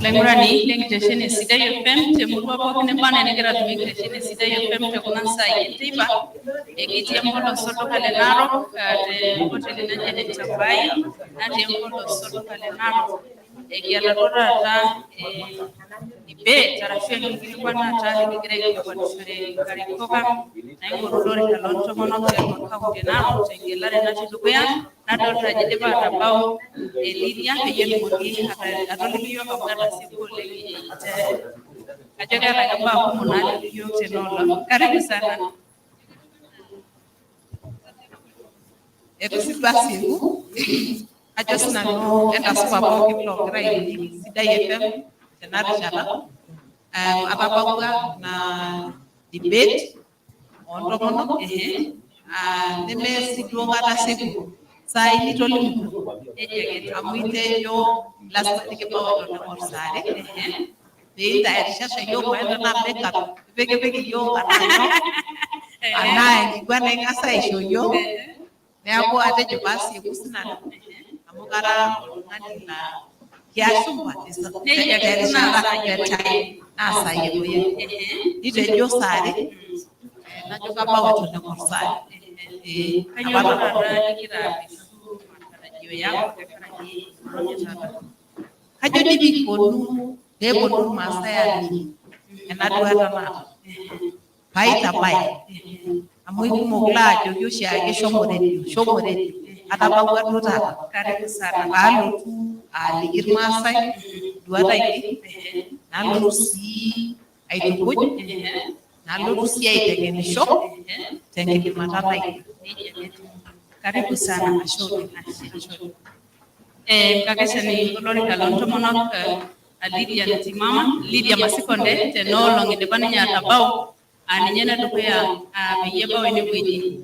Laingurani lenkitesheni e Sidai FM temurua pookin neba enaa enigira atumie enkitesheni e Sidai FM te kuna saai enteipa. Ekitii empolos olduka le Narok te nkoteli naji ene Chapai natii empolos olduka le Narok. Ekiata duo taata debate arashu enkikilikwanata nikigira aikilikwanishore nkarikok ang naing'oru olorika loontomonok tiatua kaunti e Narok tengelare natii dukuya. Nadolta ajo idipa atabau Lydia peyie etumoki atoliki iyiook amu ketasieku oleng ajo keeta ake imbaa kumok naaliki iyiook tena olong. Karibu sana. Eitu sii duo asieku, ajo sinanu entasupa pookin loogira ainining Sidai FM tena rishata. Atabawua ina debate oontomonok neme sii duo katasieku saai nitolimutuo amu itejo lasima nikibau eton eng'or saa are pee intayarishasha iyiook maendeleo makeup ipikipiki iyiook anaa nyoo anaa enkiguana ing'as aisho iyiook. Neeku atejo paasieku sinanu amu kara oltung'ani laa kiashumba terishata naa saai epoyie. Nitejo saa are najo kabau eton eng'or saa are. Kainyoo taata igira areshu matarajio yako tenkaraki enkolong e taata? Kajo dii pikiponu peeponu irmaasai aliki ena duata naata paitabaya amu ikumok laajoki oshiake shomo redio, shomo redio, atabawua duo taata. Karibu sana. Paalotu aliki irmaasai induat ainei, nalotu sii aitukuj, nalotu sii aiteng'enisho tenkidimata nai. Karibu sana, ashe oleng, ashe oleng. Nkakeshani olorika loontomonok Lydia Ntimama, Lydia Masikonde tena olong idipa ninye atabau aa ninye enedukuya peyie ebau enewueji.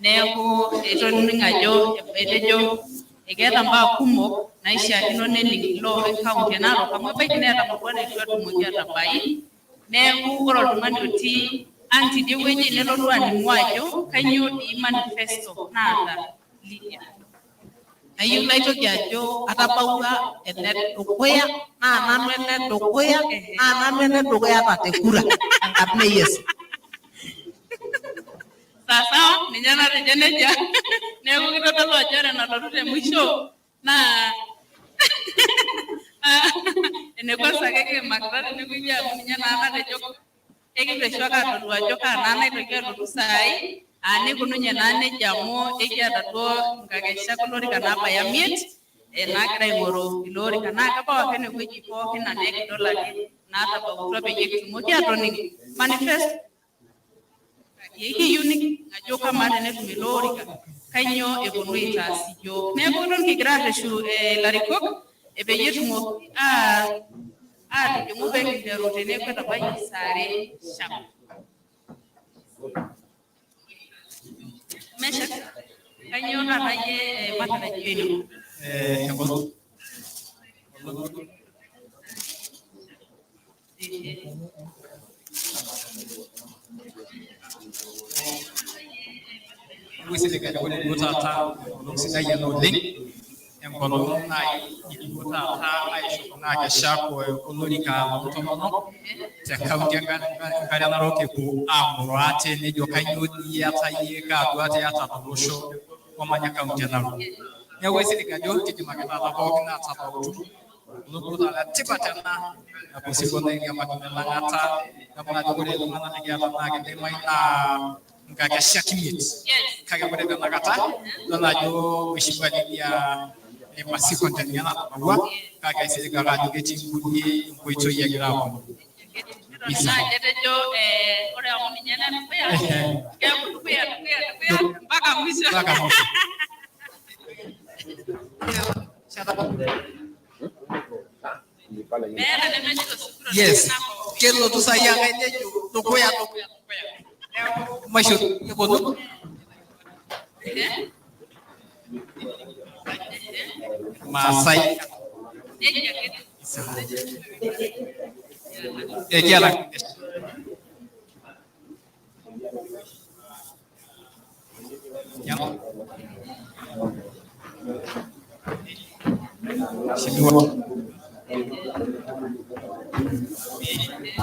Neeku itoning ajo etejo ekeeta mbaa kumok naishiakino nening iloopeny kaunti e Narok amu ebaiki neeta murua neitu etumoki atabai. Neeku ore oltung'ani otii ang tidie wueji nelotu aning'u ajo kainyoo dii manifesto naata Lydia. Ayieu naitoki ajo atabawua enedukuya naa nanu enedukuya naa nanu enedukuya ata te kura tenkarna e Yesu. Sawasawa, ninye natejo nejia. Neeku kitodolu ajo ore enalotu te mwisho naa ene kwanza ake kiimakita tenewueji amu ninye naa natejo ekiteshu ake atodua ajo kaa naa naitoki alotu saai nikununye naa nejia amu ekiata duo nkakeshak olorika naabaya 5 naagira aing'oru ilo orika naa kebau ake enewueji pookin anaa ekidol ake naatabautua peyie kitumoki atoning manifesto. Ekiyieu nikining ajo kamaa tenetum ilo orika kainyoo eponu aitaas iyiook. Neeku eton kigira arreshu ilarikok peyie etumoki atijing'u pee kinteru teneeku etabayie saa are sharp. Meshack, kainyoo taata iyie matarajio ino? Aisilig ajo ore duo taata enkolong sidai ena oleng, enkolong nai nikipuo taata aisho kuna akeshak olorika loontomonok te kaunti Enkare Narok epuo aang'oro ate nejo kainyoo dii iyata iyie, kaa duata iyata tolosho omanya kaunti e Narok. Neeku aisilig ajo kidim ake taata pookin aatabautu enkolong duo taata tipat ena napuo sirkon airiamakino elang'ata. Damu ajo ore iltung'anak likiata naa kidimayu naa nkakeshak 5. Kake ore tenakata idol ajo Mheshimiwa Lydia Masikonde ninye natabawua kake aisilig ake ajo ketii nkulie nkoitoi egira aaponu. Naa etejo ore amu ninye enedukuya keeku dukuya dukuya dukuya mpaka mwisho. Mpaka mwisho. Meeta nemejito sukul. Yes. Kelotu sai enkae nejo dukuya dukuya dukuya. Neeku maisho eponu. Maasai. Nejia ake etiu. Ekiata Mheshimiwa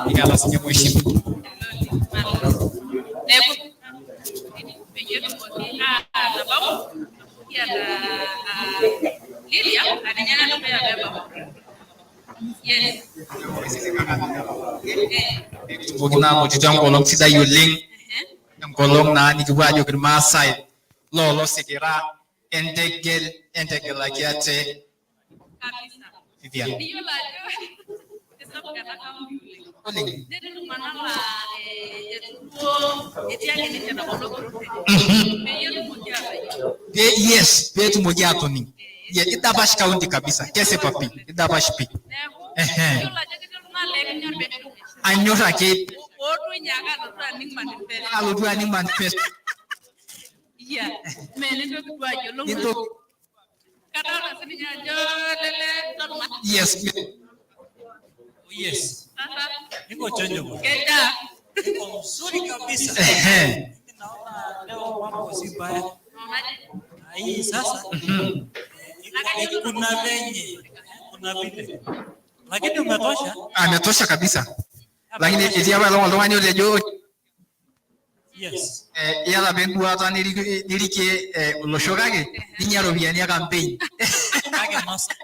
nikiata sinye mheshimiwa. Neeku peyie etumoki atabau kiata Lilia aninye nadukuya peebau. Yes. Peekitumoki naa anotito enkolong sidai oleng, enkolong naa nikipuo aajoki irmaasai loolosikira entegel entegelaki ate. Kabisa. Vivian. Niyiolo ajo kesapuk ena kaunti oleng. Oleng. Netii iltung'anak laa etupuo etii ake ninche enabolo peyie etumoki atayiolo. Yes, peetumoki aatoning. Yeah, idapash county kabisa, kesipa pii, idapash pii. Neeku Ehe. iyiolo ajo ketii oltung'ani laa ekinyor pee Anyor ake ootu inyaaka alotu aning manifesto. Alotu aning manifesto. Yeah. Mee nintoki duo ayiolou. Nintoki Kadolta sininye ajo lele Tolma. Yes. Yes. Sasa Niko chonjo bwana. keja. Niko mzuri kabisa. Ehe. Mimi naona leo mambo si mbaya. Unaonaje? Na hii sasa kuna venye kuna vile. Lakini umetosha. Ametosha kabisa. Lakini etii apa elong oltung'ani otejo Yes. Iyata apa enduata nirikie olosho kake ninya iropiyiani e campaign. Kake masa.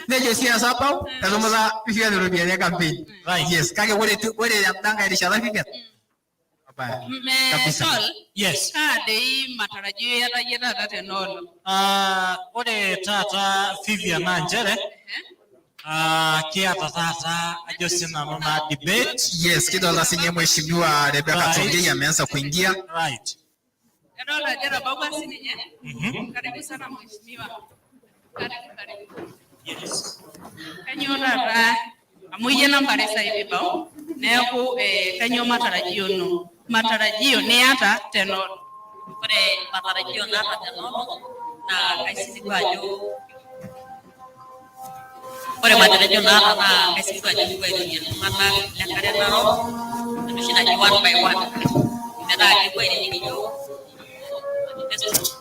Nejo siasa abau etumuta Vivian iropiyiani e campaign. Right. Yes, kake ore tenda nkae rishata Vivian. Hapana. Me Kabisa. Tol. Yes. Kaa dei matarajio iyata iyie taata tena olong? Ah, ore taata Vivian naa nchere kiata taata ajo sinanu naa debate. Yes, kidolta sinye mheshimiwa Rebecca Right. Tonkei ameanza kuingia. Right. Kadolta ajo etabawua sininye. Karibu sana mheshimiwa. Karibu, karibu. Yes. Kainyoo taata amu iyie nambari sai pibau neeku kainyoo matarajio ino matarajio niata tena olong? Ore matarajio naata tena olong naa kaisiligu ajo ore matarajio naata naa kaisiligu ajo kipuo airorie iltung'anak lenkare narok enoshi naji one by one metaa kepuo ainining iyiok manifesto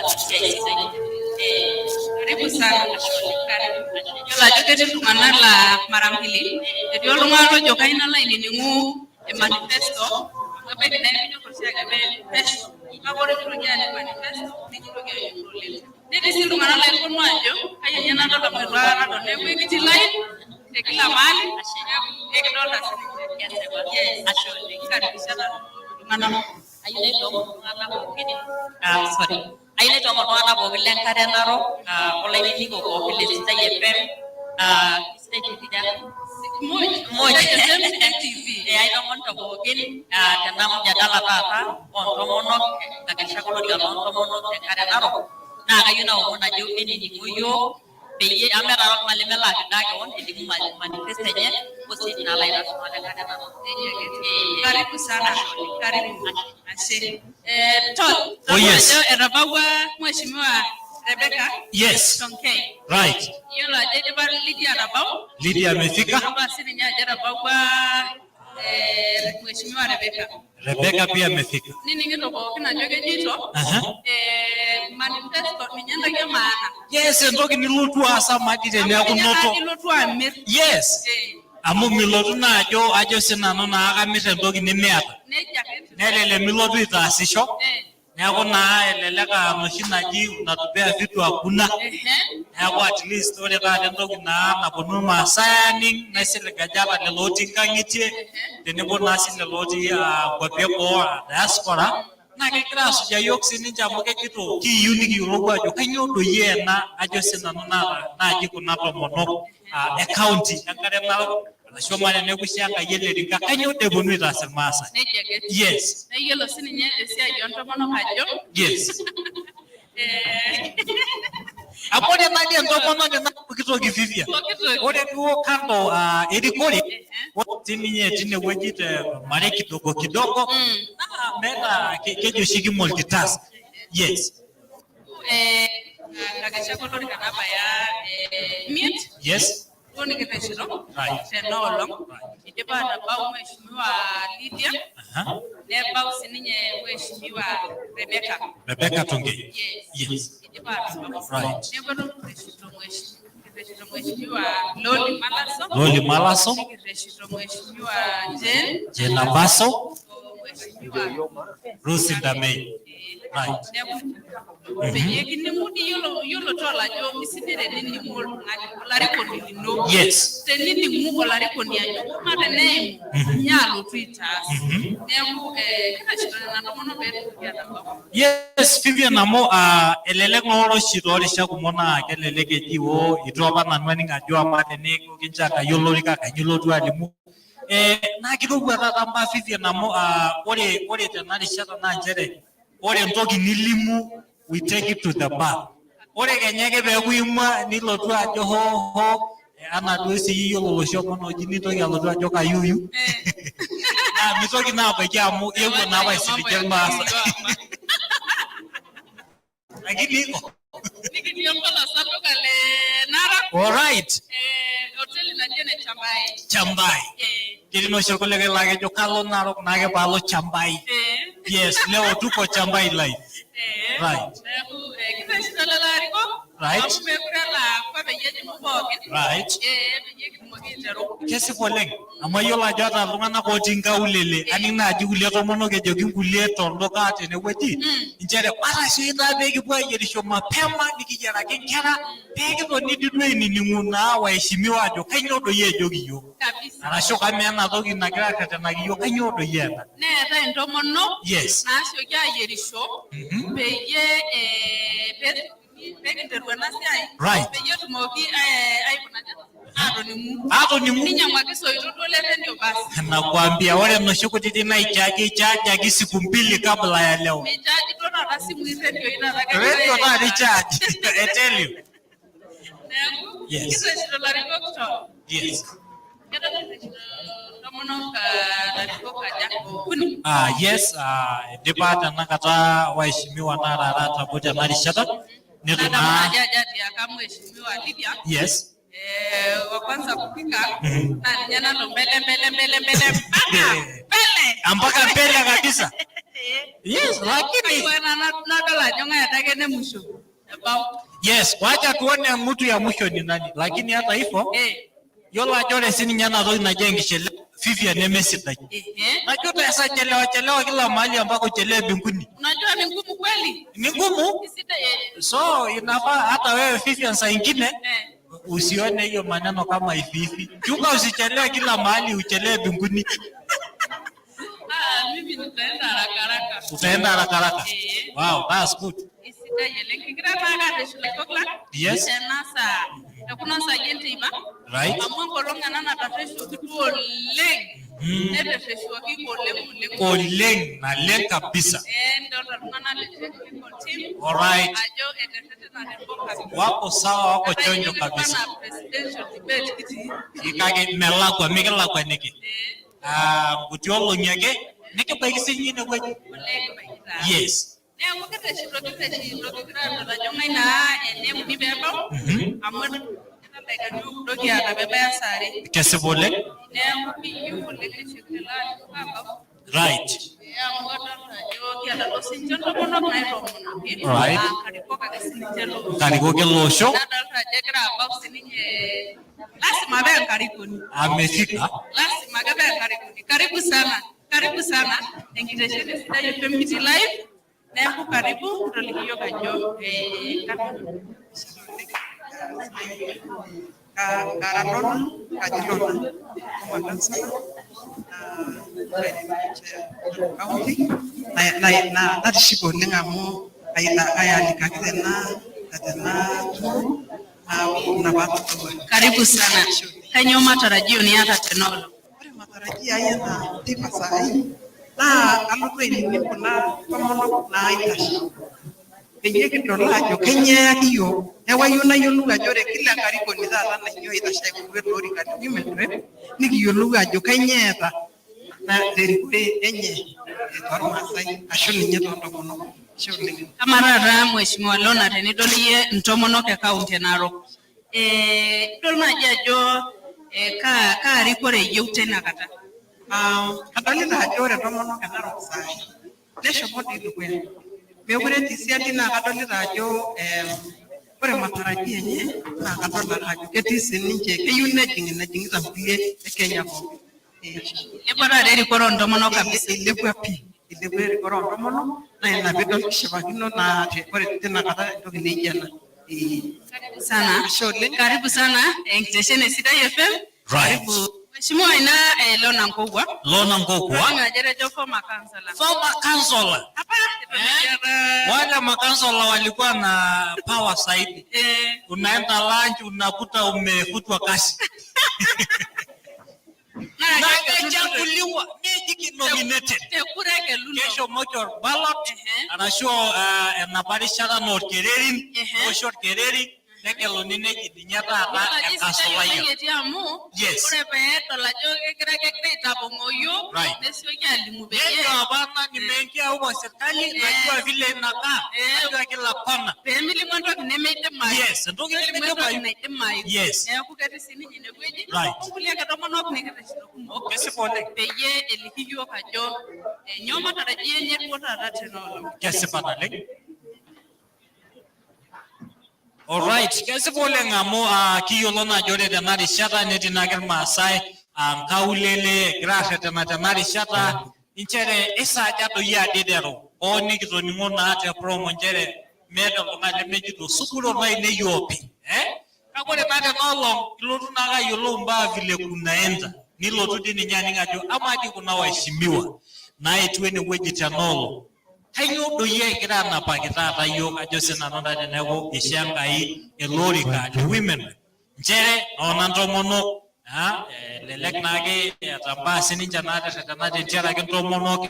esiai sidai. Karibu sana. Karibu. Yiolo ajo ketii iltung'anak laa mara mbili. Etii oltung'ani lojo kayieu nalo ainining'u e manifesto amu ebaiki naa ekinyor oshiake pesho. Kake ore piitoki aning manifesto nikintoki anyor oleng. Netii sii iltung'anak laa keponu ajo kai ninye nadol amu eitu aikata adol. Neeku ekitii line te kila mahali neeku ekidolta sininche. Yes. Ashe oleng. Karibisha iltung'anak. Ayieu naitoomon iltung'anak pookin, ah, sorry. Ayieu naitoomon iltung'anak pookin lenkare narok, olainining'o pookin le Sidai FM, Sidai TV daa? Muj. Muj. Sidai FM, Sidai TV. Aitomonito pookin, tena mjadala taata oontomonok, nkakeshak olorika loontomonok tenkare narok, naa kayieu naomon ajo enining'o yiok peyie amu meeta oltung'ani lemelo akedaa kewon elimu manifesto enye osii nalo aitaas iltung'anak lenkare narok. Nejia ake etiu. Karibu sana. Karibu. Ashe. Tol, Oh, yes. ajo etabawua Mheshimiwa Rebecca Yes. Tonkei. Right. Yiolo ajo idipa Lydia atabau. Lydia amefika. Naomba sininye ajo etabawua Mheshimiwa Rebecca. Rebecca pia amefika. Nining'ito pookin ajo kejito Aha. Manifesto ninye entoki e maana. Yes, entoki nilotu aas amadi teneeku Amu ninye noto. naa ilotu amir. Yes. Amu milotu naa ajo ajo sinanu naa kamir entoki nimiata. Nejia ake etiu. Nelelek milotu aitaasisho. Eh. Neeku naa elelek aa enoshi naji unatupea vitu hakuna. Ehe. Neeku at least ore taata entoki naa naponu irmaasai aaning naisilig ajo ata lelo otii nkang'itie tenebo naa sii lelo otii nkuapi eboo aa diaspora naa kegira asujaa yiok sininche amu kejito kiyieu nikiyiolou ajo kainyoo doi ena ajo sinanu naata naaji kuna tomonok e county enkare narok arashu amaa teneeku ishaa Enkai elerinka kainyoo doi eponu aitaas irmaasai. Nejia ake etiu. Yes. Naa iyiolo sininye esiai oontomonok ajo Yes. Amu ore naadi entomononi naa pooki toki Vivian. Pooki toki. Ore duo kando erikore ore sininye tinewueji te marei kidogo kidogo naa meeta keji oshi ki multitask. Yes. Eh, Nkakeshak olorika nabaya 5. Yes. Duo nikiteshito Right. tena olong. Idipa atabau Mheshimiwa Lydia. Nebau sininye Mheshimiwa Rebecca. Rebecca Tungei. Yes. Yes. Idipa atabau. Right. Neeku eton kirreshito Mheshimiwa Loli Malaso. Loli Malaso. Nikirreshito Mheshimiwa Jane. Jane Abaso. Mheshimiwa Ruth Ndamei. Right. Neeku peyie kining'u dii yiolo tol ajo misidai tenining'u oltung'ani olarikoni lino. Yes. Tenining'u olarikoni ajo kamaa teneimu ninye alotu aitaas. Neeku kitashito nena tomonok pee etumoki atabau. Yes, Vivian amu elelek naa ore oshi toorishat kumok naa kelelek eji oo itu apa nanu aning ajo amaa teneeku kinchaka olorika kainyoo ilotu alimu. Naa kirowua taata mbaa Vivian amu ore tena rishata naa nchere ore entoki nilimu we take it to the bank. Ore kenya ake peeku imwa nilotu ajo ho ho anaa duo sii iyiolo oloshi omon oji nintoki alotu ajo kayuyu. Naa mitoki naa abaiki amu ewuo naa apa aisiligie irmaasai. Lakini iko. Nikitii empolos olduka le Narok. All right. Hoteli naji ene Chambai. Chambai. Ketii naa oshi irkulikae laa kejo kalo Narok naake paalo Chambai. Yes, leo tuko Chambai live. Right. Neeku kitashito lelo arikok. Right. Amu meekure elakwa peyie ejing'u pookin. Right. Peyie kitumoki aiteru. Kesipa oleng amu ayiolo ajo ata iltung'anak otii nkaulele aning naaji kulie tomonok ejoki nkulie tolduka tenewueji nchere matasioki taa pee kipuo ayierisho mapema nikiyiaraki nkera pee kitoni dii duo ainining'u naa waheshimiwa ajo kainyoo doi ejoki iyiok Kabisa. arashu kamaa ena toki nagira arretenaki iyiok kainyoo doi ena. Neetae intomonok Yes. naasioki ayierisho peyie pee kinteru ena siai. Right. Peyie etumoki aikunaja aatonimu. Aatonimu. Ninyiang'uaki isoitok duo le rendio basi. Nakwambia ore noshi kutitik naichaji ichajaki siku mbili kabla ya leo. Michaji duo taata isimui irredioi taata kegirai Radio taata aicharge. icharge. I tell you. Neeku Yes. kitashito ilarikok to. Yes. Keton kirreshito intomonok ilarikok aja okuni. Yes, idipa tenakata waheshimiwa naa taata atabu tena rishata. Netu Nadamu naa ajo ajo atiaka Mheshimiwa Lydia. Yes. Wa kwanza kupika na ninye nalo mbele mbele mbele mbele mpaka mbele. Mpaka mbele kabisa. Yes, lakini Kaiwa na nadol ajo ng'ae adake ene mwisho. Ebau. Yes, wacha tuone mtu ya mwisho ni nani. Lakini hata hivyo yiolo ajo ore sininye ena toki naji enkishelewa Vivian nemesidai. Najua utaweza chelewa chelewa kila mahali ambako chelewe mbinguni. Unajua ni ngumu kweli? Ni ngumu. So inafaa hata wewe Vivian saa ingine usione hiyo maneno kama hivi hivi. Chunga usichelewe kila mahali uchelewe mbinguni. Mimi nitaenda haraka haraka. Utaenda haraka haraka. Wow, that's good. Isidai oleng. Kigira taake arreshu ilarikok lang. Yes. Tena saa, tekuna saai enteipa. Right. Amu enkolong ena natarreshuoki duo oleng. Neterreshuoki oleng oleng. Oleng naleng kabisa. Nidolta iltung'anak le technical team. Alright. Ajo eterretenate kabisa. Wako sawa, wako Etaa chonjo iyiok kitu kabisa. anaa presidential debate kitii. Kake melakwa, mikilakwaniki. Nkuti olong'i ake nikibaiki sinye inewueji. Oleng kibaiki taa. Yes. Neeku kitashito kitashito kigira adol ajo ng'ae naa eneuni peebau amu eton ildaikani oudo kiata peebaya saa are. Kesipa oleng. Neeku kiyieu oleng nesioki lelo arikok aabau. Right. Amu adolta ajo kiata duo sininche intomonok naitomonoki. Right. Aa nkarikok ake sininche ele osho. Nkarikok ele osho. Nadolta ajo egira abau sininye lazima pee enkarikoni. Amefika. Lazima ake pee enkarikoni. Karibu sana. Karibu sana enkitesheni sidai FM kitii live. Neeku karibu toliki iyiok ajo karibu. Kara Lona kaji Lona former councillor county na natishipe oleng amu kayaalikaki tena tumo neeku ina paatodua. Karibu sana. Kainyoo matarajio niata tena olong? Ore matarajio ai ena teipa saai naa kalotu ainining kuna tomonok naitashe peyie kidol ajo kainyoo eyaki iyiok. Neeku ayieu nayiolou ajo ore kila enkarikoni taata nainyoo aitashe aing'oru ele orika le women rep nikiyiolou ajo kainyoo eeta na terikore enye tormaasai ashu ninye toontomonok. Ashe oleng. Kama taata Mheshimiwa Lona tenidol iyie intomonok e kaunti e Narok. Idol naaji ajo kaa rikore iyieu teina kata? Kadolita ajo ore intomonok e Narok saai neshomo dii dukuya. Meekure etii siadi naa kadolita ajo ore matarajio enye naa kadol ake ajo ketii sininche keyieu nejing enejing'ita nkulie e Kenya pookin. Ilepua taata erikore oontomonok kabisa. Ilepua pii, ilepua erikore oontomonok naa ina piidol kishipakino naa ore tina kata entoki naijo ena. Karibu sana. Ashe oleng. Karibu sana enkitesheni e Sidai FM. Right. Karibu Mheshimiwa ina Lona Nkugwa. Lona Nkugwa. Lona ajerejo former councillor. Former councillor. Hapa Wale makansela walikuwa na power zaidi. Unaenda lunch unakuta umefutwa kazi. Na amechaguliwa nejiki nominated. Kesho mocho ballot arashu enapa rishata naa orkererin, neoshi orkereri negeluni neji ninye taata enkansolai. Etii amu Yes. ore peedol ajo kegira aitapong'oo yiok nesioki alimu peyie Nejo apa na nimeingia huko serikali najua vile inakaa, najua kila kona. Pemilimu entoki nemeidimayu. Yes, entoki Pemilimu nemeidimayu. entoki naidimayu. Yes. Neeku ketii sininye inewueji. Right. Onkulie ake tomonok nikitashito kumok. Kesipa oleng. Peyie eliki yiok ajo nyoo matarajio enye duo taata tena olong. Kesipa naleng. Alright, kesipa oleng amu kiyiolo naa ajo ore tena rishata netii naake Irmaasai nkaulele egira arretena tena rishata nchere isaaja doi ade iteru hoo nikitoning'o naa te promo nchere meeta oltung'ani lemejito sukuul lainei opi Kake ore naa tena olong ilotu naake ayiolou imbaa vile kunaenda nilotu dii ninye aning ajo amaa dii kuna waheshimiwa naetuo enewueji tena olong kainyoo doi egira anapaki taata yiok ajo sinanu taa teneeku isho Enkai ele orika le women rep nchere noona ntomonok elelek naake eeta mbaa sininche naaterretena tentiaraki ntomonok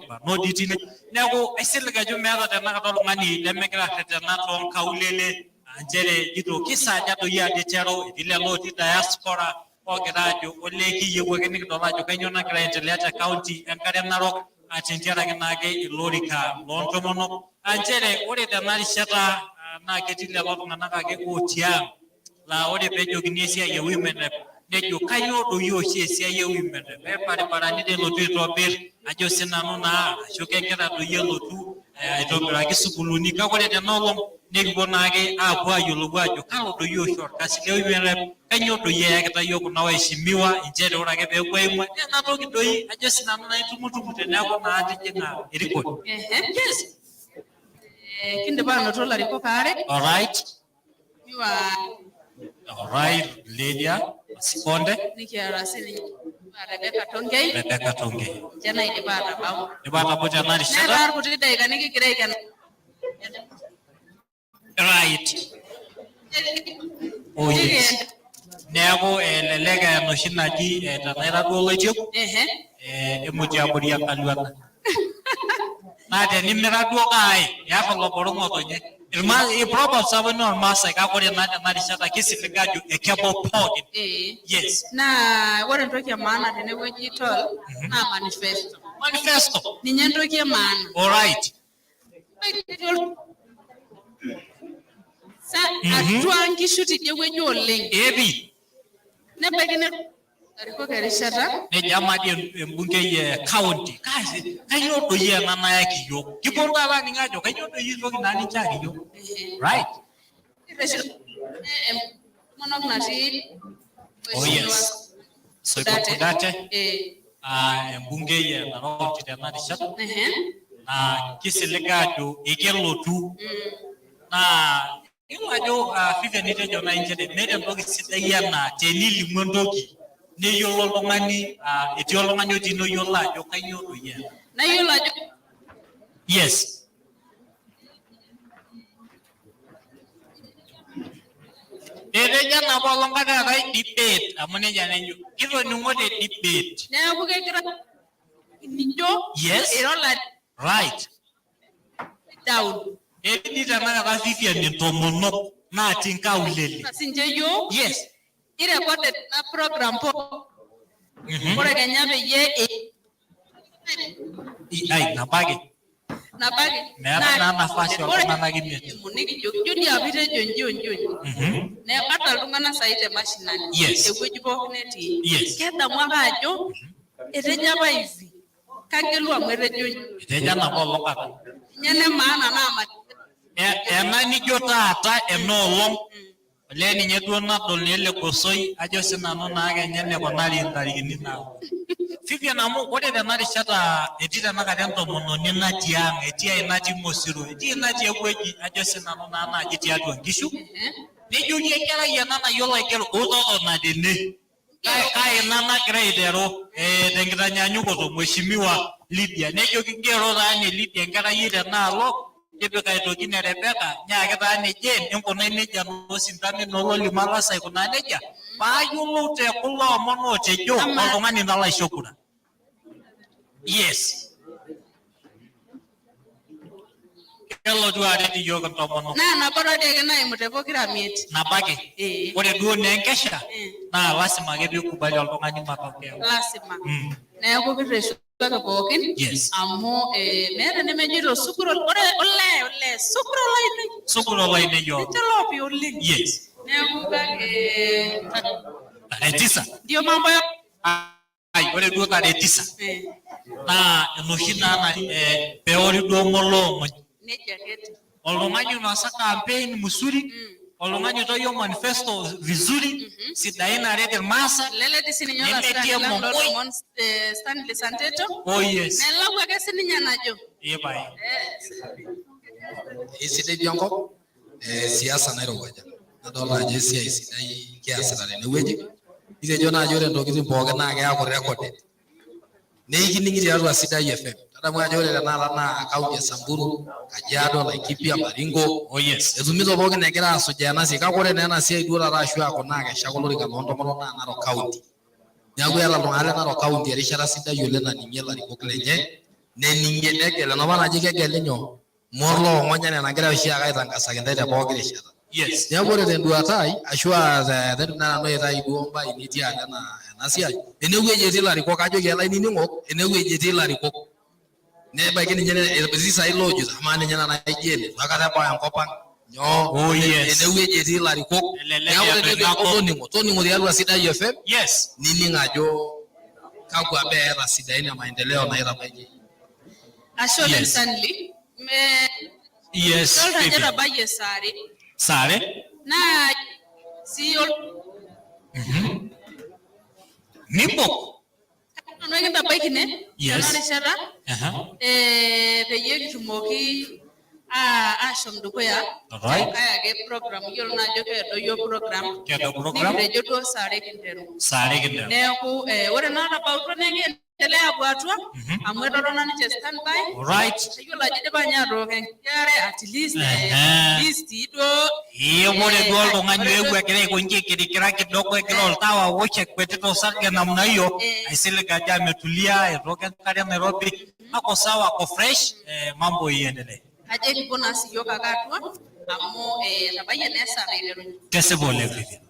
barnot tine neeku aisilig ajo meeta tenakata oltung'ani lemegira arretena toonkaulele nchere ejito kisaaja doi ade iteru etii lelo otii diaspora oogira ajo olee kiyieu ake nikidol ajo kainyoo nagira aendelea te county enkare narok tentiaraki naake ilo orika loontomonok nchere ore tena rishata naa ketii lelo tung'anak ake otii ang laa ore peejokini esiai e women rep nejo kainyoo doi oshi esiai e women rep irbaribarani doi elotu aitobir ajo sinanu naa ashu kegira doi elotu aitobiraki sukuuluni kake ore tena olong nikipuo naake aapuo ayiolou ajo kalo doi oshi orkasi le women rep kainyoo doi eyakita yiok kuna waheshimiwa nchere ore ake peeku eimua naa ena toki doi ajo sinanu naa itumutumu teneeku naa tijing'a erikore. Yes. Kindipa anoto ilarikok aare. Alright. Miwa Alright, Lydia Masikonde. Nikiata sininye Rebecca Tonkei. Rebecca Tonkei. Ninche naidipa atabau. Idipa atabau tena rishata. Netaa irkuti daikani kigira aiken. Right. Oh yes. Neeku elelek aa enoshi naji tenaira duo oloitiok emoti abori enkaluana. Naa tenimira duo kaai eeta oloboro ng'otonye. Proverbs apa ina ormaasai kake ore naa tena rishata kisilig ajo ekebau pookin. Yes. Naa ore entoki e maana tenewueji tol naa manifesto. Manifesto. Ninye entoki e maana. Alright. Sa atua nkishu tidie wueji oleng. Epi. Nebaiki ilarikok erishata. Nejo amaa dii embungei e county kainyoo doi ena nayaki yiok. Kipuo taata aning ajo kainyoo doi itoki naa ninche ayaki yiok. Right. Entomonok natii Oh yes. Soipan Kudate. Embungei e Narok County tena rishata. Naa kisilig ajo ekelotu. Naa iyiolo ajo Vivian itejo naaji nchere meeta entoki sidai enaa tenilimu entoki neyiolo oltung'ani etii oltung'ani otii ine oyiolo ajo kainyoo doi ena. Nayiolo ajo Yes. Etejo enapa olong kake eetae debate amu nejia naa ejo kitoning'ote debate. Neeku kegira nijo Yes. ira Right. Down. Etii tenakata Vivian intomonok natii nkaulele. Sinche yiok. Yes. Irecorded ina program pookin. Ore kenya peyie Ai, nabo ake. Nabaki. Meeta naa nafasi ooltung'anak imiet. Nikijo ijo dii apa itejo inji onji onji. Neeku ata iltung'anak saai te mashinani. Ewueji pookin netii. Kedamu ake ajo etejo apa hivi. Kagelu amu etejo inji. Etejo napa olong kata. Ninye ene maana naa Ena nijo taata ena olong olee ninye duo nadol naa ele gosoi ajo sinanu naa kenya enikunari intarikini naa. Vivian amu ore tena rishata etii tenakata entomononi natii ang, etii ai natii Ng'osiro, etii natii ewueji ajo sinanu naa naaji tiatua nkishu. Nejoki enkerai ena nayiolo aigero utotona tene. Kai ina nagira aiteru tenkitanyanyukoto Mheshimiwa Lydia. Nejoki ngero taa ine Lydia enkerai ai tenaalo, tipika aitoki ine Rebecca, nyaaki taa ine Jane, inkunai nejia naa osindano ino aikunaa nejia. Paayiolou te kulo omon ootejo oltung'ani nalo aisho kura. Yes. Kelotu aret iyiok intomonok. Naa nabo taa dii ake naimu te pokira miet. Nabo ake. Ore duo naa enkesha naa lasima ake piikubali oltung'ani matokeo. Lasima. Neeku kirreshu ake pookin amu meeta enemejito sukuro ore olee olee sukuro lainei. Sukuro lainei yoo. Ninche loopi oleng. Neeku kake Tarehe tisa. Ndio mambo ya Ai, ore duo tarehe tisa naa enoshi naa peori duo ng'olo Nejia ake etiu. Oltung'ani oinosa campaign mzuri, oltung'ani oitayio manifesto vizuri, sidain aret irmaasai, Lele dii sininye nemetii olasirani lang emong'oi. loolomon Stanley Santeto. Oh yes. Melau ake sininye enajo. Ee pae. Eisidai dii enkop, siasa nairowuaja. Nadolta ajo esiai sidai kiasita tenewueji. Kitejo naaji ore ntokitin pookin naa keaku recorded. Neikining'i tiatua Sidai FM. Tadamu ajo ore tenakata naa kaunti e Samburu, Kajiado, Laikipia, Baringo. Oh yes. Etumito pookin egira asujaa ena siai. Kake ore naa ena siai duo taata ashu aaku naa keshako olorika loontomonok naa Narok County. Neeku eeta iltung'anak le Narok County erishata sidai oleng naning'ie ilarikok lenye, nening'ie negel enapa naji kegeli nyoo mor loong'onye enaa enagira oshiake aitangasaki intae te pooki rishata. Neeku ore tenduata ai ashu aa taidim naa nanu aitayu duo embae nitii alo ena siai, enewueji etii ilarikok ajoki olainining'ok, enewueji etii ilarikok. Nebaiki ninye etii saai loojito amaa ninye ena naijo ene, itu aikata ebau enkop ang' nyoo, enewueji etii ilarikok. Elelek Neeku eeta tenejo ina kop. toning'o, toning'o tiatua Sidai FM, nining ajo kakwa baa eeta sidain e maendeleo naitabaiki. Ashe oleng Stanley. Idolta ajo Vivian. etabayie saa are. Saa are? Naa sii Mibok. Nanu ekintabaiki ine ena rishata peyie kitumoki ashom dukuya tenkae ake program. Iyiolo naa ajo keedo program. Keedo program. Nikitejo duo saa are kinteru. Saa are kinteru. Neeku ore naa tabautua nekiendelea apuo atua amu etotona ninche standby. Ayiolo ajo idipa ninye atooko enkiti are at least at least duo Ee, ore duo oltung'ani oewuo egira aikonji aikirikira kidogo egira oltau awosh ekwetita osarge namna hiyo, aisilig ajo ametulia, etooko enkare nairobi, ako sawa, ako fresh, mambo iendelee. Ajo ekipuo naa siyiok ake atua amu etabayie naa esaa naiterunye. Kesipa oleng Vivian.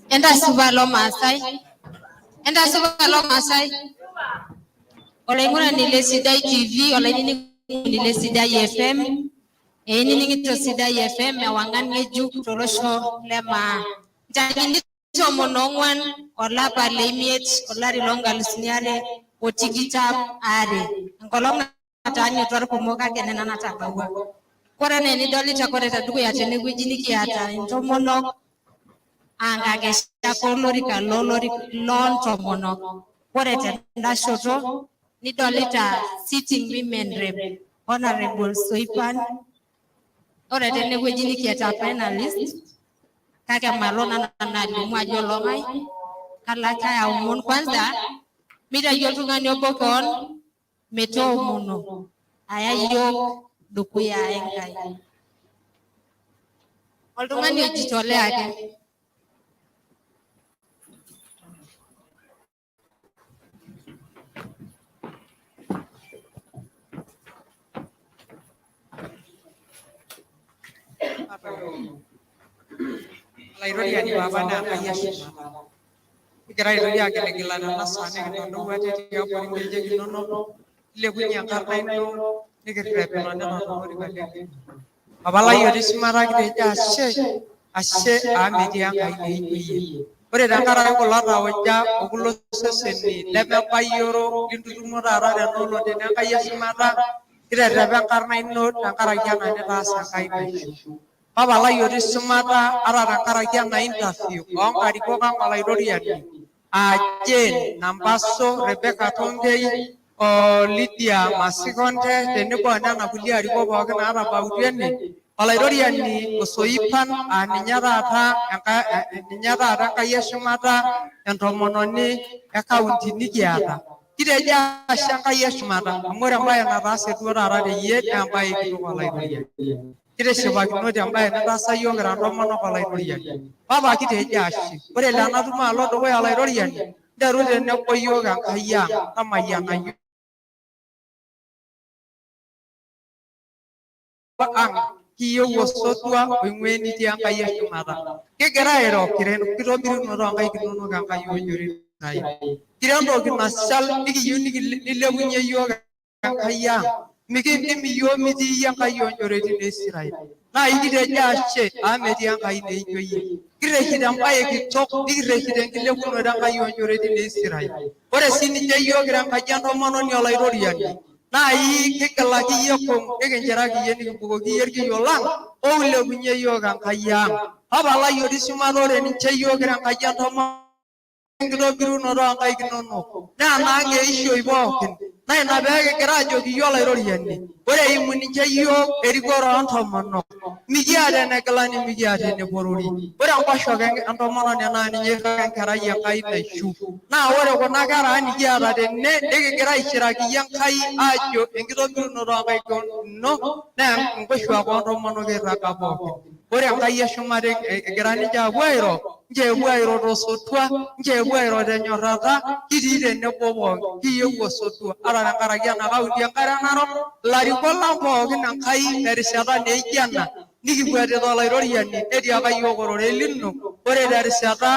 Entasupa loomaasai, entasupa loomaasai. Olaing'urani le Sidai TV, olainining'oni le Sidai FM, einining'ito Sidai FM ewang'an ng'ejuk tolosho le maa. Ntarikini 14 olapa le 5 olari loo 2022. Enkolong nataanyutua irkumok kake nena natabawua. Kore enaa enidolita kore tedukuya tenewueji nikiata intomonok aa nkakeshak olorika loontomonok. Ore tenda shoto nidolita sitting women rep Honorable Soipan. Ore tenewueji nikiata panelist kake malo naa nanu alimu ajo olong'ae kalo ake aomon kwanza mitayu oltung'ani obo keon metoomono aya yiok dukuya Enkai. Oltung'ani oijitolea ake. Olaitoriani papa naa Enkai eshumata. Kigira aitoki agiligila tena saa nikintodou ate tiabori nkejek inonok, ilepunye enkarna ino, nikirrep itonita tolorika le Kenya. Papa lai otii shumata kitejo ashe, ashe amu metii Enkai naijo iyie. Ore tenkaraki kulo tauja okulo seseni lemebayioro lintutumo taata tena olong tene Enkai eshumata, kiterepa enkarna ino tenkaraki ena nitaasa Enkai naishu. Papa lai otii shumata ata tenkaraki ena interview oonkarikok ang olaitoriani aa Jane Nambaso, Rebecca Tonkei o Lydia Masikonte tenebo o nena kulie arikok pookin naatabautua ene, olaitoriani Osoipan aa ninye taata ninye taata Enkai eshumata entomononi e kaunti nikiata. Kitejo ashe Enkai eshumata amu ore embaye nataase duo taata teyie naa embaye kitok olaitoriani. Kitishipakinote embaye nitaasa yiok kira ntomonok olaitoriani. Papa kitejo ashe. Ore elo ena tumo alo dukuya olaitoriani, nteru tenebo yiok Enkai ang, tamayiana yiok ang kiyieu osotua oing'ua enitii Enkai eshumata. Kigira airo kira enkitobirunoto oonkaik inonok Enkai oonchoret Israel. Kira entoki nashal nikiyieu nilepunye yiok Enkai ang. Mikindim iyiook mitii iyie Enkai oonchoretin e Israel. Naa ikitejo ashe amu metii Enkai naijo iyie. Kirreshito embaye kitok nikirreshito enkilepunoto Enkai oonchoretin e Israel. Ore sininche yiok kira enkaji entomononi olaitoriani naai kigilaki iyie kung nikinchiraki iyie nikibukoki iyie irkiyo lang oulepunye yiok Enkai ang. Papa lai otii shumata ore ninche yiok kira enkaji entomononi enkitobirunoto oonkaik inonok naa enaang eishoi pookin naa ina pee kigira aajoki iyie olaitoriani ore eimu ninche yiok erikore oontomonok mikiata enegilani mikiata eneporori ore enkoshoke entomononi naa ninye irriwaki enkerai Enkai naishu naa ore kuna kera nikiata tene nikigira aishiraki iyie Enkai aajo enkitobirunoto oonkaik ino naa nkoshuak oontomonok eirraga pookin. Ore Enkai eshumata egira ninche aapuo airo, nchoo epuo airo tosotua, nchoo epuo airo tenyorrata, kitii tenebo pookin, kiyieu osotua. Ata tenkaraki ena kaunti enkare narok, ilarikok lang pookin Enkai terishata naijo ena, nikikwetita olaitoriani, netiaka yiok ororei lino, ore terishata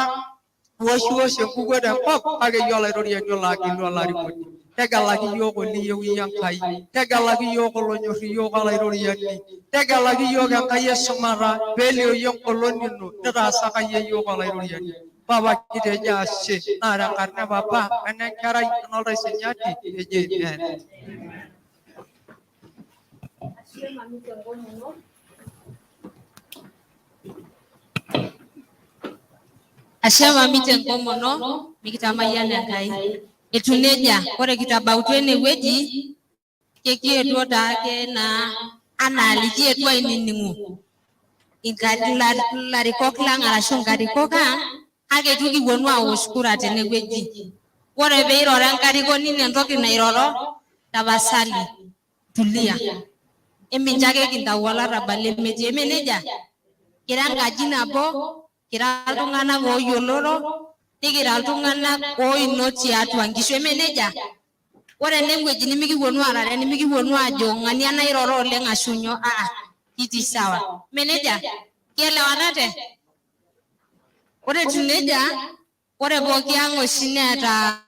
niwoshiwosh enkukuo tenkop, kake iyie olaitoriani olo agilu olarikoni. Tegelaki yiok oliyieu iyie Enkai, tegelaki yiok olonyor iyiok olaitoriani, tegelaki yiok Enkai eshumata peelioyu engolon ino nitaasaka iyie yiok olaitoriani. Papa kitejo ashe naa tenkarna e Papa wenenkerai enoltaisinyati ejo amen. Ashe mami tenkomono mikitamayiana Enkai. Etiu nejia, ore kitabautua enewueji, kekietuo taake naa anaa likietuo ainining'u ilarikok lang arashu nkarikok ang, kake itu kiwuonu awosh kura tenewueji. Ore peiroro enkarikoni ino entoki nairoro, tapasali tulia. Emincho ake kintau olarrabal lemetii. Eme nejia? Kira enkaji nabo, kira iltung'anak ooyioloro, nikira iltung'anak oino tiatua nkishu. Eme nejia? Ore ene wueji nimikiwuonu aarare, nimikiwuonu aajo ng'ania nairoro oleng ashu nyoo, aa kitii sawa. Eme nejia? Kielewanate? Ore etiu nejia, ore pooki ang' oshi neeta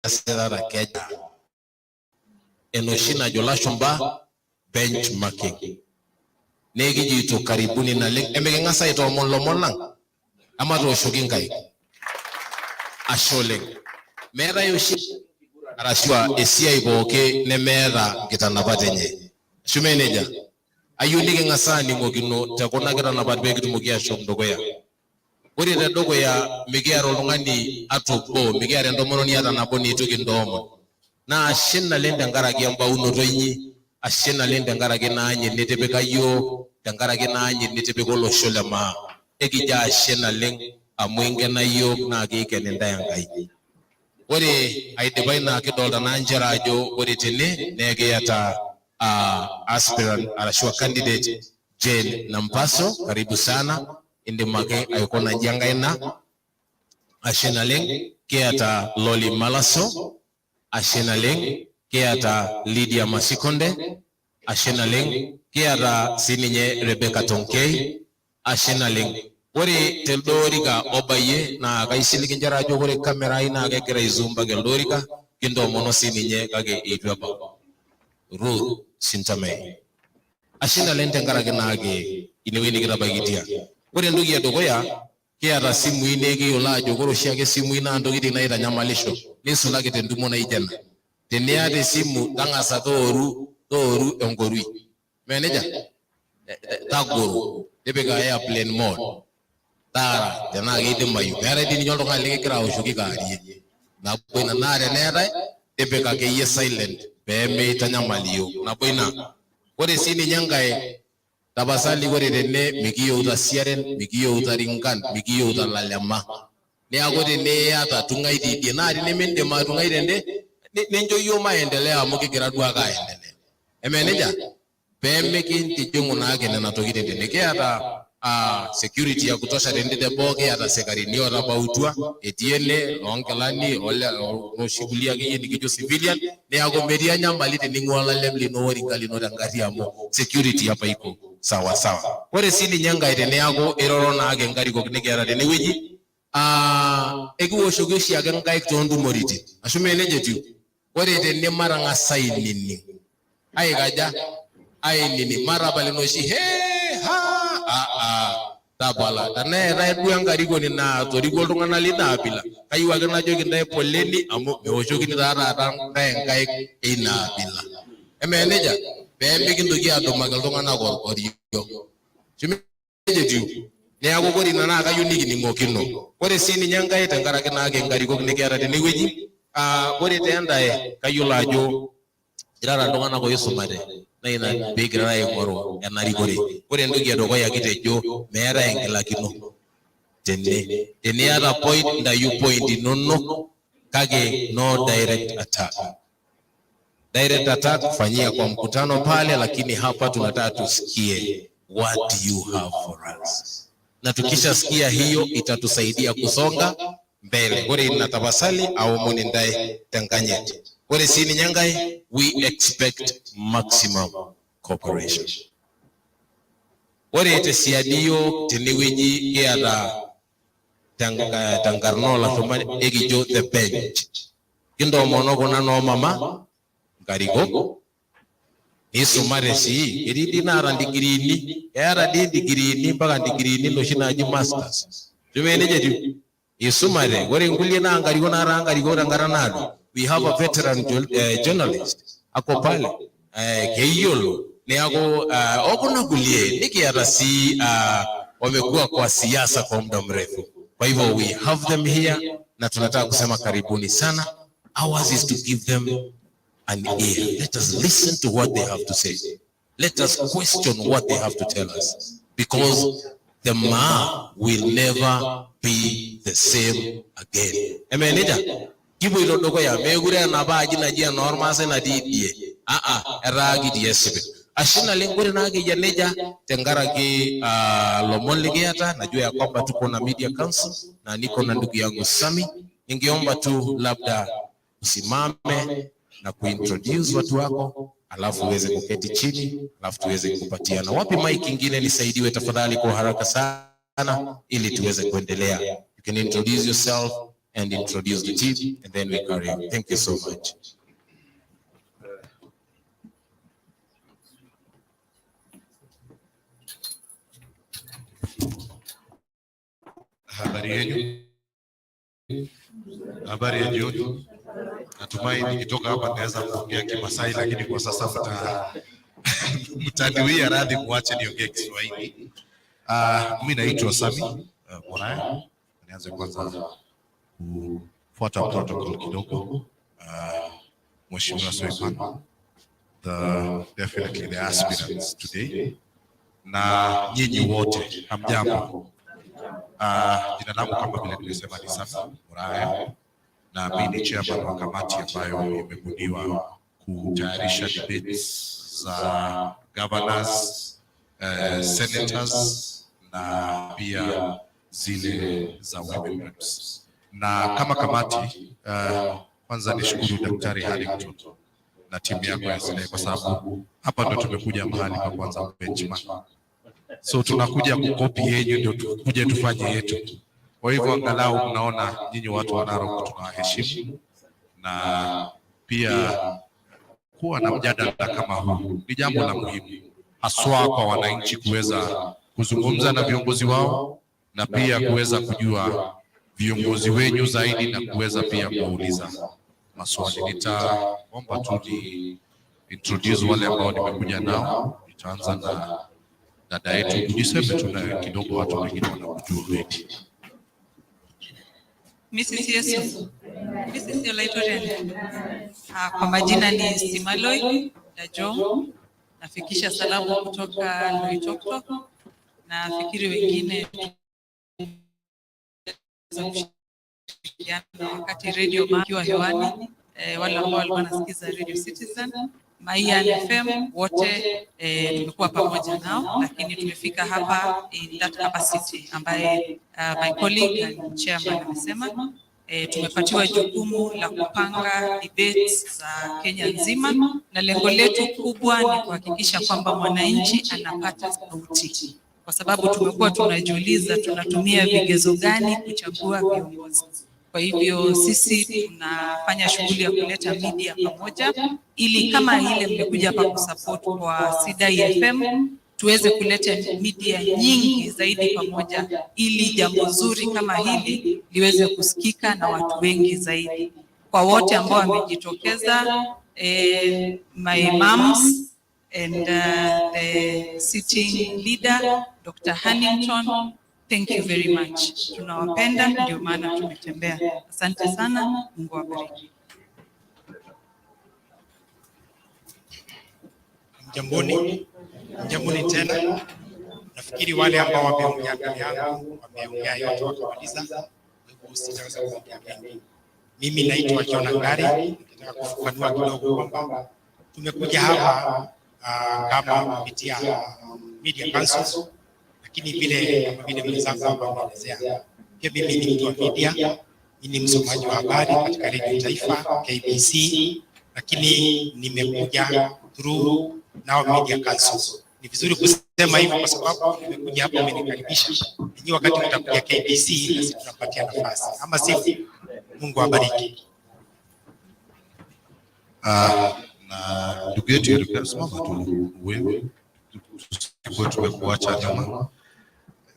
Nikiasita Kenya enoshi najo lashumba benchmarking. Nekijito karibuni naleng, emiking'as aitoomon lomon lang amatooshoki nkaik. Ashe oleng. Meetae oshi arashu esiai pooki nemeeta nkitanapat enye. Ashu mee nejia? Ayieu niking'as aaning'okino tekuna kitanapat pee kitumoki ashom dukuya. Ore tedukuya mikiata oltung'ani ata obo, mikiata entomononi ata nabo nitu kintoomon. Naa ashe naleng tenkaraki embaunoto inyi, ashe naleng tenkaraki ina anyit nitipika yiok, tenkaraki ina anyit nitipika olosho le maa. Ekijo ashe naleng amu inkena yiok naa kiiken intae Enkai. Ore aidipa ina kidolta naa nchere ajo ore tene naa ekiyata aspirant arashu candidate Jane Nampaso, karibu sana. Indim ake aikuna nji enkaina. Ashe naleng. Kiata Loli Malaso, ashe naleng. Kiata Lydia Masikonde, ashe naleng. Kiata sininye Rebecca Tonkei, ashe naleng. Ore telde orika obayie naa kaisiligi nchere ajo ore kamerai naa kegira aizoom mpaka elde orika, kintoomono sininye kake eitu ebau. Ruth Sintamei. Ashe naleng tenkaraki naake inewueji nikitabaikitia. Ore entoki edukuya, kiata simui naa ekiyiolo ajo ore oshiake simui naa ntokitin naitanyamalisho, neisulaki tentumo naijo ena. Teniata esimu tang'asa tooru enkorui. Mee nejia? Tagoro, tipika airplane mode. Taara tenaa keidimayu. Meetae dii ninye oltung'ani likigira aoshoki kaarie. Nabo ina naa teneetae, tipika akeyie silent pee meitanyamal iyiok. Nabo ina. Ore sii ninye enkae, tapasali ore tene mikiyieuta siaren, mikiyieuta rinkan, mikiyieuta lalema. Neeku teniata tung'ai tidie, naa tenimiindim atung'ai tende, nincho yiok maendeleo amu kigira duake aendelea. Eme nejia? Pee mikintijing'u naake nena tokitin tene. Kiata security ya kutosha tende teboo, kiata sikarini ootabautua, etii ene loonkilani, oloshi kulie akeyie nikijo civilian, neeku metii enyamali tening'ua olalem lino orinka lino tengarri amu security hapa iko sawa sawa. Ore sii ninye enkae teneaku iroro naake nkarikok nikiata tenewueji, ekiwoshoki oshiake nkaik toontumoritin, ashu mee nejia etiu? Ore tene matang'as ainining. Aikaja? Ainining. Matapal inoshi hee ha tapala. Teneetae duo enkarikoni naa torikuo iltung'anak lina abila, kayieu ake najoki intae poleni amu meoshokini taa taata ntae nkaik eina abila. Emee nejia? Pee mikintoki adumaki iltung'anak orkorio. Ashu nejia etiu? Neeku ore ina naa kayieu nikining'okino. Ore sii ninye enkae tenkaraki naake nkarikok nikiata tenewueji, ore taa entae kayiolo ajo irara iltung'anak oisumate naa ina pee kigira aing'oru ena rikore. Ore entoki edukuya kitejo meetae enkilakino tene. Teniata point, ntayu point inonok kake no direct attack. Direct attack fanyia kwa mkutano pale, lakini hapa tunataka tusikie what do you have for us. Na tukishasikia hiyo itatusaidia kusonga mbele. Ore ina tapasali aomon intae tenkanyit. Ore sii ninye enkae, we expect maximum cooperation. Ore tesiadi yiok tenewueji kiata tenkarna oolashumba ekijo the bench. Kintoomono kuna noomama nkarikok nisumate sii, etii dii naata ndigiriini, keeta dii ndigiriini mpaka ndigiriini noshi naaji masters. Ashu mee nejia etiu? Isumate. Ore nkulie naa nkarikok nataa nkarikok tenkata naado. We have a veteran journalist ako pale, keyiolo. Neeku okuna kulie nikiata sii wamekuwa kwa siasa kwa muda mrefu. Kwa hivyo we have them here na tunataka kusema karibuni sana. Ours is to give them an ear. Let us listen to what they have to say. Let us question what they have to tell us. Because the Maa will never be the same again. Eme nejia? Kipoito dukuya, meekure enapa aji naji enoormaasai natii idie. Etaa kitii esipil. Ashe naleng, ore naa keyia nejia tenkaraki lomon likiata, najua ya kwamba tuko na media council na niko na ndugu yangu Sami. Ningeomba tu labda usimame na kuintroduce watu wako, alafu uweze kuketi chini, alafu tuweze kupatiana. Wapi mic ingine nisaidiwe tafadhali kwa haraka sana ili tuweze kuendelea. You can introduce yourself and introduce the team, and then we carry on. Thank you so much. Habari yenu, habari ya jioni. Natumai nikitoka hapa naweza kuongea Kimasai, lakini kwa sasa mtaniwia radhi muache niongee Kiswahili. Mimi naitwa Sami Moraya. Nianze kwanza kufuata protocol kidogo. Mheshimiwa Soipan, the definitely the aspirants today, na nyinyi wote hamjambo. Jina langu kama vile nimesema ni Sami Muraya na mimi ni chairman wa kamati ambayo imebuniwa kutayarisha debates za governors, senators na pia zile za women reps. Na kama kamati, kwanza nishukuru Daktari Harrington na timu yako ya Sidai kwa sababu hapa ndo tumekuja mahali pa kwanza benchmark. So tunakuja kucopy yenyu ndio tukuje tufanye yetu. Kwa hivyo angalau mnaona nyinyi watu wa Narok tunawaheshimu, na pia kuwa na mjadala kama huu ni jambo la muhimu, haswa kwa wananchi kuweza kuzungumza na viongozi wao na pia kuweza kujua viongozi wenyu zaidi na kuweza pia kuwauliza maswali. Nitaomba tu ni introduce wale ambao nimekuja nao. Nitaanza na dada yetu, ujiseme tu na kidogo, watu wengine wanakujua zaidi. Mrs. Yesu. Mrs. Olaitoriani. Kwa majina ni Simaloi Dajong. Nafikisha salamu kutoka Loitoktok. Nafikiri wengine kushirikiana wakati radio ikiwa hewani, wale ambao walikuwa wanasikiza Radio Citizen, Mayan FM wote, tumekuwa pamoja nao, lakini tumefika hapa in that capacity ambaye my colleague and chairman amesema. Tumepatiwa jukumu la kupanga debates za Kenya nzima, na lengo letu kubwa ni kuhakikisha kwamba mwananchi anapata sauti, kwa sababu tumekuwa tunajiuliza tunatumia vigezo gani kuchagua viongozi. Kwa hivyo sisi tunafanya shughuli ya kuleta media pamoja, ili kama ile mmekuja hapa kusupport kwa Sidai FM, tuweze kuleta media nyingi zaidi pamoja, ili jambo zuri kama hili liweze kusikika na watu wengi zaidi. Kwa wote ambao wamejitokeza, my moms and the sitting leader Dr. Hannington, thank you very much. Tunawapenda, ndio maana tumetembea. Asante sana, Mungu awabariki. Jamboni, jamboni tena. Nafikiri wale ambao wameongea mbele yangu wameongea yote wakamaliza, kwa hivyo sitaweza kuongea mengi. Mimi naitwa John Ngari, nataka kufafanua kidogo kwamba tumekuja hapa kama kupitia Media Council, lakini vile kama vile mwenzangu hapa ameelezea, pia mimi ni mtu wa media, mimi ni msomaji wa habari katika Radio Taifa KBC, lakini nimekuja through Now Media Council. Ni vizuri kusema hivyo kwa sababu nimekuja hapa, umenikaribisha. Ninyi wakati mtakuja KBC na sisi tunapatia nafasi, ama sivyo? Mungu awabariki. Na ndugu yetu Yeremia, simama tu wewe, tusikuwe tumekuacha nyuma.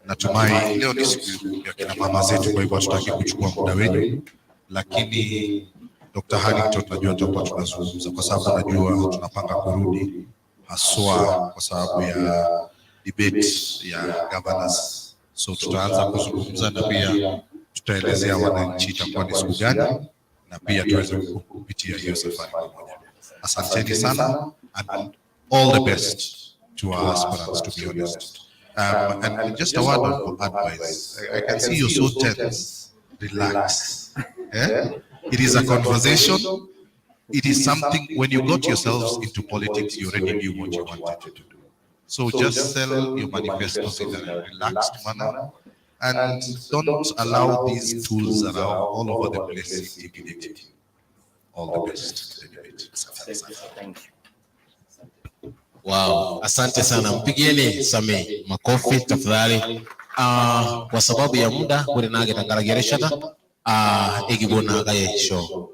Natumai leo ni siku ya kina mama zetu, kwa hivyo hatutaki kuchukua muda wenu, lakini Dr. Harrington najua tutakuwa tunazungumza kwa sababu najua tunapanga kurudi haswa kwa sababu ya debate ya governors. So tutaanza kuzungumza na pia tutaelezea wananchi itakuwa ni siku gani na pia tuweze kupitia hiyo safari pamoja. Asanteni sana and all the best to our aspirants, to be honest. And just a word of advice. I can see you're so tense. Relax. Eh? It is a conversation. It is something, when you got yourselves into politics, you already knew what you wanted to do. So just sell your manifestos in a relaxed manner and don't allow these tools that are all over the place intimidate you. All the best to the debate. Asante sana. Thank you. Wow, asante sana. Mpigieni Sami makofi tafadhali. Kwa sababu ya muda ore naa tenkaraki erishata. Ekipuo naake aisho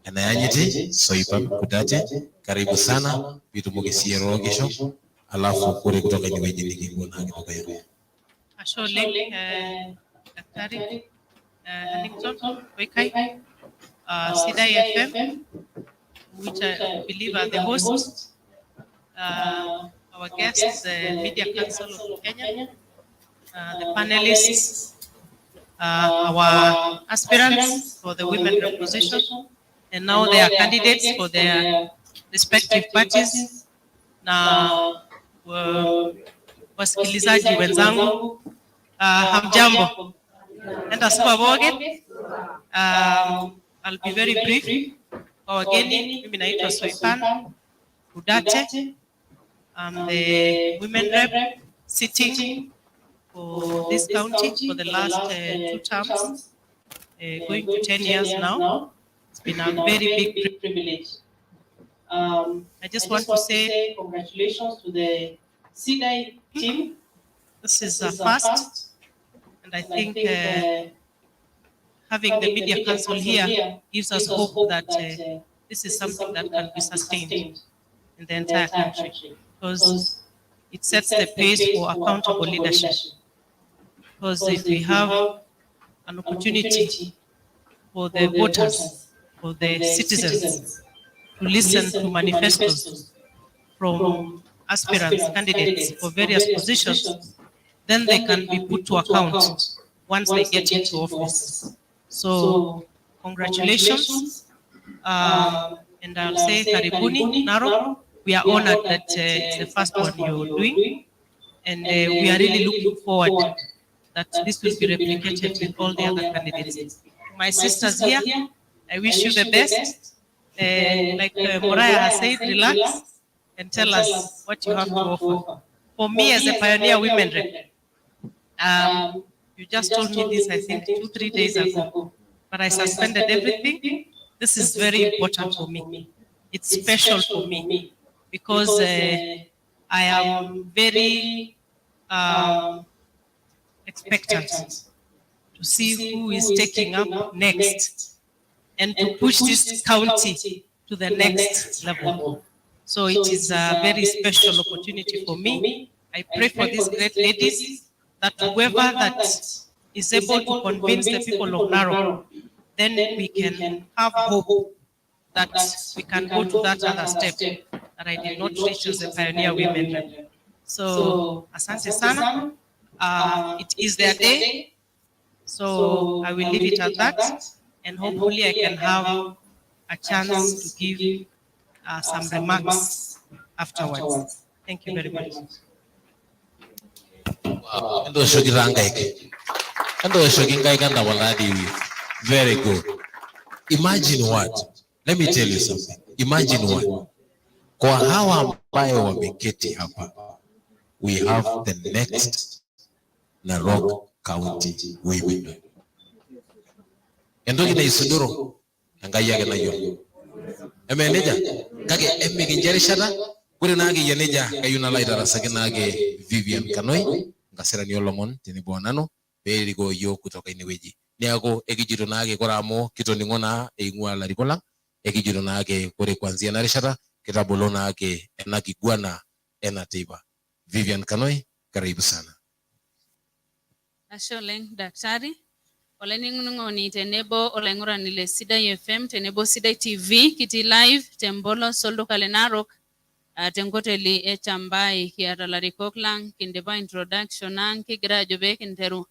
enayanyiti Soipan Kudate, karibu sana pitumoki siyie airorokisho, alafu kore kutoka inewueji nikipuo naake dukuya. Ashe oleng, Daktari Hannington Koikai, Sidai FM, which I believe are the hosts, our guests, the Media Council of Kenya, the panelists, our aspirants for the women rep position, and now they are candidates for their respective parties. Na wasikilizaji wenzangu, hamjambo. Entasupa pookin. I'll be very brief. Kwa wageni, mimi naitwa Soipan Udate. I'm the women rep sitting for this county for the last two terms, going to 10 years now. It's been a very big privilege. I just want to say congratulations to the Sidai team. This is a first, and I think having the media council here gives us hope that this is something that can be sustained in the entire country, because it sets the pace for accountable leadership. Because if we have an opportunity for the voters, for the citizens, to listen to manifestos from aspirants, candidates for various positions, then they can be put to account once they get into office. So, congratulations. And I'll say Karibuni, Narok. We are honored that it's the first one you're doing. And we are really looking forward that this will be replicated with all the other candidates. My sisters here, I wish you the best. Like Moriah has said, relax and tell us what you have to offer. For me as a pioneer women rep, you just told me this, I think, 2, 3 days ago, but I suspended everything. This is very important for me. It's special for me because I am very expectant to see who is taking up next and to push this county to the next level. So it is a very special opportunity for me. I pray for these great ladies that whoever that is able to convince the people of Narok, then we can have hope that we can go to that other step that I did not reach as a pioneer women rep. So, asante sana. It is their day. So I will leave it at that. And hopefully I can have a chance to give some remarks afterwards. Thank you very much. Wow. Entooshoki taa nkaik. Entooshoki nkaik entapala. Very good. Imagine what? Let me tell you something. Imagine what? Kwa hawa ambayo wameketi hapa, we have the next Narok County women. Entoki naisudoro Enkai ake nayiolo. Eme nejia? Kake emikincho erishata, ore naake eyia nejia kayieu nalo aitarasaki naake Vivian Kanoi, enkasirani olomon tenebo onanu, pee erikoo yiok kutoka inewueji. Neeku ekijito naake kore amu kitoning'o naa eing'ua ilarikok lang, ekijito naake kore kuanzia ena rishata kitabolo naake ena kiguana ena teipa. Vivian Kanoi, karibu sana. Ashe oleng daktari. Olainining'oni tenebo olaing'urani le Sidai FM tenebo Sidai TV kitii live tembolos olduka le Narok, tenkoteli e Chambai. Kiata ilarikok lang, kindipa introduction ang, kigira ajo pee kinteru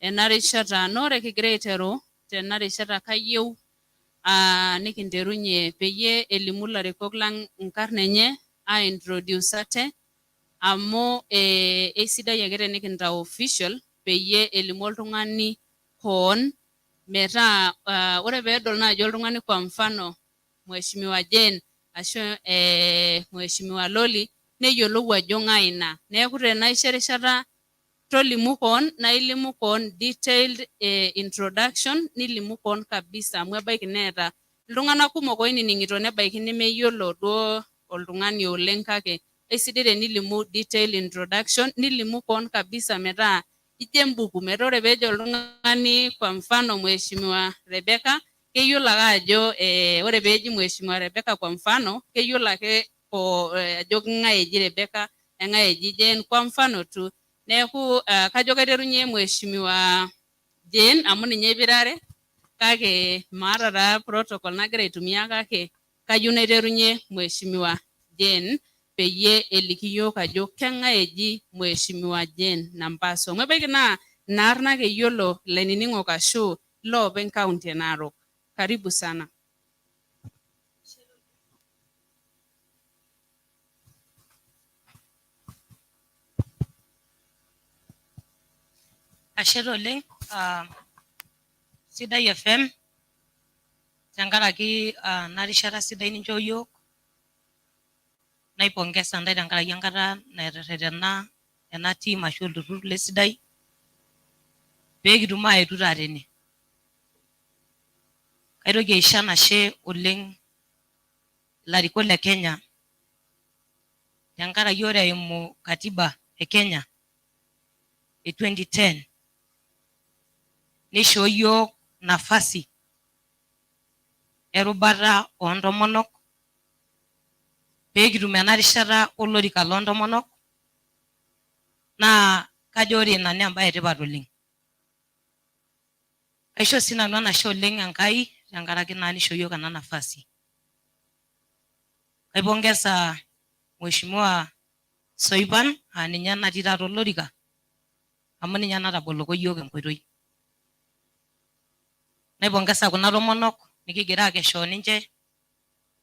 ena rishata. Naa ore kigira aiteru tena rishata, kayieu nikinterunye peyie elimu ilarikok lang inkarn enye, ai-introduce ate, amu eisidai ake tenikintau official peyie elimu oltung'ani koon metaa ore peedol naaji oltung'ani, kwa mfano Mheshimiwa Jane ashu Mheshimiwa Loli, neyiolou ajo ng'ae ina. Neeku tenaisho erishata tolimu koon, naa ilimu koon detailed introduction, nilimu koon kabisa, amu ebaiki neeta iltung'anak kumok oinining'ito, nebaiki nemeyiolo duo oltung'ani oleng, kake eisidai tenilimu detailed introduction, nilimu koon kabisa metaa Ijo embuku metaa ore peejo oltung'ani kwa mfano Mheshimiwa Rebecca, keyiolo ake ajo ore peeji Mheshimiwa Rebecca kwa mfano, keyiolo ake ajo keng'ae eji Rebecca, eng'ae eji Jane kwa mfano tu. Neeku kajo kaiterunye Mheshimiwa Jane amu ninye ipirare, kake maata taa protocol nagira aitumia kake kayieu naiterunye Mheshimiwa Jane peyie eliki iyiok ajo keng'ae eji Mheshimiwa Jane Nampaso. Amu ebaiki naa ina arna ake eyiolo ilainining'ok ashu iloopeny county e Narok. Karibu sana. Ashe taa oleng Sidai FM tenkaraki ena rishata sidai ninchoo iyiook naipongesa intae tenkaraki enkata naterretena ena team ashu olturrur le Sidai pee kitum aaetu taata tene. Kaitoki aisho enashe oleng ilarikok le Kenya tenkaraki ore eimu katiba e Kenya e 2010 neishoo iyiook nafasi erubata oo ntomonok pee kitum ena rishata olorika loo ntomonok naa kajo ore ina naa embae etipat oleng. Kaisho sii nanu enashe oleng Enkai tenkaraki naa neishoo iyiook ena nafasi. Kaipongesa Mheshimiwa Soipan aa ninye natii taata olorika amu ninye nataboloko iyiook enkoitoi. Naipongesa kuna tomonok nikigira aakesha o ninche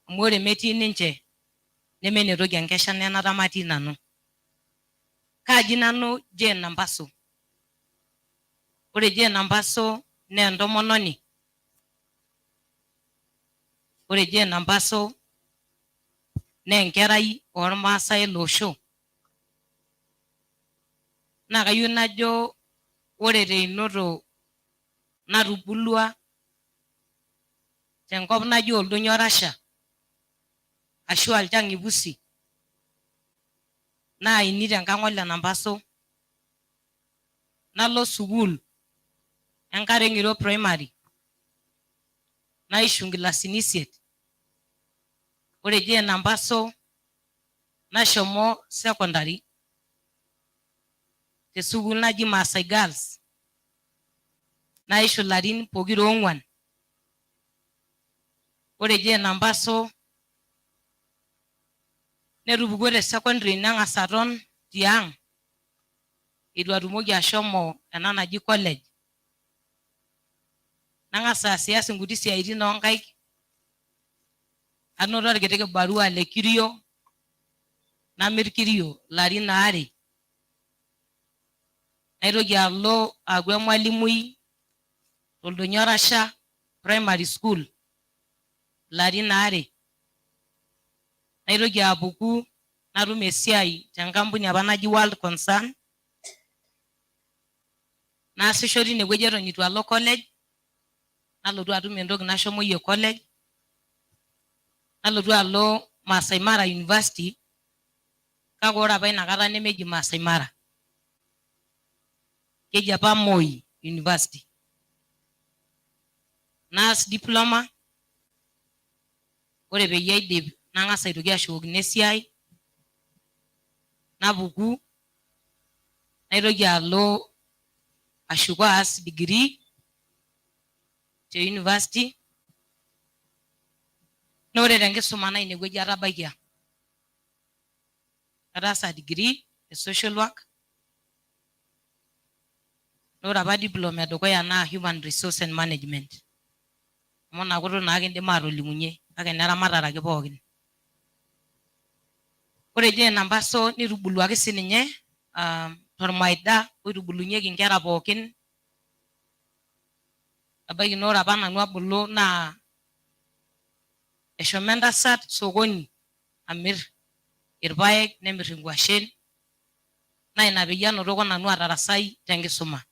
amu ore metii ninche neme enetoki enkesha naa enata matii nanu. Kaaji nanu Jane Nampaso. Ore Jane Nampaso naa entomononi. Ore Jane Nampaso naa enkerai oolmaasai ele osho. Naa kayieu najo ore teinoto natubulua tenkop naji Oldonyio Rasha ashu aa Ilchang'ipusi naaini tenkang Ole Nampaso nalo sukuul Enkare Ng'iro Primary naishu nkilasini isiet. Ore Jane Nampaso nashomo secondary te sukuul naji Maasai Girls naishu ilarin pokira oong'uan. Ore Jane Nampaso netupukuo te secondary neng'as aton tiang eitu atumoki ashomo ena naji college. Nang'as aasias inkuti siaitin oo nkaik, anoto olkiti kibarua le kirio, namir kirio ilarin aare, naitoki alo aaku emwalimui toldonyio Rasha primary school ilarin aare, naitoki apuku natum esiai te nkampuni apa naji World Concern, naasisho teine wueji eton eitu alo college, nalotu atum entoki nashomoyie college, nalotu alo Maasai Mara University, kake ore apa ina kata nemeji Maasai Mara, keji apa Moi University. Naas diploma, ore peyie aidip nang'as aitoki ashukokino esiai, napuku naitoki alo ashuko aas degree te university naa ore tenkisuma naa inewueji atabaikia. Ataasa degree e social work naa ore apa diploma edukuya naa human resource and management amu ina kutuk naa kindim atolimunye kake ineramatare ake pookin. Ore Jane Nampaso neitubuluaki siininye tormaida oitubulunyieki inkera pookin. Ebaiki naa ore apa nanu abulu naa eshomo entasat sokoni amir irpaek nemir inkuashen naa ina peyie anotoko nanu atarasai tenkisuma.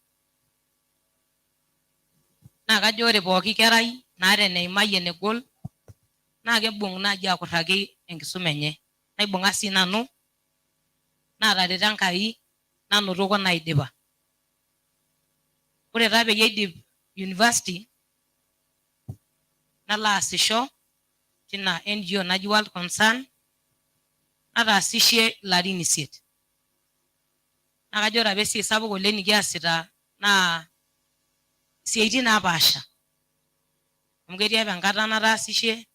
Naa kajo ore pooki kerai naata eneimayie enegol naa kebung naaji akurraki enkisuma enye. Naibung'a sii nanu naatareto Enkai nanotoko naidipa. Ore taa peyie aidip university nalo aasisho tina NGO naji World Concern nataasishe ilarin isiet. Naa kajo ore apa esiai sapuk oleng nikiasita naa isiaitin napaasha. Amu ketii apa enkata nataasishe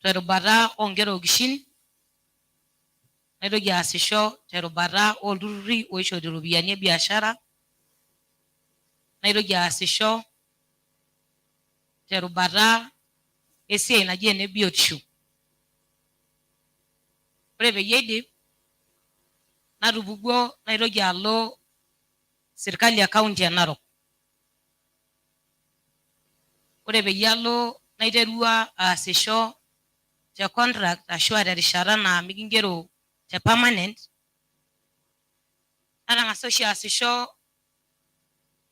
terubata oonkera okishin, naitoki aasisho terubata oolturrurri oishori iropiyiani e biashara, naitoki aasisho terubata esiai naji ene biotisho. Ore peyie aidip, natupukuo naitoki alo sirkali e kaunti e Narok. Ore peyie alo naiterua aasisho te contract ashu aa terishata naa mikingero te permanent, natang'asa oshi aasisho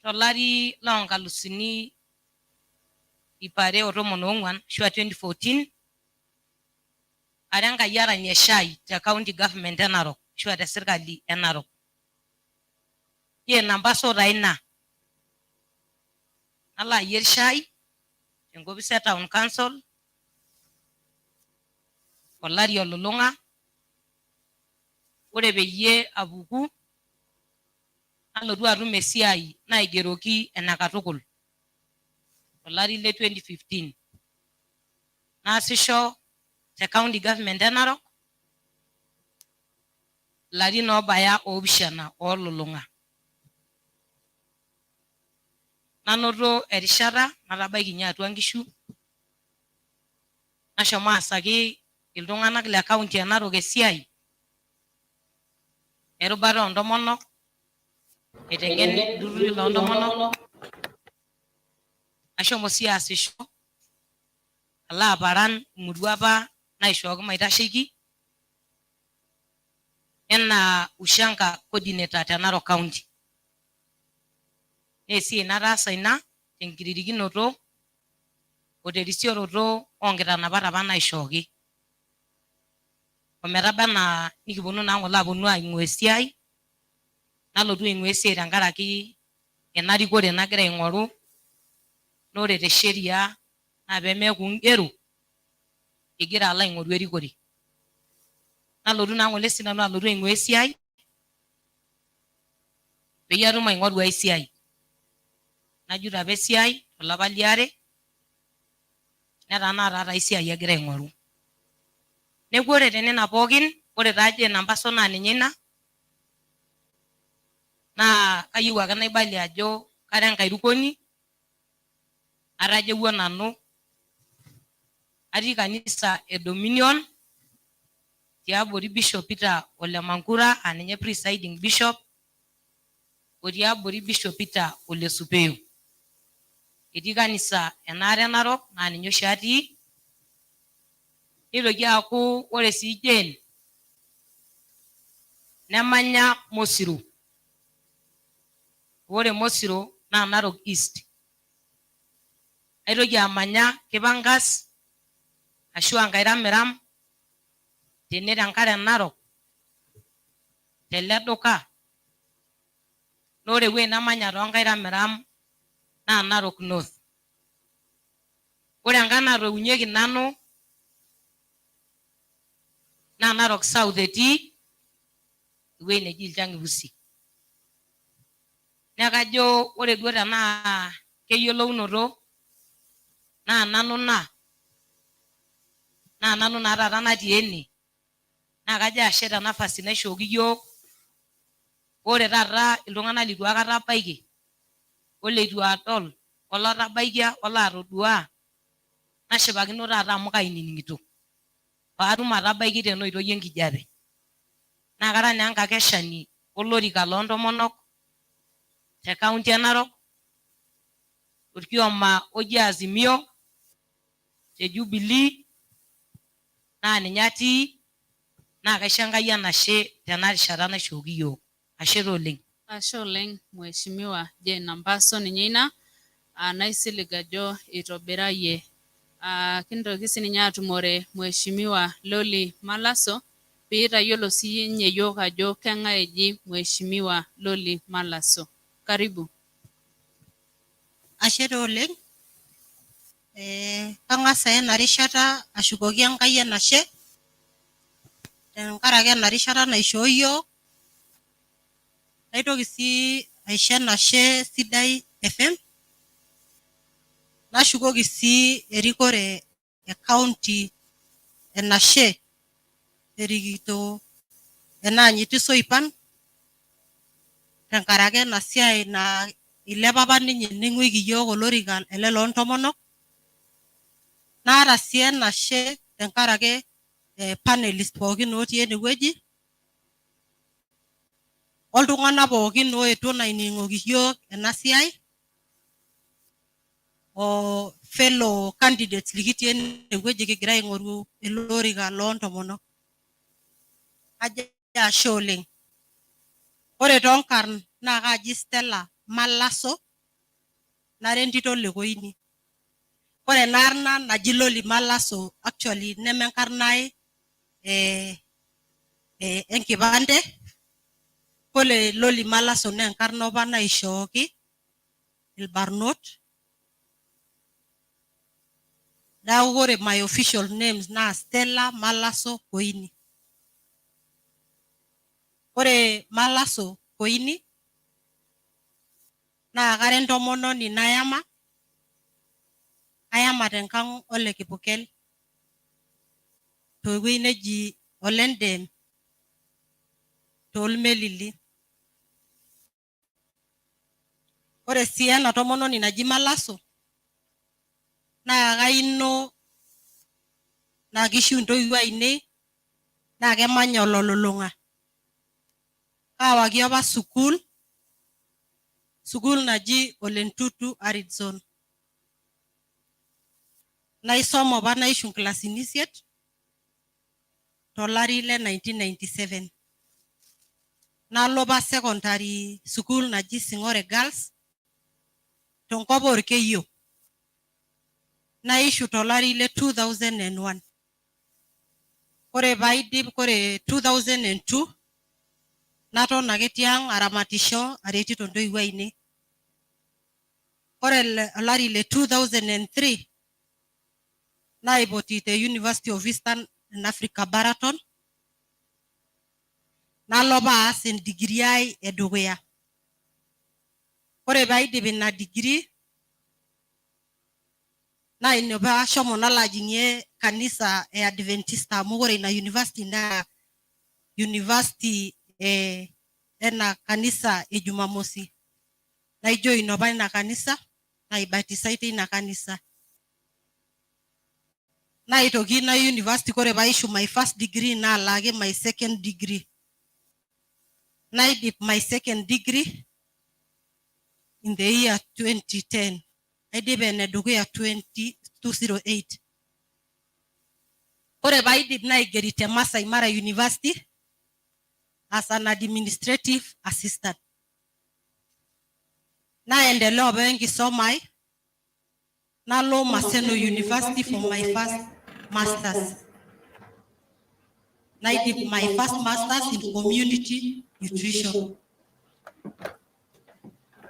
tolari loo nkalusuni 214 ashu aa 2014 ara enkayiarani e shai te county government e Narok ashu aa te sirkali e Narok. Jane Nampaso taa ina. Nalo ayier shai tenkopis e town council olari olulung'a. Ore peyie apuku nalotu atum esiai naigeroki ene katukul tolari le 2015. Naasisho te county government e Narok ilarin oobaya oopishana oolulung'a. Nanoto erishata natabaikinye atua nkishu, nashomo aasaki iltung'anak le kaunti e Narok esiai erubata oo ntomonok, aiteng'en ilturruri loo ntomonok, nashomo sii aasisho alo aparan imurua apa naishooki maitasheiki enaa Ushanka coordinator te Narok County. Naa esiai nataasa ina tenkiririkinoto o terisioroto oo nkitanapat apa naishooki. Ometaba anaa nikiponu naa ng'ole aponu aing'ua esiai, nalotu aing'ua esiai tenkaraki ena rikore nagira aing'oru, naa ore te sheria naa pee meeku ingero igira alo aing'oru erikore. Nalotu naa ng'ole sii nanu alotu aing'ua esiai peyie atum aing'oru ai siai. Najut apa esiai tolapa liare netaa naa taata ai siai agira aing'oru. Neeku ore tenena pookin, ore taa Jane Nampaso naa ninye ina, naa kayieu ake naibalie ajo kara enkairukoni, atajeuo nanu, atii kanisa e Dominion tiabori Bishop Peter Ole Mankura aa ninye presiding bishop o tiabori Bishop Peter Ole Supeyo. Etii kanisa enaare e Narok naa ninye oshi atii. Neitoki aaku ore sii Jane nemanya Mosiro. Ore Mosiro naa Narok East. Aitoki amanya Kipangas ashu aa Nkairamiram tene te Nkare Narok tele duka naa ore ewueji namanya too Nkairamiram naa Narok North. Ore enkang natoiunyieki nanu naa Narok South etii ewueji neji Ilchangipusi. Neeku kajo ore duo tenaa keyiolounoto naa nanu ina naa nanu naa taata natii ene naa kajo ashe te nafasi naishooki iyiook ore taata iltung'anak leitu aikata abaiki oleitu adol olotabaikia olaatodua nashipakino taata amu kainining'ito paatum atabaiki tena oitoi enkijape. Naa kara naa enkakeshani olorika loo ntomonok te kaunti e Narok torkioma oji Azimio te Jubilee naa ninye atii naa kaisho Enkai enashe tena rishata naishooki iyiook. Ashe taa oleng. Ashe oleng Mheshimiwa Jane Nampaso ninye ina naisilig ajo eitobirayie. Kintoki sininye atumore Mheshimiwa Loli Malaso. Piitayiolo siinye yiok ajo keng'ae eji Mheshimiwa Loli Malaso. Karibu. Ashe taa oleng. Kang'as aya ena rishata ashukoki Enkai enashe tenkaraki ena rishata naishoo yiok. Naitoki sii aisho enashe sidai FM. Nashukoki sii erikore e county enashe erikito enaanyiti Soipan tenkaraki ena siai naa ilepa apa ninye ning'uiki yiok olorika ele loo ntomonok. Naata sii enashe tenkaraki panelist pookin otii enewueji oltung'anak pookin oetuo naa ainining'oki yiok ena siai o fellow candidates likitii enewueji kigira aing'oru ele orika loo ntomonok. Ajo ashe oleng. Ore toonkarn naa kaaji Stella Malaso nara entito le Koini. Ore ena arna naji Loli Malaso actually neme enkarna ai enkipande. Ore Loli Malaso naa enkarna apa naishooki ilbarnot. Neeku ore my official names naa Stella Malaso Koini. Ore Malaso Koini naa kara entomononi nayama, ayama tenkang ole Kipukel tewueji neji Olendem toolmelili. Ore sii ena tomononi naji Malaso naa kaino naa kishiu intoiwuo ainei naa kemanya ololulung'a. Kaawaki apa sukuul, sukuul naji Ole Ntutu Arid Zone. Naisoma apa naishu inkilasini isiet tolari le 1997. Nalo apa secondary sukuul naji Sing'ore Girls tenkop oorkeyio. Naishu tolari le 2001. Ore paidip ore 2002 naton ake tiang aramatisho aretito intoiwuo ainei. Ore olari le 2003 naipoti te University of Eastern Africa Baraton nalo apa aas endigiri ai edukuya. Ore paidip ina degree naa ina apa ashomo nalo ajing'ie kanisa e Adventista amu ore ina university naa university ena kanisa e Jumamosi. Naijoin apa ina kanisa naibatisai teina kanisa. Naitoki ina university ore paishu my first degree naalaaki my second degree. Naidip my second degree in the year 2010. Aidipa enedukuya 208. Ore paidip naigeri te Masai Mara University as an administrative assistant. Naendelea apa enkisoma ai nalo Maseno University for my first masters. Naidip my first masters in community nutrition.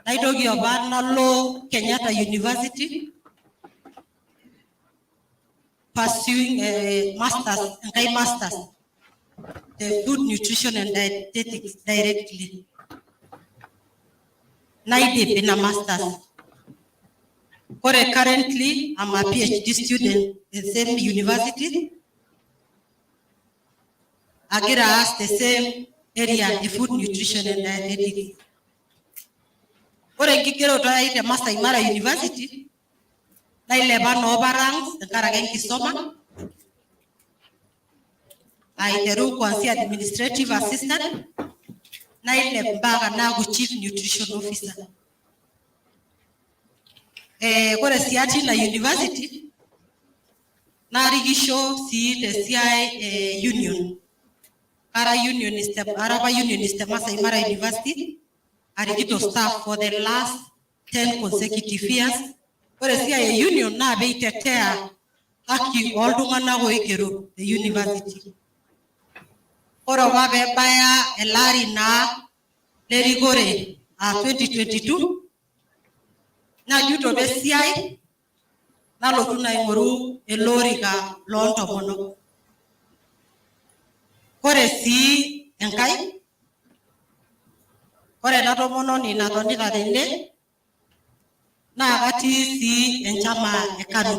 Naitoki apa nalo Kenyatta University pursuing a masters, enkae masters the food nutrition and dietetics directly. Naidip ina masters. Ore currently I'm a PhD student in the same university. Agira aas the same area e food nutrition and dietetics. Ore enkigeroto ai te Masai Mara University nailepa naa apa ranks tenkaraki enkisuma aiteru kuanzia administrative assistant nailep mpaka naaku chief nutrition officer. Ore sii atii ina university narikisho sii tesiai e union. Kara unionist, ara apa unionist te Masai Mara University arikito staff for the last 10 consecutive years. Ore esiai e union naa peitetea haki ooltung'anak oigero te university. Ore apa peebaya ele ari naa lerikore aa 2022 najuto apa esiai nalotu naa aing'oru ele orika loontomonok. Ore sii enkae, ore ena tomononi natonita tene naa katii sii enchama e KANU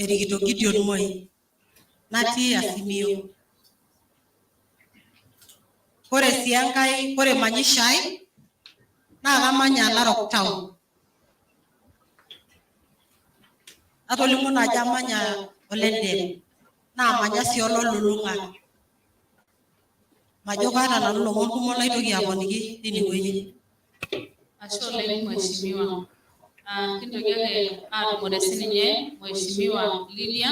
erikito Gideon Moi natii Azimio. Ore sii enkae, ore manyisho ai naa kamanya Narok town. Atolimuo naa ajo amanya Olendem naa manya sii ololulung'a. Majo kaata nanu ilomon kumok laitoki aponiki tinewueji. Ashe oleng mheshimiwa. Kintoki ake aatumore sininye mheshimiwa Lydia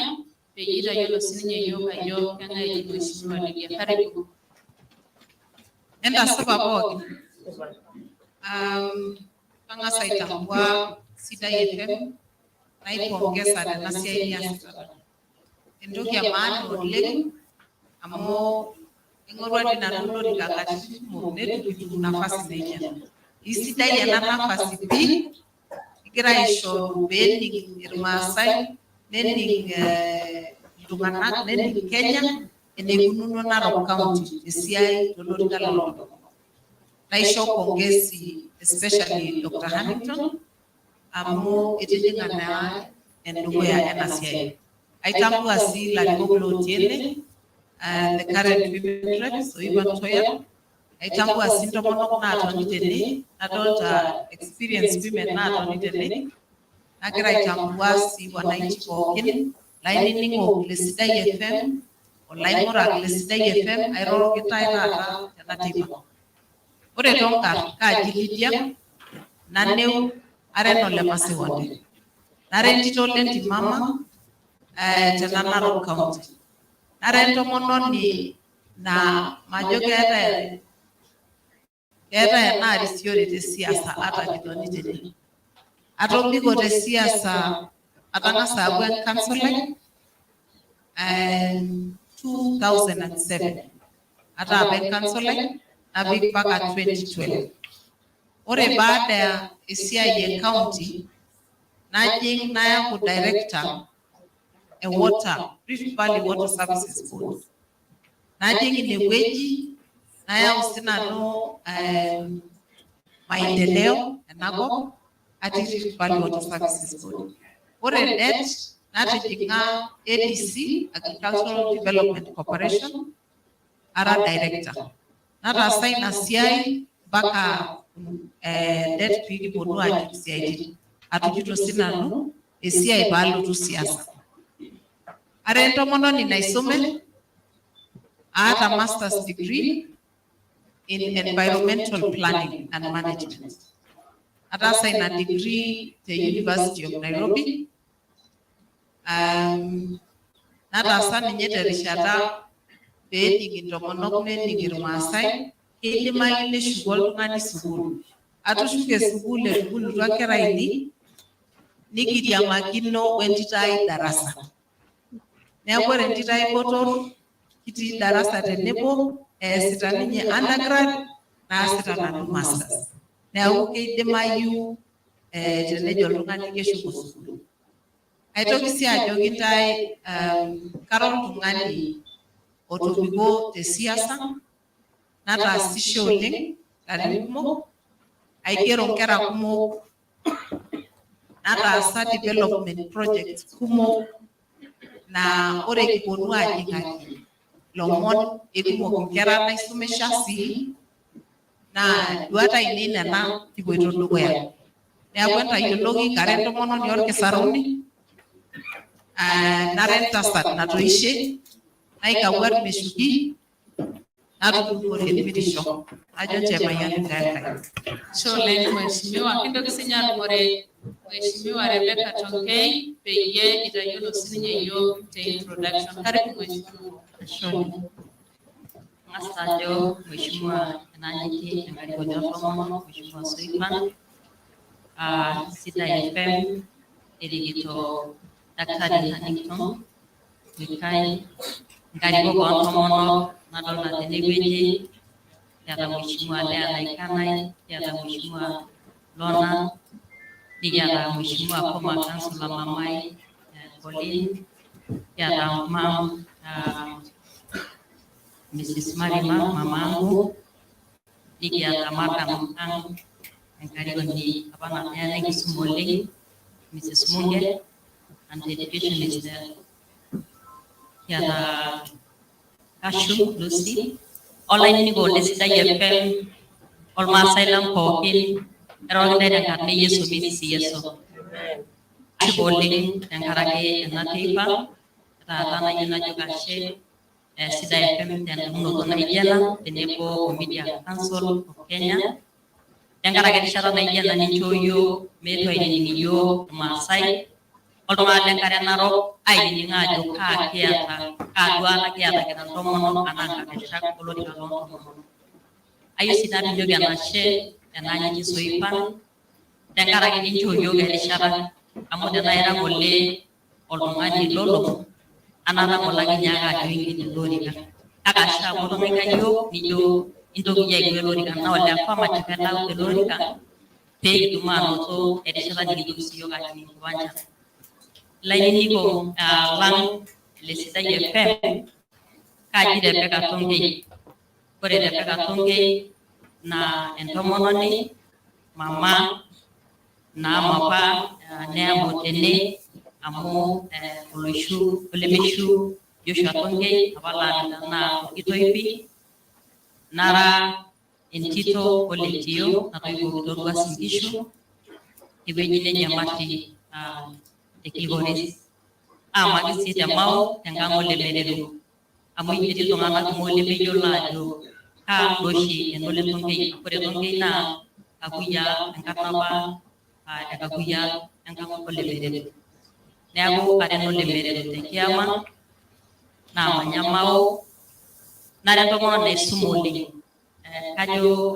peyie itayiolo sininye iyiook ajo keng'ae eji mheshimiwa Lydia. Karibu. Entasupa pookin. Kang'as aitambua Sidai FM naipongeza tena siai niasita. Entoki e maana oleng amu aing'orua dii nanu olorika katitin kumok neitu kitum nafasi naijo ena. Isidai ena nafasi pii igira aishoru peening Irmaasai nening iltung'anak nening Kenya eneikununo Narok County tesiai tolorika looltomonok. Naisho pongezi especially Dr. Hannington amu itijing'a naa endukuya ena siai. Aitambua sii ilarikok lotii ene, the current women rep Soipan Tuya. Aitambua sii intomonok naatoni tene, nadolta experienced women naatoni tene. Nagira aitambua sii wananchi pookin lainining'ok le Sidai FM olaing'urak le Sidai FM airoroki intae taata tena teipa. Ore toonkarn kaaji Lydia Naneu ara ene Masiwante. Nara entito Lentimama tena Narok County. Nara entomononi naa majo keetae enaarisiore te siasa ata kitoni tene. Atobiko te siasa, atang'asa aaku enkansolai 2007. Ataa apa enkansolai nabik mpaka 2012. Ore baada ya esiai e county najing nayaku director e water, Rift Valley Water Services Board. Najing inewueji nayau sinanu maendeleo enakop atii Rift Valley Water Services Board. Ore det natijing'a ADC, Agricultural Development Corporation, ara director. Nataasa ina siai mpaka det pee kiponu ajut isiaitin. Atujito sinanu esiai paalotu siasa. Ara entomononi naisume, aata master's degree in environmental planning and management. Ataasa ina degree te University of Nairobi. Nataasa ninye terishata peening intomonok nening Irmaasai, keidimayu neshuko oltung'ani sukuul. Atushuke sukuul etubulutua nkera ainei, nikiriamakino wentito ai darasa. Neeku ore entito ai botor kitii darasa tenebo, eesita ninye undergrad, naasita nanu masters. Neeku keidimayu tenejo oltung'ani keshuko sukuul. Aitoki sii ajoki intae kara oltung'ani otobiko te siasa, nataasishe oleng larin kumok, aigero nkera kumok, nataasa development projects kumok naa ore kiponu ajing'aki lomon ekumok inkera naisomesha sii naa duat ainei nena kipoito dukuya. Neeku entayioloki kara entomononi orkisaruni, nara entasat natoishe, naikawuar meshuki, natudung'ore emitisho. Najo nche emayian intae Enkai. Ashe oleng mheshimiwa. Kintoki sinye atumore Mheshimiwa Rebecca Tonkei peyie itayiolo sininye iyiook te introduction. Karibu mheshimiwa. Ashe oleng. Ang'as ajo Mheshimiwa enaanyiti enkarikoni ooltomonok Mheshimiwa Soipan, Sidai FM erikito Daktari Hannington Muikai, Nkarikok oontomonok nadolta tenewueji, kiata Mheshimiwa Lea Naikanai, kiata Mheshimiwa Lona, nikiata Mheshimiwa former councillor Mamai Pauline, kiata mam Mrs. Marima mamangu, nikiata madam ang enkarikoni apa nanu enkisuma oleng, Mrs. Munge, and the education is there. Kiata Kashu Lucy, olainining'oni le Sidai FM, olmaasai lang pookin, eroroki ntae tenkarna e Yesu Mesisi Yesu. Ashipa oleng tenkaraki ena teipa taata nayieu najoki ashe Sidai FM tendamunoto naijo ena tenebo o Media Council of Kenya tenkaraki erishata naijo ena ninchoo yiok meetu ainining iyiok Irmaasai oltung'anak lenkare narok ainining aajo kaa kiata kaa duata kiata kira intomonok anaa nkakeshak olorika loontomonok. Ayieu sii napijoki enashe enaanyiti Soipan tenkaraki ninchoo yiok erishata amu tenaa ira ng'ole oltung'ani lolo anata ng'ole ake inyaaka ajo ingil ele orika kake ashe amu itung'aikia yiok nijo intoki iyie aing'ua ele orika naa ole affirmative ele orika pee kitum aanoto erishata nikintoki sii yiok ajing enkiwanja. Ilainining'ok lang le Sidai FM, kaji Rebecca Tonkei. Ore Rebecca Tonkei naa entomononi mama naamapa neamu tene amu oloishu olemeishu Joshua Tonkei apa laamita naa orkitoipi nara entito oletio natoiwuoki toorkuasin nkishu tewueji neji Emati te Kilgoris. Aamaki sii te Mau tenkang ole Merero amu etii iltung'anak kumok lemeyiolo ajo kaa ang doi oshi ena ole Tonkei. Ore Tonkei naa Kakuyia enkarna apa e Kakuyia enkang ole Merero. Neeku kara enole Merero te kiama naamanya Mau nara entomononi naisuma oleng. Kajo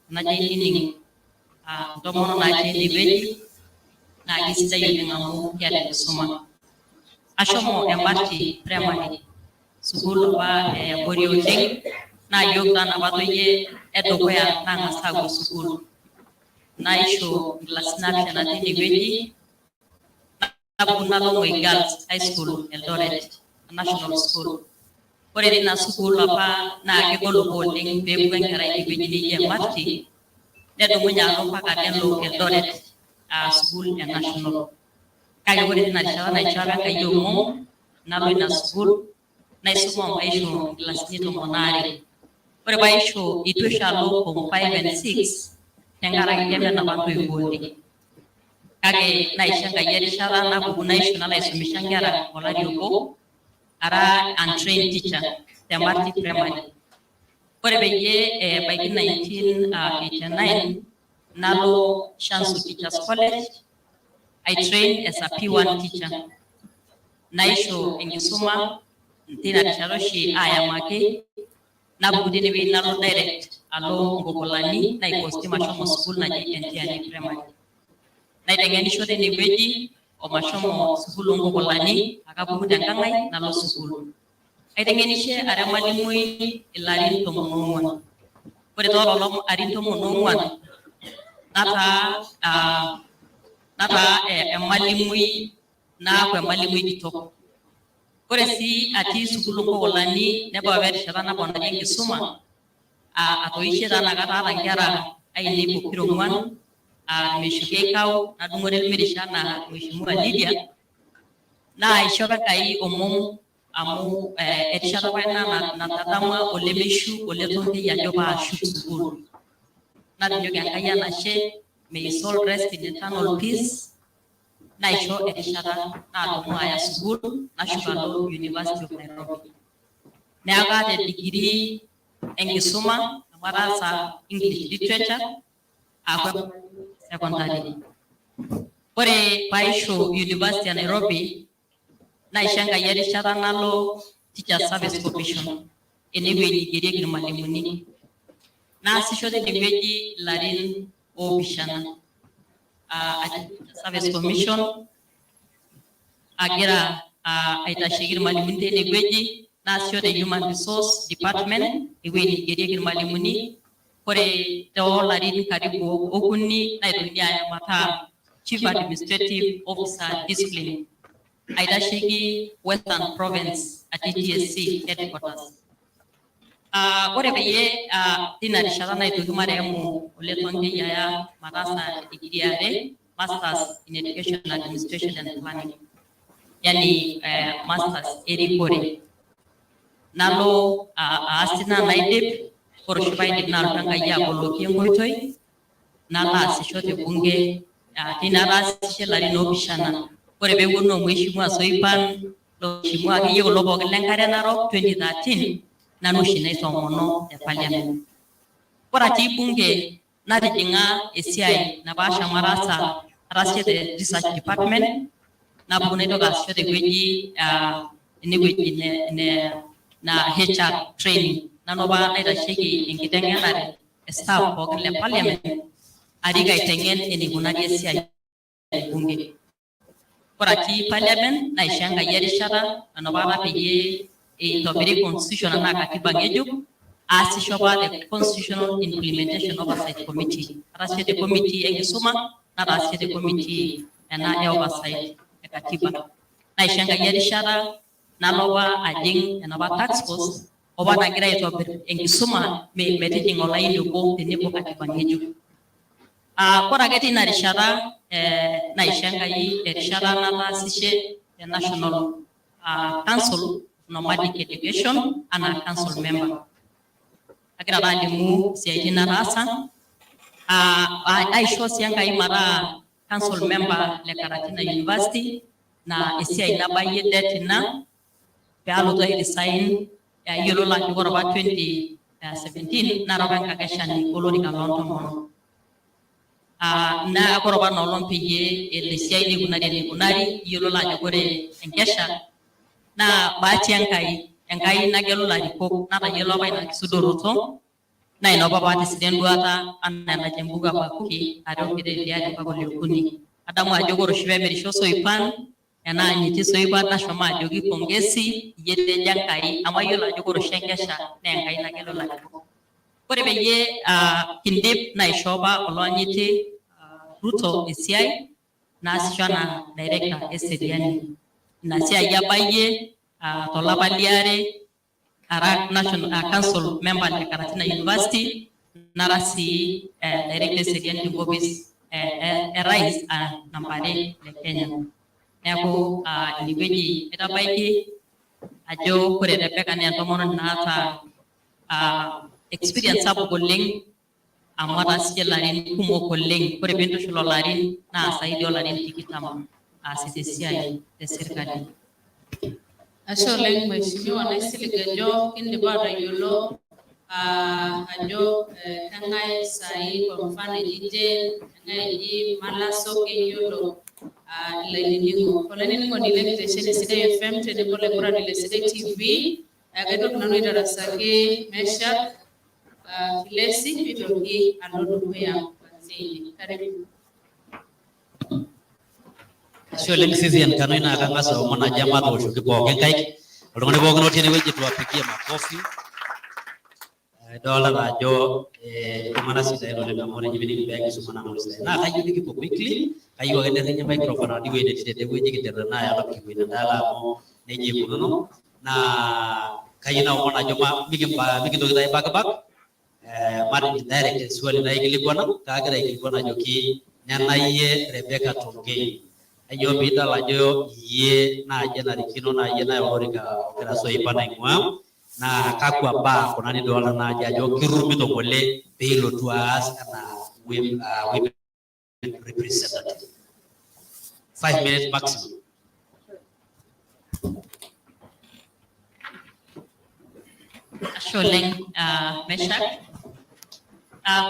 tenajo ainining intomonok natii enewueji naa kisidai oleng amu kiata enkisuma. Ashomo Emati Primary sukuul apa eabori oleng naa iyiok taa napa toyie edukuya naang'as aapuo sukuul. Naisho nkilasini naapishana tinewueji napuku nalo Moi Girls High School Eldoret National School. Ore tina sukuul apa naa kegol apa oleng peepuku enkerai tewueji neji Emati nedumunye alo mpaka nelo Eldoret aa sukuul e national. Kake ore tina rishata naishoo apa Enkai omom nalo ina sukuul naisuma omaisho nkilasini tomon aare. Ore paisho eitu oshi alo form 5 and 6 tenkaraki kemen apa ntoiwuo oleng. Kake naisho Enkai erishata napuku naisho nalo aisumisha nkera olari obo ara untrained teacher te Marti Primary. Ore peyie ebaiki 1989 nalo Shanzu Teachers College, I trained as a P1 teacher. Naisho enkisuma tina rishata oshi aayamaki napuku tinewueji nalo direct alo Nkokolani naiposti mashomo sukuul naji Entiani Primary. Naiteng'enisho tinewueji omashomo sukuul oo Nkokolani akapuku tenkang' ai nalo sukuul. Aiteng'enishe ara emalimui ilarin 14. Ore too lelo arin 14 nataa emalimui naaku emalimui kitok. Ore sii atii sukuul oo Nkokolani nebau apa erishata naponari enkisuma atoishe taa inakata aata nkera ainei pokira ong'uan Meshuki Keikau nadung'ore ilmirisha anaa Mheshimiwa Lydia naa aisho apa Enkai omom amu erishata apa ina natadamua olemeishu ole Tonkei ajo paashuk sukuul. Natejoki Enkai enashe, may his soul rest in eternal peace, naisho erishata naadumu aya sukuul nashuk alo University of Nairobi. Neeku aata degree enkisuma amu ataasa English literature aaku secondary. Ore paisho University e Nairobi naisho Enkai erishata nalo Teacher Service Commission enewueji nigerieki irmalimuni. Naasisho tinewueji ilarin oopishana atii Teacher Service Commission agira aitasheiki irmalimuni tinewueji. Naasisho te Human Resource Department, ewueji neigerieki irmalimuni. Ore toolarin karibu okuni naitokini aya mataa Chief Administrative Officer Discipline, aitasheki Western Province atii TSC headquarters. Ore peyie tina rishata naitoki marehemu Ole Tonkei aya mataasa degree are, Masters in Education Administration and Planning, yani masters erikore. Nalo aas ina naidip, ore oshi paidip nalotu Enkai aboloki enkoitoi nalo aasisho te bunge tine ataasishe ilarin oopishana. Ore peeponu omheshimiwa Soipan, lo mheshimiwa akeyie kulo pookin le Nkare Narok 2013 nanu oshi naitoomono te parliament. Ore atii bunge natijing'a esiai napaasha amu ataasa ataasishe te research department, napuku naitoki aasisho tewueji enewueji ne, ne, na HR training. Nanu apa naitasheki enkiteng'enare e staff pookin le parliament arik aiteng'en eneikunari esiai e bunge. Ore atii parliament naishoo Enkai erishata enopakata peyie eitobiri constitution anaa katiba ng'ejuk, aasisho apa te Constitutional Implementation Oversight Committee. Ataasishe te committee enkisuma, nataasishe te committee ena e oversight e katiba. Naishoo Enkai erishata nalo apa ajing enapa task force opa nagira aitobir enkisuma metijing'a olaini obo tenebo katiba ng'ejuk. Ore ake teina rishata naishoo Enkai erishata nataasishe te National Council of Nomadic Education anaa council member. Agira taa alimu isiaitin nataasa. Aishoo sii Enkai mataa council member le Karatina University naa esiai nabayie det ina pee alotu ai resign ayiololo ajo ore apa 2017 nara apa enkakeshani olorika loo ntomonok. Naa ore apa ina olong peyie elo esiai neikunari eneikunari, iyiololo ajo ore enkesha naa bahati Enkai, Enkai nagelu ilarikok natayiolo apa ina kisudoroto naa ina apa paatisira enduata anaa enajo embuku Habakuki are orkereri liare mpaka oliokuni. Adamu ajo ore oshi peemirisho Soipan enaanyiti Soipan nashomo ajoki pongesi iyie etejo Enkai amu ayiolo ajo ore oshi enkesha naa Enkai nagelu ilarikok. Ore peyie kindip naishoo apa oloonyiti Ruto esiai naasisho anaa director eseriani. Ina siai abayie tolapa liare ara national council member le Karatina University nara sii director eseriani tenkopis e rais namba are le Kenya. Neeku inewueji aitabaiki ajo ore Rebecca naa entomononi naata experience sapuk oleng amu ataasishe ilarin kumok oleng. Ore piintushul olarin naa saidi olarin 20 aasita esiai te sirkali. Ashe oleng mheshimiwa, naisilig ajo kindipa atayiolo ajo keng'ae saai kwa mfano eji Jane, keng'ae eji Malaso, keyiolo ilainining'ok. Olainining'oni le nkitesheni Sidai FM tenebo olaing'urani le Sidai TV, kaitoki nanu aitarasaki Meshack Kilesi pitoki alo dukuya kuanzia ine. Karibu. Ashe oleng Vivian Kanoi, naa kang'as aomon ajo matooshoki pookin nkaik. Oltung'ani pookin otii enewueji tuwapigie makofi. Idolta taa ajo iltung'anak sidain oleng amu ore ninye pee enkisuma naa ntokitin sidain. Naa kayieu nikipuo quickly, kayieu ake nerrinyi microphone adi wueji netii tede wueji kinteru ena aya topic kipuoito endaalo amu nejia ikununo. Naa kayieu naomon ajo mikintoki taa aibakibak, matijing direct swali naikilikuana. Kaagira aikilikuan ajoki nena iyie Rebecca Tonkei, ainyoo piidol ajo iyie naaji enarikino naa iyie naya olorika ogira Soipan aing'uaa, naa kakwa baa kuna nidolta naaji ajo kirrumito ng'ole pee ilotu aas enaa women representative? 5 minutes maximum. Ashe oleng Meshack.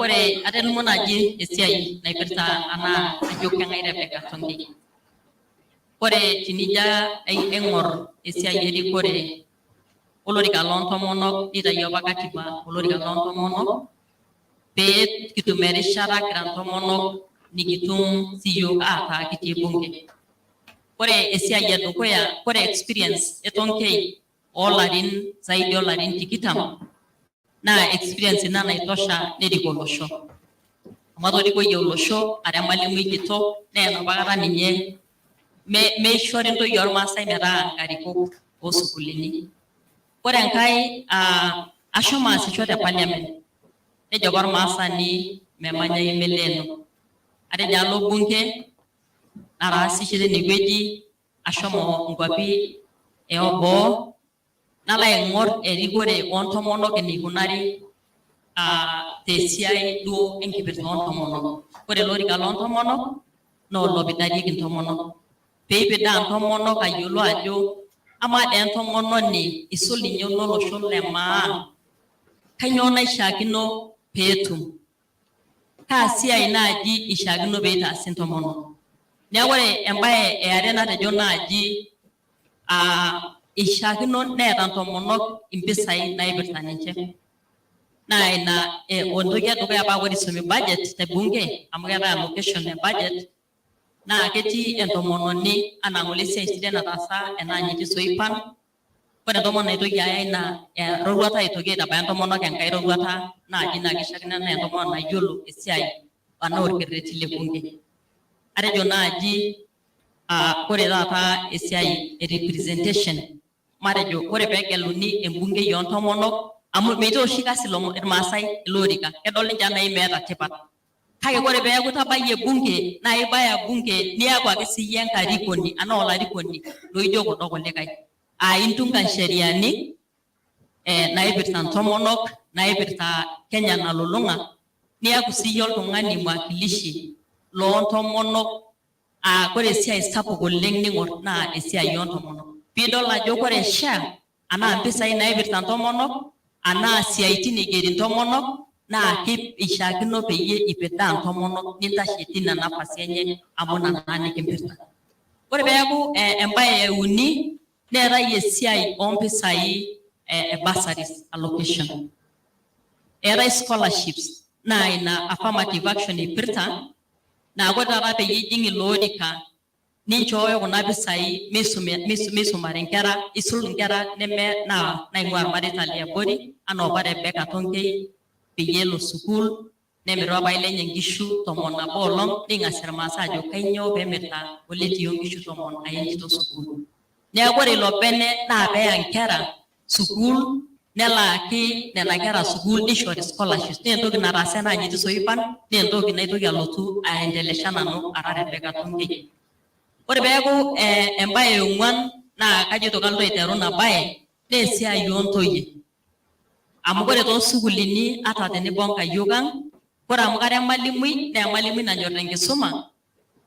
Ore atelimuo naaji esiai naipirta anaa ajo keng'ae Rebecca Tonkei. Ore tenijo aing'or esiai erikore olorika loontomonok neitayio apa katiba olorika loontomonok pee kitum erishata kira ntomonok nikitum siyiok ataa kitii bunge. Ore esiai edukuya, ore experience e Tonkei oolarin zaidi oolarin 20 naa experience ina naitosha nerik olosho. Amu atorikoyie olosho ara emalimui kitok naa enapa kata ninye meishori intoyie ormaasai metaa nkarikok oosukuulini. Ore enkae ashomo aasisho te parliament nejo apa ormaasani memanyayu meleeno. Atejo alo bunge nataasishe tinewueji ashomo nkuapi e boo nalo aing'or erikore oontomonok eneikunari tesiai duo enkipirta oontomonok. Ore ele orika loontomonok naa olopidarieki intomonok. Peipidaa intomonok ayiolou ajo amaa dee entomononi isul ninye ololosho le maa kainyoo naishiakino peetum? Kaa siai naaji ishiakino peitaasi intomonok? Neeku ore embae eare natejo naaji ishiakino neeta intomonok impisai naipirta ninche. Naa ina entoki edukuya paa ore isumi budget te bunge amu keetae allocation e budget naa ketii entomononi anaa ng'ole esiai sidai nataasa enaanyiti Soipan. Ore entomononi naitoki aya ina roruata aitoki aitabaya intomonok enkae roruata naaji naa keishiakino naa entomononi nayiolo esiai anaa orkerreti le bunge. Atejo naaji ore taata esiai e representation matejo ore peegeluni embungei oontomonok amu metii oshi kasi irmaasai ele orika kedol ninche anaa meeta tipat. Kake ore peeku itabayie bunge naa ibaya bunge niaku ake siiyie enkarikoni anaa olarikoni loijo kuldo kulikae. Intunga ncheriani naipirta intomonok naipirta Kenya nalulung'a niaku siiyie oltung'ani mwakilishi loontomonok ore esiai sapuk oleng ning'or naa esiai oontomonok. Piidol ajo ore share anaa mpisai naipirta intomonok anaa siaitin eigeri intomonok naa ishiakino peyie ipidaa intomonok nintashe tina nafasi enye amu ina naa nikimpirta. Ore peeku embae e uni neetae esiai oompisai e bursaries allocation. Eetae scholarships naa ina affirmative action ipirta naa ore taata peyie ijing ilo orika ninchooyo kuna pisai meisumare inkera isul inkera neme naa naing'ua irmareita liabori anaa opa Rebecca Tonkei peyie elo sukuul nemir papai lenye inkishu 11 olong ning'asia irmaasai ajo kainyoo peemirta oletiyo inkishu 10 aya entito sukuul. Neeku ore ilo bene naa peeya inkera sukuul nelaaki nena kera sukuul nishori scholarships. Naa entoki nataasa enaanyiti Soipan naa entoki naitoki alotu aendelesha nanu ara Rebecca Tonkei. Ore peeku embae e ong'uan naa kajoito kalotu aiteru ina bae naa esiai oontoyie. Amu ore toosukuulini ata tenebo nkayiok ang', ore amu kara emalimui naa emalimui nanyor enkisuma,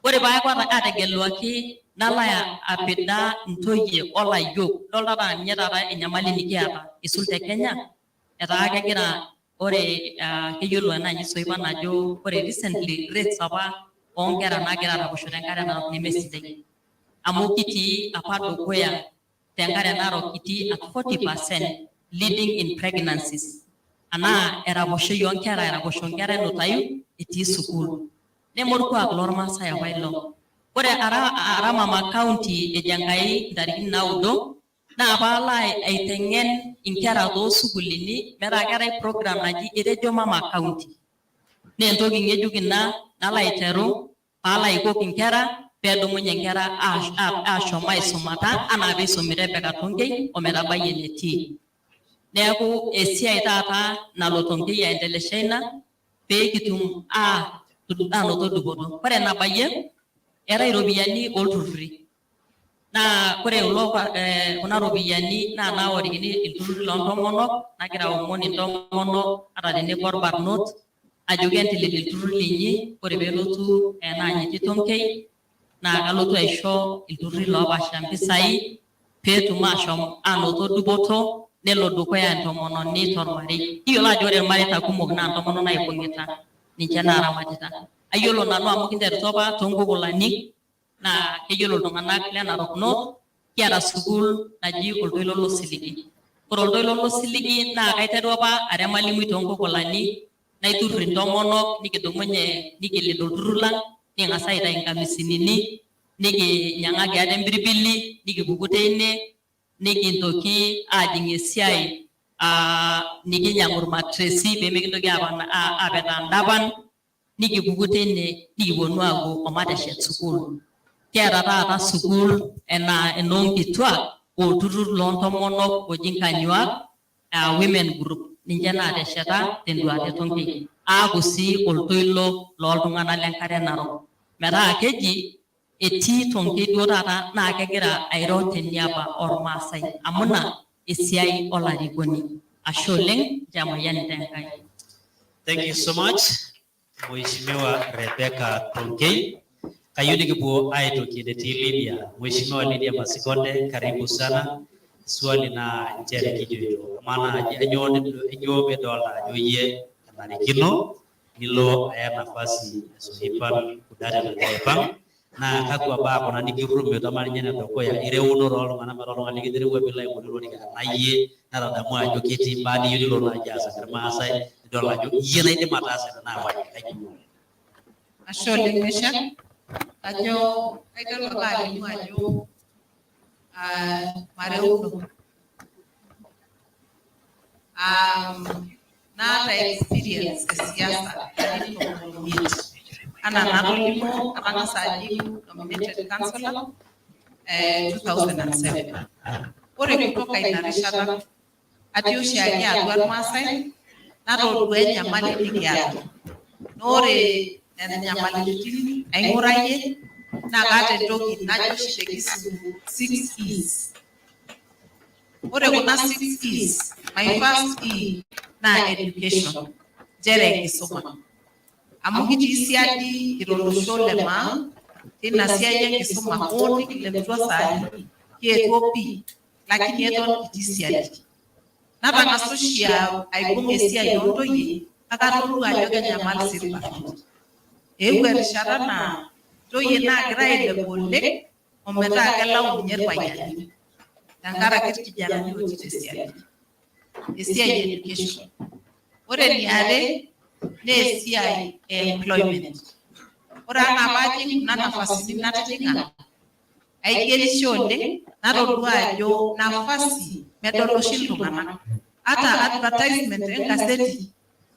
ore peeku ategeluaki nalo apidaa intoyie olayiok. Idol taata ninye taata enyamali nikiata isul te Kenya, etaa kegira ore keyiolo enaanyiti Soipan ajo ore recently rates apa oonkera naagira araposho tenkare narok nemesidai. Amu kitii apa dukuya tenkare narok kitii at 40% leading in pregnancies. Anaa eraposhoi oonkera eraposho inkera enutayu etii sukuul. Neme orkuak lormaasai apa ilo. Ore ara mama county ejo Enkai ntarikini 9 naa paalo aiteng'en inkera toosukuulini metaa keetae program naji etejo mama county. Naa entoki ng'ejuk ina nalo aiteru paalo aikok inkera peedumunye inkera ashom aisumata anaa peisumi Rebecca Tonkei ometabai enetii. Neeku esiai taata nalo Tonkei aendelesha ina pee kitum anoto dupoto. Ore enabayie eetae iropiyiani olturruri. Naa ore kuna ropiyiani naa naorikini ilturruri loontomonok nagira aomon intomonok ata tenebo orbarnot ajoki entilid ilturruri linyi ore peelotu enaanyiti Tonkei naa kalotu aisho ilturruri loopaasha impisai peetum ashom anoto dupoto nelo dukuya intomononi tormarei. Kiyiolo ajo ore irmareita kumok naa intomonok naibung'ita ninche naaramatita. Ayiolo nanu amu kinterutua apa toonkokolani naa keyiolo iltung'anak le Narok North kiata sukuul naji Oltoilo Losiligi. Ore Oltoilo Losiligi naa kaiterua apa ara emalimui toonkokolani naiturrur intomonok nikidumunye nikilid olturrur lang' niking'as aitayu inkamisinini nikinyang'aki ate empirbili nikipuku teine. Nikintoki aajing esiai nikinyang'u irmatresi pee mikintoki apetaa ndapan, nikipuku teine nikiponu aapuo omateshet sukuul. Kiata taata sukuul enaa enoonkituak, olturrur loontomonok oji Nkanyuak Women Group, ninche naatesheta tenduata e Tonkei. Aaku sii oltoilo looltung'anak lenkare Narok. Metaa keji etii Tonkei duo taata naa kegira airo teniaba ormaasai amu ina esiai olarikoni. Ashe oleng, nchoo emayian intae Enkai. Thank you so much, Mheshimiwa Rebecca Tonkei. Kayieu nikipuo aitoki enetii Lydia. Mheshimiwa Lydia Masikonde, karibu sana. Swali naa nchere kijoito, amaa naaji anyoo pidolta ajo iyie enarikino nilo aya nafasi e Soipan Kudate nagira aipang', naa kakwa baa kuna nikirrumito? Amaa ninye enedukuya ireunoto ooltung'anak metaa oltung'ani likiterewua piilo aing'oru ilo orika enaa iyie natadamu ajo ketii imbaa niyieu nilo naaji aasaki irmaasai nidol ajo iyie naidim ataasa ina naa wai kaji? Ashe oleng, Meshack. Kajo kaiteru ake alimu ajo mareuno. Naata experience e siasa ilarin 15. Anaa natolimuo, atang'asa ajing nominated councillor 2007. Ore kutoka ina rishata atii oshiake atua irmaasai, natodua enyamali nikiata. Naa ore nena nyamaliritin aing'urayie naa kaata entoki najo oshi te Kisumu six E's. Ore kuna six E's, my first E naa education, nchere enkisuma. Amu kitii siadi kira olosho le maa tina siai enkisuma hoo nikileputua saai kietuo pii, lakini eton kitii siadi. Natang'asa oshi aibung' esiai oontoyie kake atodua ajo kenyamal sii irbarnot. Eewuo erishata naa ntoyie naagira ailepu oleng ometaa kelau ninye irpayiani tenkaraki irkijanani otii tesiadi. Esiai e education. Ore eniare naa esiai e employment. Ore anaa paajing kuna nafasini natijing'a, aigerisho oleng, natodua ajo nafasi medol oshi iltung'anak. Ata advertisement enkaseti,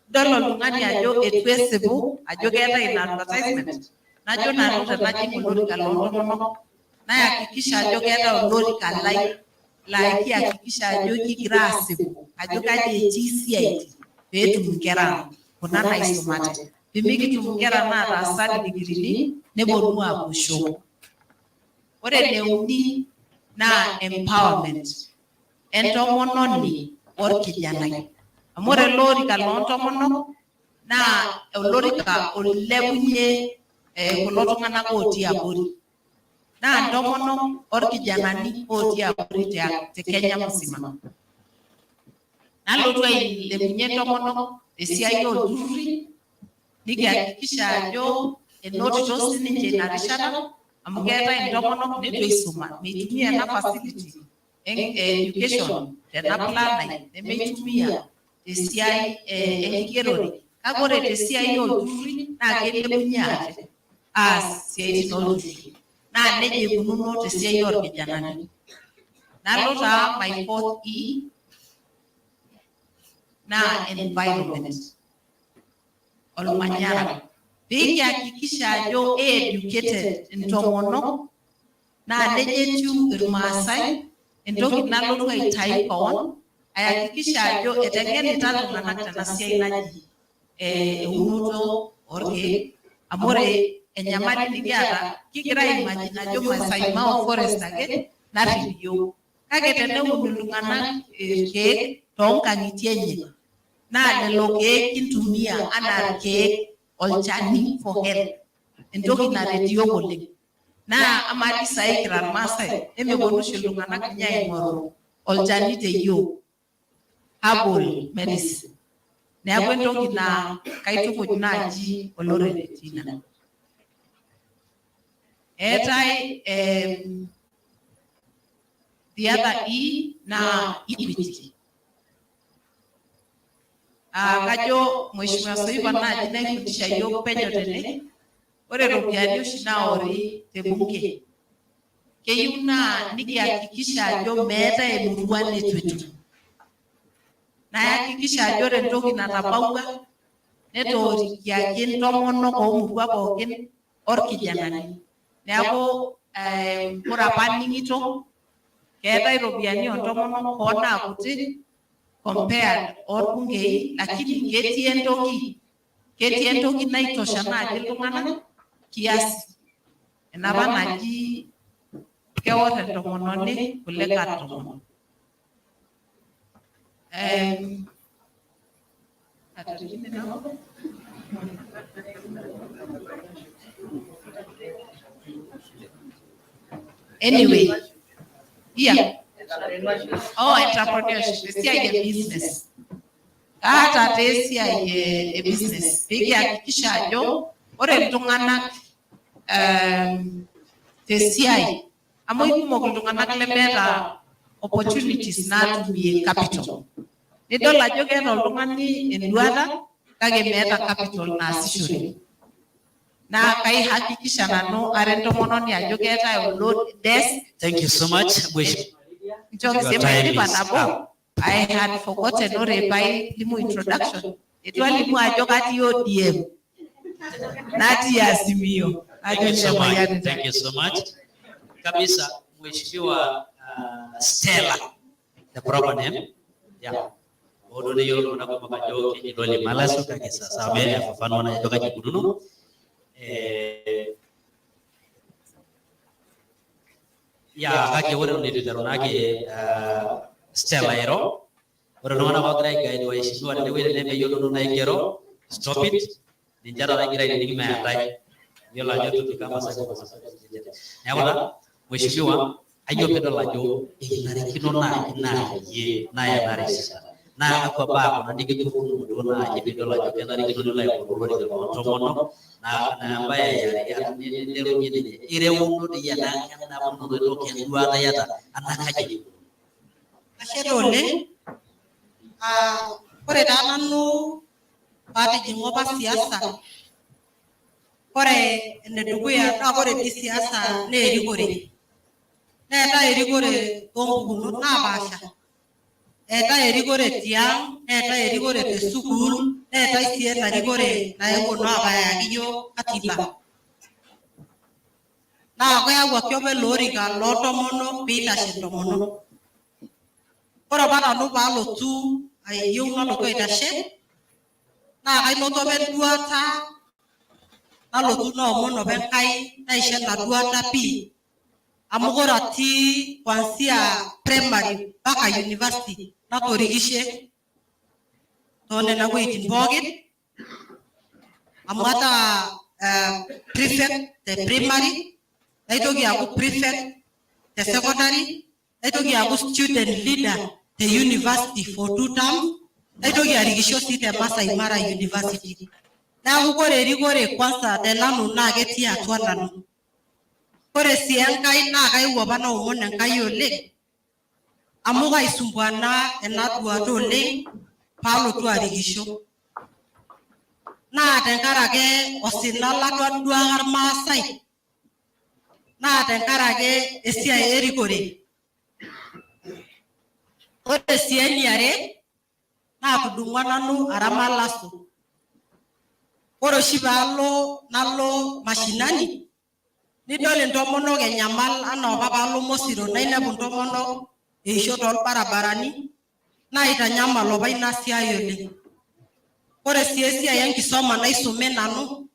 idol oltung'ani ajo eitu esipu ajo keetae ina advertisement. Najo nanu tenajing olorika loontomonok, nayakikisha ajo keetae olorika lai laa kiyakikisha ajo kigira aasipu ajo kaji etii isiaitin peetum inkera ang kuna naisumate. Pemikitum inkera naataasa indigirini neponu aapuo shoo. Ore eneuni naa empowerment entomononi orkijanai. Amu ore ele orika loontomonok naa olorika oilepunye kulo tung'anak otii abori. Naa intomonok orkijanani otii abori te Kenya musima. Nalotu ailepunye intomonok tesiai olturruri, nikihakikisha ajo enotito sininche ina rishata amu keetae intomonok neitu eisuma, meitumia ena facility e education tena plan ai, nemeitumia tesiai enkigerore, kake ore tesiai olturruri naa keilepunye ate aas isiaitin olturruri. Naa nejia eikununo tesiai orkijanani. Nalo taa my fourth E naa environment, olmanyara. Pee kihakikisha ajo educated intomonok naa nejia etiu irmaasai, entoki nalotu aitayu kewon, ayakikisha ajo eteng'enita iltung'anak tena siai naji eunoto orkeek, amu ore enyamali nikiata kigira aimagine ajo Masai Mara forest ake narrip iyiok. Kake teneun iltung'anak irkeek toonkang'itie enye naa lelo keek kintumia anaa irkeek olchani for health, entoki naret iyiok oleng. Naa amaa dii saai kira irmaasai nemeponu oshi iltung'anak ninye aing'oru olchani te yiok, herbal medicine. Neeku entoki naa kaitukuj naaji olorere tina. Eetae the other E naa equity. Kajo Mheshimiwa Soipan naaji naifundisha iyiok penyo tene, ore iropiyiani oshi naori te bunge. Keyieu naa nikihakikisha ajo meetae emurua neitu etum. Nayakikisha ajo ore entoki natabawua netoorikiaki intomonok oomurua pookin orkijanani. Neeku ore apa aning'ito keetae iropiyiani oontomonok hoo naa kuti compared orbungei, lakini ketii entoki naitosha naaji iltung'anak kiasi. Enapa naji keor entomononi kule kat 10. Atorikine nabo. Anyway, yeah. Oh, entrepreneurship, esiai e business. Kaata taa esiai e business pee kihakikisha ajo ore iltung'anak tesiai, amu ikumok iltung'anak lemeeta opportunities natumie capital. Nidol ajo keeta oltung'ani enduata kake meeta capital naasishore. Naa kaihakikisha nanu ara entomononi ajo keetae loan desk. Thank you so much. Mheshimiwa. Nchooki Your sii time maidipa is nabo. I had forgotten, ore pailimu introduction, eitu alimu ajo katii ODM natii Azimio. Thank you so much. Thank you so much. Kabisa, Mheshimiwa Stella, the proper name. Yeah. Odo neyiolo iltung'anak kumok ajo keji Loli Malasu kake sasa amefafanua na ajo kaji ikununo. Ya kake ore eton eitu iteru naake Stella airo, ore iltung'anak oogira aiguide waheshimiwa tenewueji tenemeyiolo naigero, stop it. Ninche taata egira ainining meetae. Yiolo ajo tupika masaa. Neeku taa, Mheshimiwa, ayieu piidol ajo ekinarikino naaji naa iyie naya ena rishata. Naa kakwa baa kuna nikitupukutuo naaji piidol ajo kenarikino nilo aipotu olorika loontomonok naa naa embae yare niterunye ninye ireuno doi ena kenapunoto ino kenduata iyata anaa kaji ikununo? Ashe taa oleng. Ah, ore taa nanu paatijing'a apa siasa, ore enedukuya naa ore dii siasa naa erikore. Neetae erikore toompukunot napaasha. Eetae erikore tiang', neetae erikore te sukuul, neetae sii ena rikore naewuo naa apa ayaki iyiok katiba. Naa keyawuaki apa ele orika loontomonok piitashe intomonok. Ore apa nanu paalotu ayieu nalotu aitashe, naa kainoto apa enduata nalotu naomon apa Enkai naisho ena duata pii amu ore atii kuanzia primary mpaka university natorikishe toonena wuejitin pookin amu ataa prefect te primary, naitoki aaku prefect te secondary, naitoki aaku student leader te university for 2 terms, naitoki arikisho sii te Masai Mara University. Neeku ore erikore kwanza te nanu naa ketii atua nanu. Ore sii Enkai naa kaewuo apa naomon Enkai oleng amu kaisumbuana ena duata oleng paalotu arikisho. Naa tenkarake osina lataduaka Irmaasai naa tenkarake esiai erikore. Ore sii eniare naa atudumua nanu ara malaso. Ore oshi paalo nalo mashinani nidol intomonok enyamal anaa apa paalo Mosiro nainepu intomonok eisho toolbarabarani naitanyamal apa ina siai oleng. Ore sii esiai enkisoma naisume nanu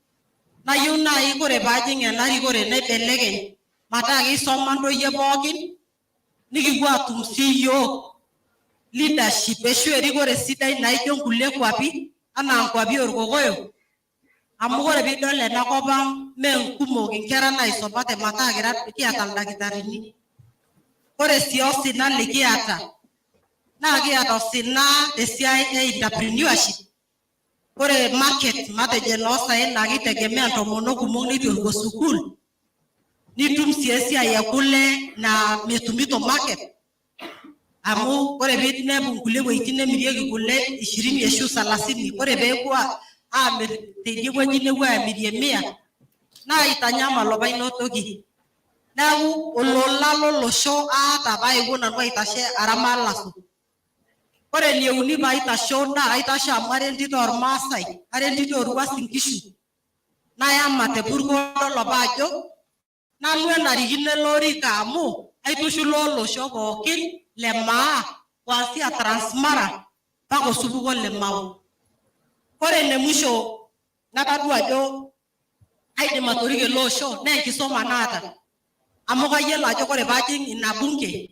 nayieu naaji ore paajing ena rikore naibelekeny metaa keisoma ntoyie pookin nikipuo aatum sii iyiok leadership ashu erikore sidai naijo nkulie kwapi anaa nkwapi orkokoyo amu ore piidol ena kop ang mee nkumok inkera naisumate metaa kiata ildakitarini. Ore sii osina likiata naa kiata osina tesiai e entrepreneurship. Ore market matejo enoosaen naa kitegemea intomonok kumok neitu epuo sukuul, nitum sii esiai e kule naa metumito market amu ore piinepu nkulie wuejitin nemirieki kule 20 ashu 30, ore peepuo aamir teidie wueji nepuo aamirie 100 naa itanyamal apa ina toki. Neeku olola lolosho aata paaewuo nanu aitashe ara malaso. Ore eneuni paaitasho naa kaitasho amu ara entito ormaasai, ara entito orwuasin nkishu, nayama te purko olopa ajo nanu enarikino ele orika amu aitushula olosho pookin le maa kuanzia Transmara mpaka osupuko le Mau. Ore ene musho natadua ajo aidim atoriko ele osho naa enkisuma naata amu kayiolo ajo ore paajing ina bunge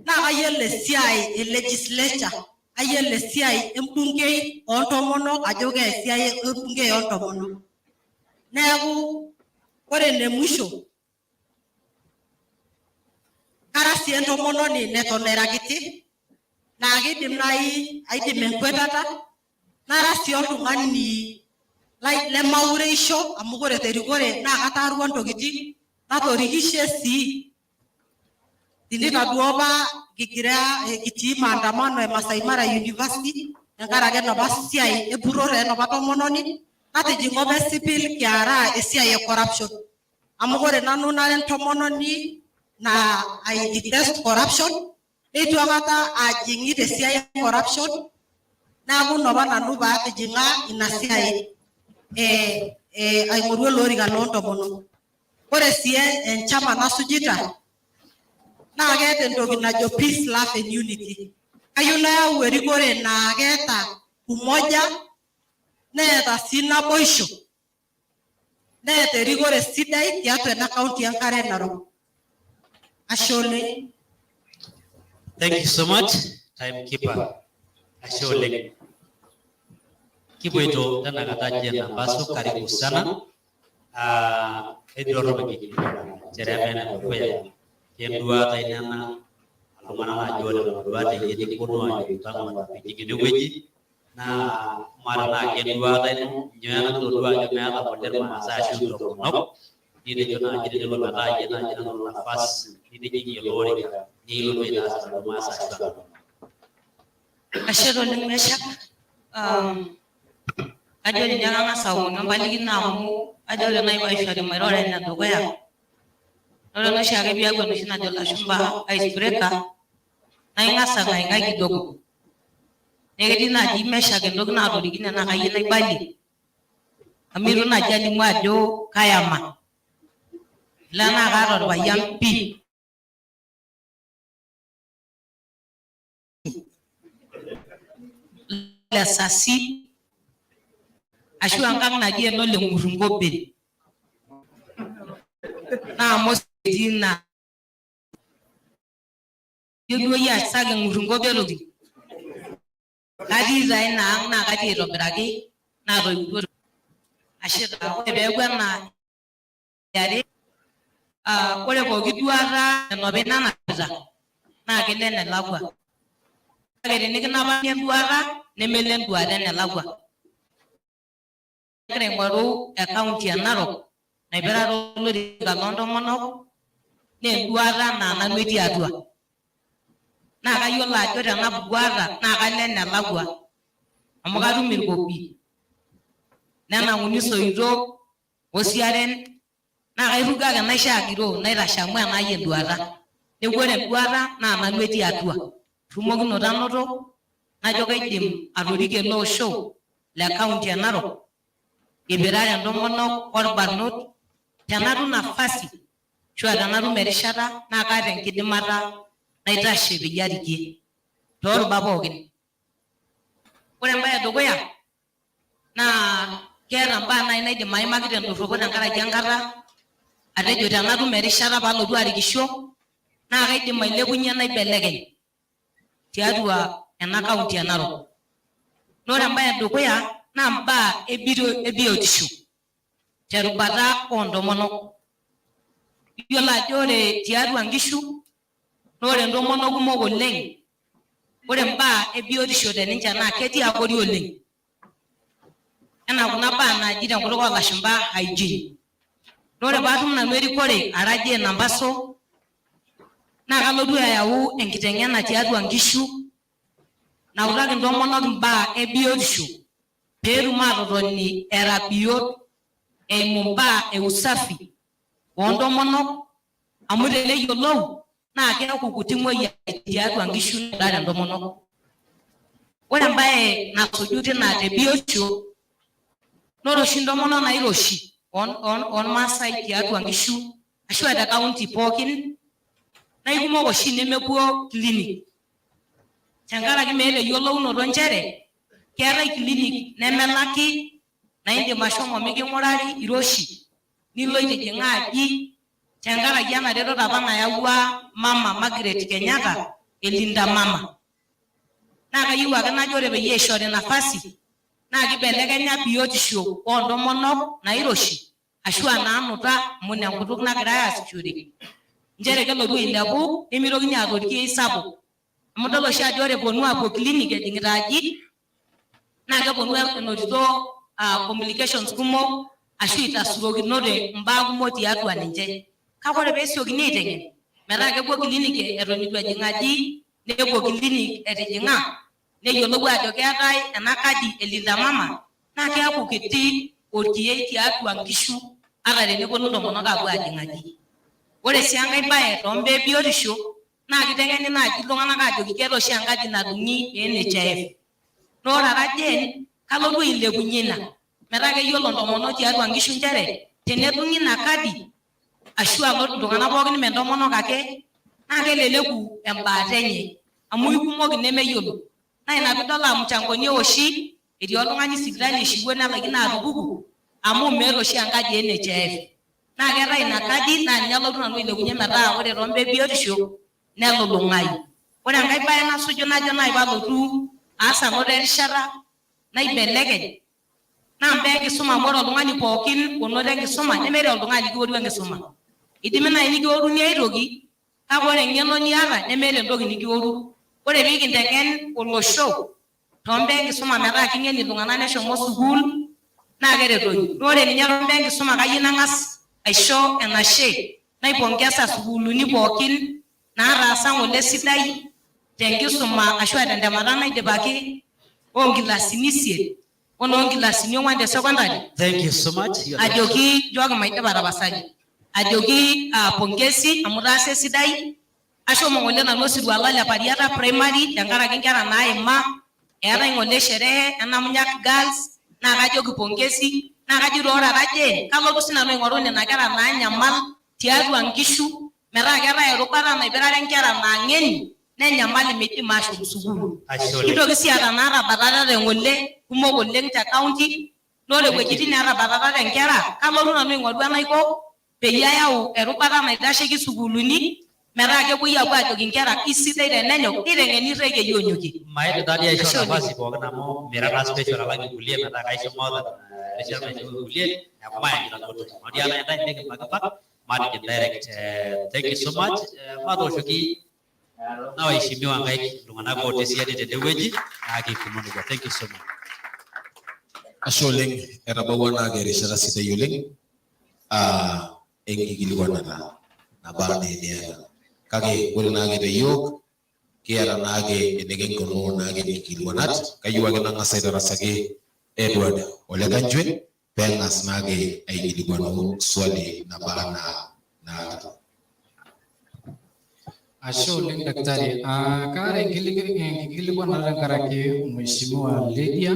naa kayiolo esiai e legislature, kayiolo esiai embungei oontomonok ajo kaa esiai embungei oontomonok. Neeku ore ene musho kara sii entomononi neton era kiti naa kidim naaji aidim enkwetata nara sii oltung'ani lemaureisho amu ore terikore naa kataarua ntokitin natorikishe sii tinitadua apa kigira kitii maandamano e Masai Mara University tenkaraki enapa siai empurrore enapa tomononi natijing'a apa esipil kiaraa esiai e corruption amu ore nanu nara entomononi naa I detest corruption neitu aikata ajing'i tesiai e corruption neeku ina apa nanu paatijing'a ina siai aing'oru ele orika loontomonok. Ore sii enchama nasujita naa keeta entoki najo peace, love and unity. Kayieu nayau erikore naa keeta umoja neeta sii naboisho neeta erikore sidai tiatua ena kaunti enkare Narok. Ashe oleng. Thank you so much, timekeeper. Ashe oleng. Kipoito tenakata Jane Ambaso, karibu sana. Ah, edorop enkikilikuana nchere eme enedukuya kenduata ina ena iltung'anak naaji ore nena duat enye nikiponu aajo tang'uar piijing enewueji naa amaa tenaa kenduata ino nyoo ena nitodua ajo meeta kule irmaasai ashu intomonok nitejo naaji tenelo metaa iyie naaji nanoto nafasi nitijing'ie ele orika nikilotu aitaas iladuo maasai ashu intomonok. Ashe taa oleng Meshack. Kajo ninye kang'as aomonu empalikino amu kajo ore naaji paishori mairoro enedukuya ore naa oshiake piaku enoshi najo ilashumba ice breaker naa ing'as ang'aing'ai kidogo. Neeku ketii naaji Meshack entoki naatorikine naa kayieu naibalie amu eitu naaji alimu ajo kayama. Olee naa kaata orpayian pii. Le Sasi ashu enkang naji eno le Ng'urungobel naa mos etii ina ijo duo iyie asaki Ng'urungobel oti katii taa ina ang naa katii aitobiraki naatoiwutuo ashe taa ore peeku ena are ore pooki duata enopeny nanapita naa kelo enelakua kake tenikinapaki enduata nemelo enduata enelakua. Agira aing'oru ekaunti e Narok naipirare olorika loo ntomonok naa enduata naa nanu etii atua. Naa kayiolo ajo tenapuku aata naa kalo enelakua amu katum irkobi nenang'uni isoitok o siaren naa kairugo ake naisho agiroo naitashe amu enaai enduata. Neeku ore enduata naa nanu etii atua. Tumokinoto anoto najo kaidim atoriko ele osho le kaunti e Narok ipirare intomonok olbarnot tenatum nafasi ashu aa tenatum erishata naa kaata enkidimata naitashe peyie arikie toorubat pookin. Ore embae edukuya naa keeta imbaa naaji naidim aimaki tendorropo tenkaraki enkata atejo tenatum erishata paalotu arikisho naa kaidim ailepunye naibelekeny tiatua ena kaunti e Narok. Naa ore embae edukuya naa imbaa e biotisho terubata oo ntomonok. Iyiolo ajo ore tiatua nkishu naa ore intomonok kumok oleng, ore imbaa e biotisho te ninche naa ketii abori oleng. Enaa kuna baa naaji tenkutuk oo lashumpa hygiene. Naa ore paatum nanu erikore ara Jane Nampaso naa kalotu ayau enkiteng'ena tiatua nkishu nautaki intomonok imbaa e biotisho peetum aatotoni era biot eimu imbaa e usafi oo ntomonok. Amu teneyiolou naa keeku kuti moyiaritin tiatua nkishu naata intomonok. Ore embae nasuju tina te biotisho naa ore oshi intomonok nairoshi ormaasai tiatua nkishu ashua te county pookin naa ikumok oshi nemepuo clinic tenkaraki meeta eyiolounoto nchere keetae clinic nemelaki naa indim ashomo miking'urari iroshi nilo itijing'a aji tenkaraki ena retoto apa nayawua mama Margaret Kenyatta e Linda Mama. Naa kayieu ake najo ore peyie eishori nafasi naa kibelekenya biotisho oo ntomonok nairoshi ashua naanuta amu ina enkutuk nagirai aasishore nchere kelotu ailepu nemeitokini aata olkiei sapuk amu idol oshi ajo ore eponu aapuo clinic ejing'ita aji naa keponu enotito complications kumok ashu itasurokinote imbaa kumok tiatua ninche. Kake ore pesiokini aiteng'en metaa kepuo clinic eton eitu ejing aji nepuo clinic etijing'a neyiolou ajo keetae ena kadi e Linda Mama naa keeku kiti olkiei tiatua nkishu ata teneponu intomonok aapuo ajing aji. Ore sii enkae bae too mbaa e biotisho naa kiteng'eni naaji iltung'anak aajoki keeta oshi enkadi nadung'i e NHIF. Naa ore ara Jane, kalotu ailepunye ina metaa keyiolo intomonok tiatua nkishu nchere tenedung'i ina kadi ashu alo iltung'anak pookin mme intomonok ake naa keleleku embaata enye amu ikumok inemeyiolo. Naa ina piidol aa mchangoni eoshi etii oltung'ani sipitali eishiwuo nelaikino atupuku amu meeta oshi enkadi e NHIF. Naa keetae ina kadi naa ninye alotu nanu ailepunye metaa ore too mbaa e biotisho nelulung'ayu. Ore enkae bae nasuju najo naaji palotu aas anoto erishata naibelekeny naa mbaa enkisuma amu ore oltung'ani pookin onoto enkisuma nemeeta oltung'ani likioru enkisuma. Eidimi naaji nikioruni ai toki kake ore eng'eno niata nemeeta entoki nikioru. Ore pee kinteng'en olosho too mbaa enkisuma metaa king'eni iltung'anak neshomo sukuul naa keretoki. Naa ore ninye too mbaa enkisuma kayieu nang'as aisho enashe naipongesa sukuuluni pookin naataasa ng'ole sidai tenkisuma ashua tentemata naidipaki oo nkilasini isiet o noo nkilasini ong'uan te sekondari. Thank you so much. Your Ajoki nchooki maidipa tapasali. Ajoki pongesi amu itaasa esidai. Ashomo ng'ole nanu osirua lai le Pariata Primary tenkaraki inkera naaima, eetae ng'ole sherehe e Namunyak Girls naa kajoki pongezi naa kajoito ore ara Jane kalotu sii nanu aing'oru nena kera naanyamal tiatua nkishu metaa keetae erubata naipirare inkera naa ng'eni nenyamal meidim aashom sukuul. Ashe oleng. Kintoki sii aata naatabatate ng'ole kumok oleng te county naa ore wuejitin neetabatate inkera kalotu nanu aing'oru enaiko peyie ayau erubata naitasheki sukuuluni metaa kepuoi apuo ajoki inkera isidai tenenyok neiteng'eni irrekei oonyokie. Maaidim taadii aishoo Ashe oleng. nafasi pookin amu mira naa special alang irkulie metaa kaisho more than erishata naisho irkulie neeku maanyita duo time. Amu ore intae nikimbakibak matijing direct. Thank you so much. Matooshoki na waheshimiwa nkaik iltung'anak otii siadi tenewueji naa kikumo nejia. Thank you so much. Ashe oleng, etabawua naake erishata sidai oleng aa enkikilikuanata naba anaa eniata. Kake ore naake te yiok kiata naake enikinkunuu naake nkikilikuanat, kayieu ake nang'as aitarasaki Edward Ole Kanchwet peng'as naake aikilikuanu swali naba anaa naata. Ashe oleng daktari. Kaata enkikilikuanata tenkaraki Mheshimiwa Lydia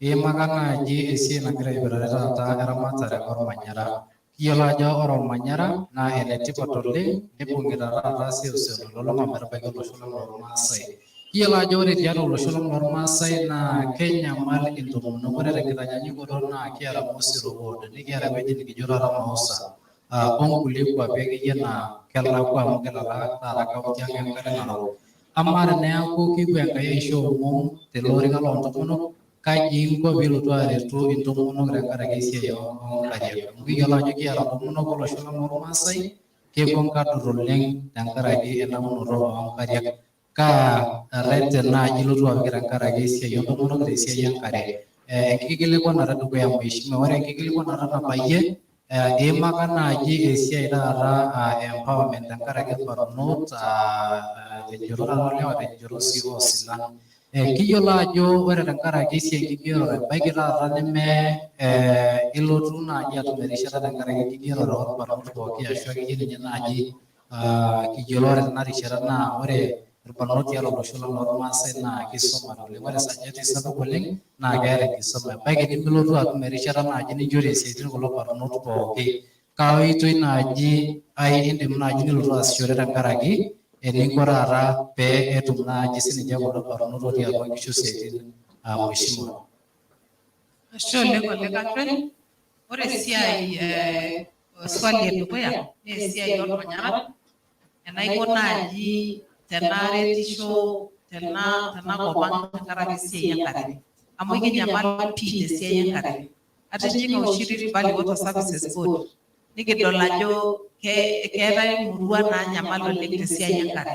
iimaka naaji esiai nagira aipirare taata eramatare ormanyara. Kiyiolo ajo ore ormanyara naa enetipat oleng nibung'ita taata seuseu nalulung'a ometabaiki olosho lang lormaasai. Kiyiolo ajo ore tiatua olosho lang lormaasai naa kenyamal intomonok. Ore tenkitanyanyukoto naa kiata Mosiro ward, nikiata ewueji nikijo taata Mausa onkulie kuapi akeyie naa kelakua amu kelala taata kaunti ang enkare narok. Amaa teneaku kipuo Enkai aisho omom tele orika loo ntomonok, kaji inko piilotu aretu intomonok tenkaraki esiai oonkariak? Amu kiyiolo ajo kiata intomonok olosho lang lormaasai kepuo nkador oleng tenkaraki elaunoto oonkariak. Kaa reten naaji ilotu apik tenkaraki esiai oontomonok tesiai enkare? Enkikilikuanata edukuya mheshimiwa. Ore enkikilikuanata nabayie iimaka naaji esiai taata e empowerment tenkaraki irbarnot tenchoto taata oolewa tenchoto sii oosilan. Kiyiolo ajo ore tenkaraki esiai enkigerore ebaiki taata neme ilotu naaji atum erishata tenkaraki enkigerore orbarnot pooki ashu akeyie ninye naaji. Kiyiolo ore tena rishata naa ore irbarnot tiatua olosho lang lormaasai naa kisumate oleng. Ore esajati sapuk oleng naa keeta enkisuma. Ebaiki nimilotu atum erishata naaji ninchorie isiaitin kulo barnot pooki. Kaa oitoi naaji ai indim naaji nilotu aasishore tenkaraki eninko taata pee etum naaji sininche kulo barnot otii atua nkishu isiaitin, mheshimiwa? Ashe oleng olekatwen. Ore esiai swali edukuya naa esiai ormanyara. Enaiko naaji tenaretisho tenakop ang tenkaraki esiai enkare. Amu ekinyamal pii tesiai enkare. Atijing'a oshi Rift Valley Water Services Board, nikidol ajo keetae murua naanyamal oleng tesiai enkare.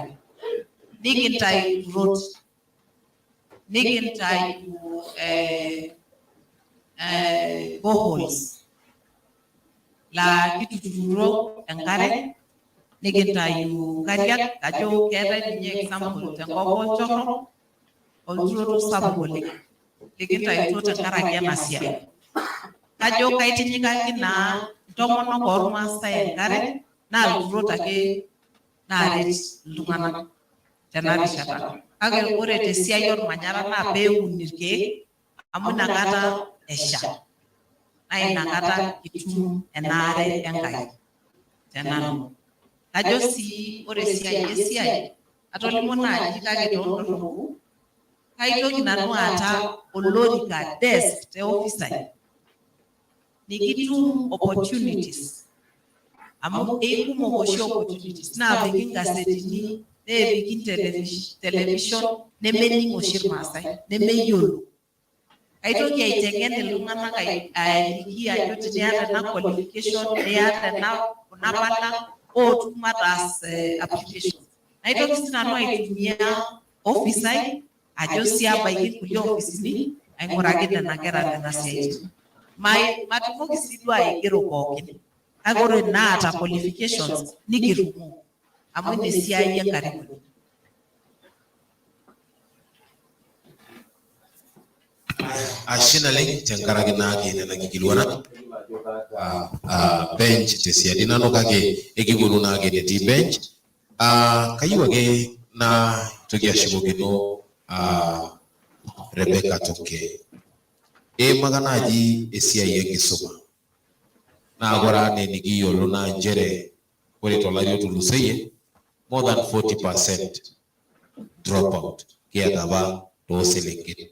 Nikintayu ilturot, nikintayu boreholes laa kituturo enkare, nikintayu nkariak. Ajo keetae ninye example tenkop olchorro, olturoto sapuk oleng likintayutuo tenkaraki ena siai. Kajo kaitinyikaki naa intomonok ormaasai enkare naa ilturot ake naaret iltung'anak tena rishata. Kake ore tesiai ormanyara naa peun irkeek amu inakata esha naa inakata itum enaare Enkai tenanu. Kajo sii ore esiai esiai atolimuo naaji kake toondorropu, kaitoki nanu aata olorika desk te office ai nikitum opportunities amu eikumok oshi opportunities naapiki ingazetini neepiki television nemening oshi irmaasai nemeyiolo. Kaitoki aiteng'en iltung'anak aliki ajo teniata ena qualification niata ena kuna pala ootu mataas application. Naitoki sii nanu aitumia office ai ajo sii abaiki kulie ofisini aing'uraki nena kera nena siaitin. Matumoki sii duo aigero pookin, kake ore naata qualifications nikirumoo amu ina esiai enkarikoni. Ashe naleng tenkaraki naake nena kikilikuanat. Bench tesiadi nanu kake ekiponu naake enetii bench. Kayieu ake naitoki ashukokino Rebecca Tonkei. Iimaka naaji esiai enkisuma. Naa ore anaa enikiyiolo naa nchere ore tolari otulusoyie more than 40% dropout kiata apa too selenken.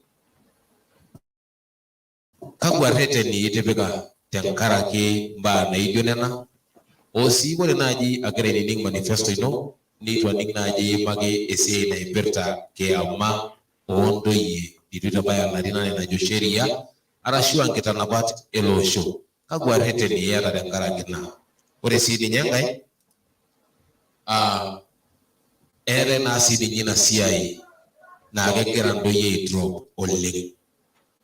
Kakwa rreteni itipika tenkaraki mbaa naijo nena? O sii ore naaji agira ainining manifesto ino neitu aning naaji iimaki esiai naipirta kiama oo ntoyie neitu eitabaya larin anaa enajo sheria arashu aa nkitanapat ele osho. Kakwa rreteni iyata tenkaraki ina? Ore sii ninye enkae, eetae naa sii ninye ina siai naa kegira ntoyie ai drop oleng.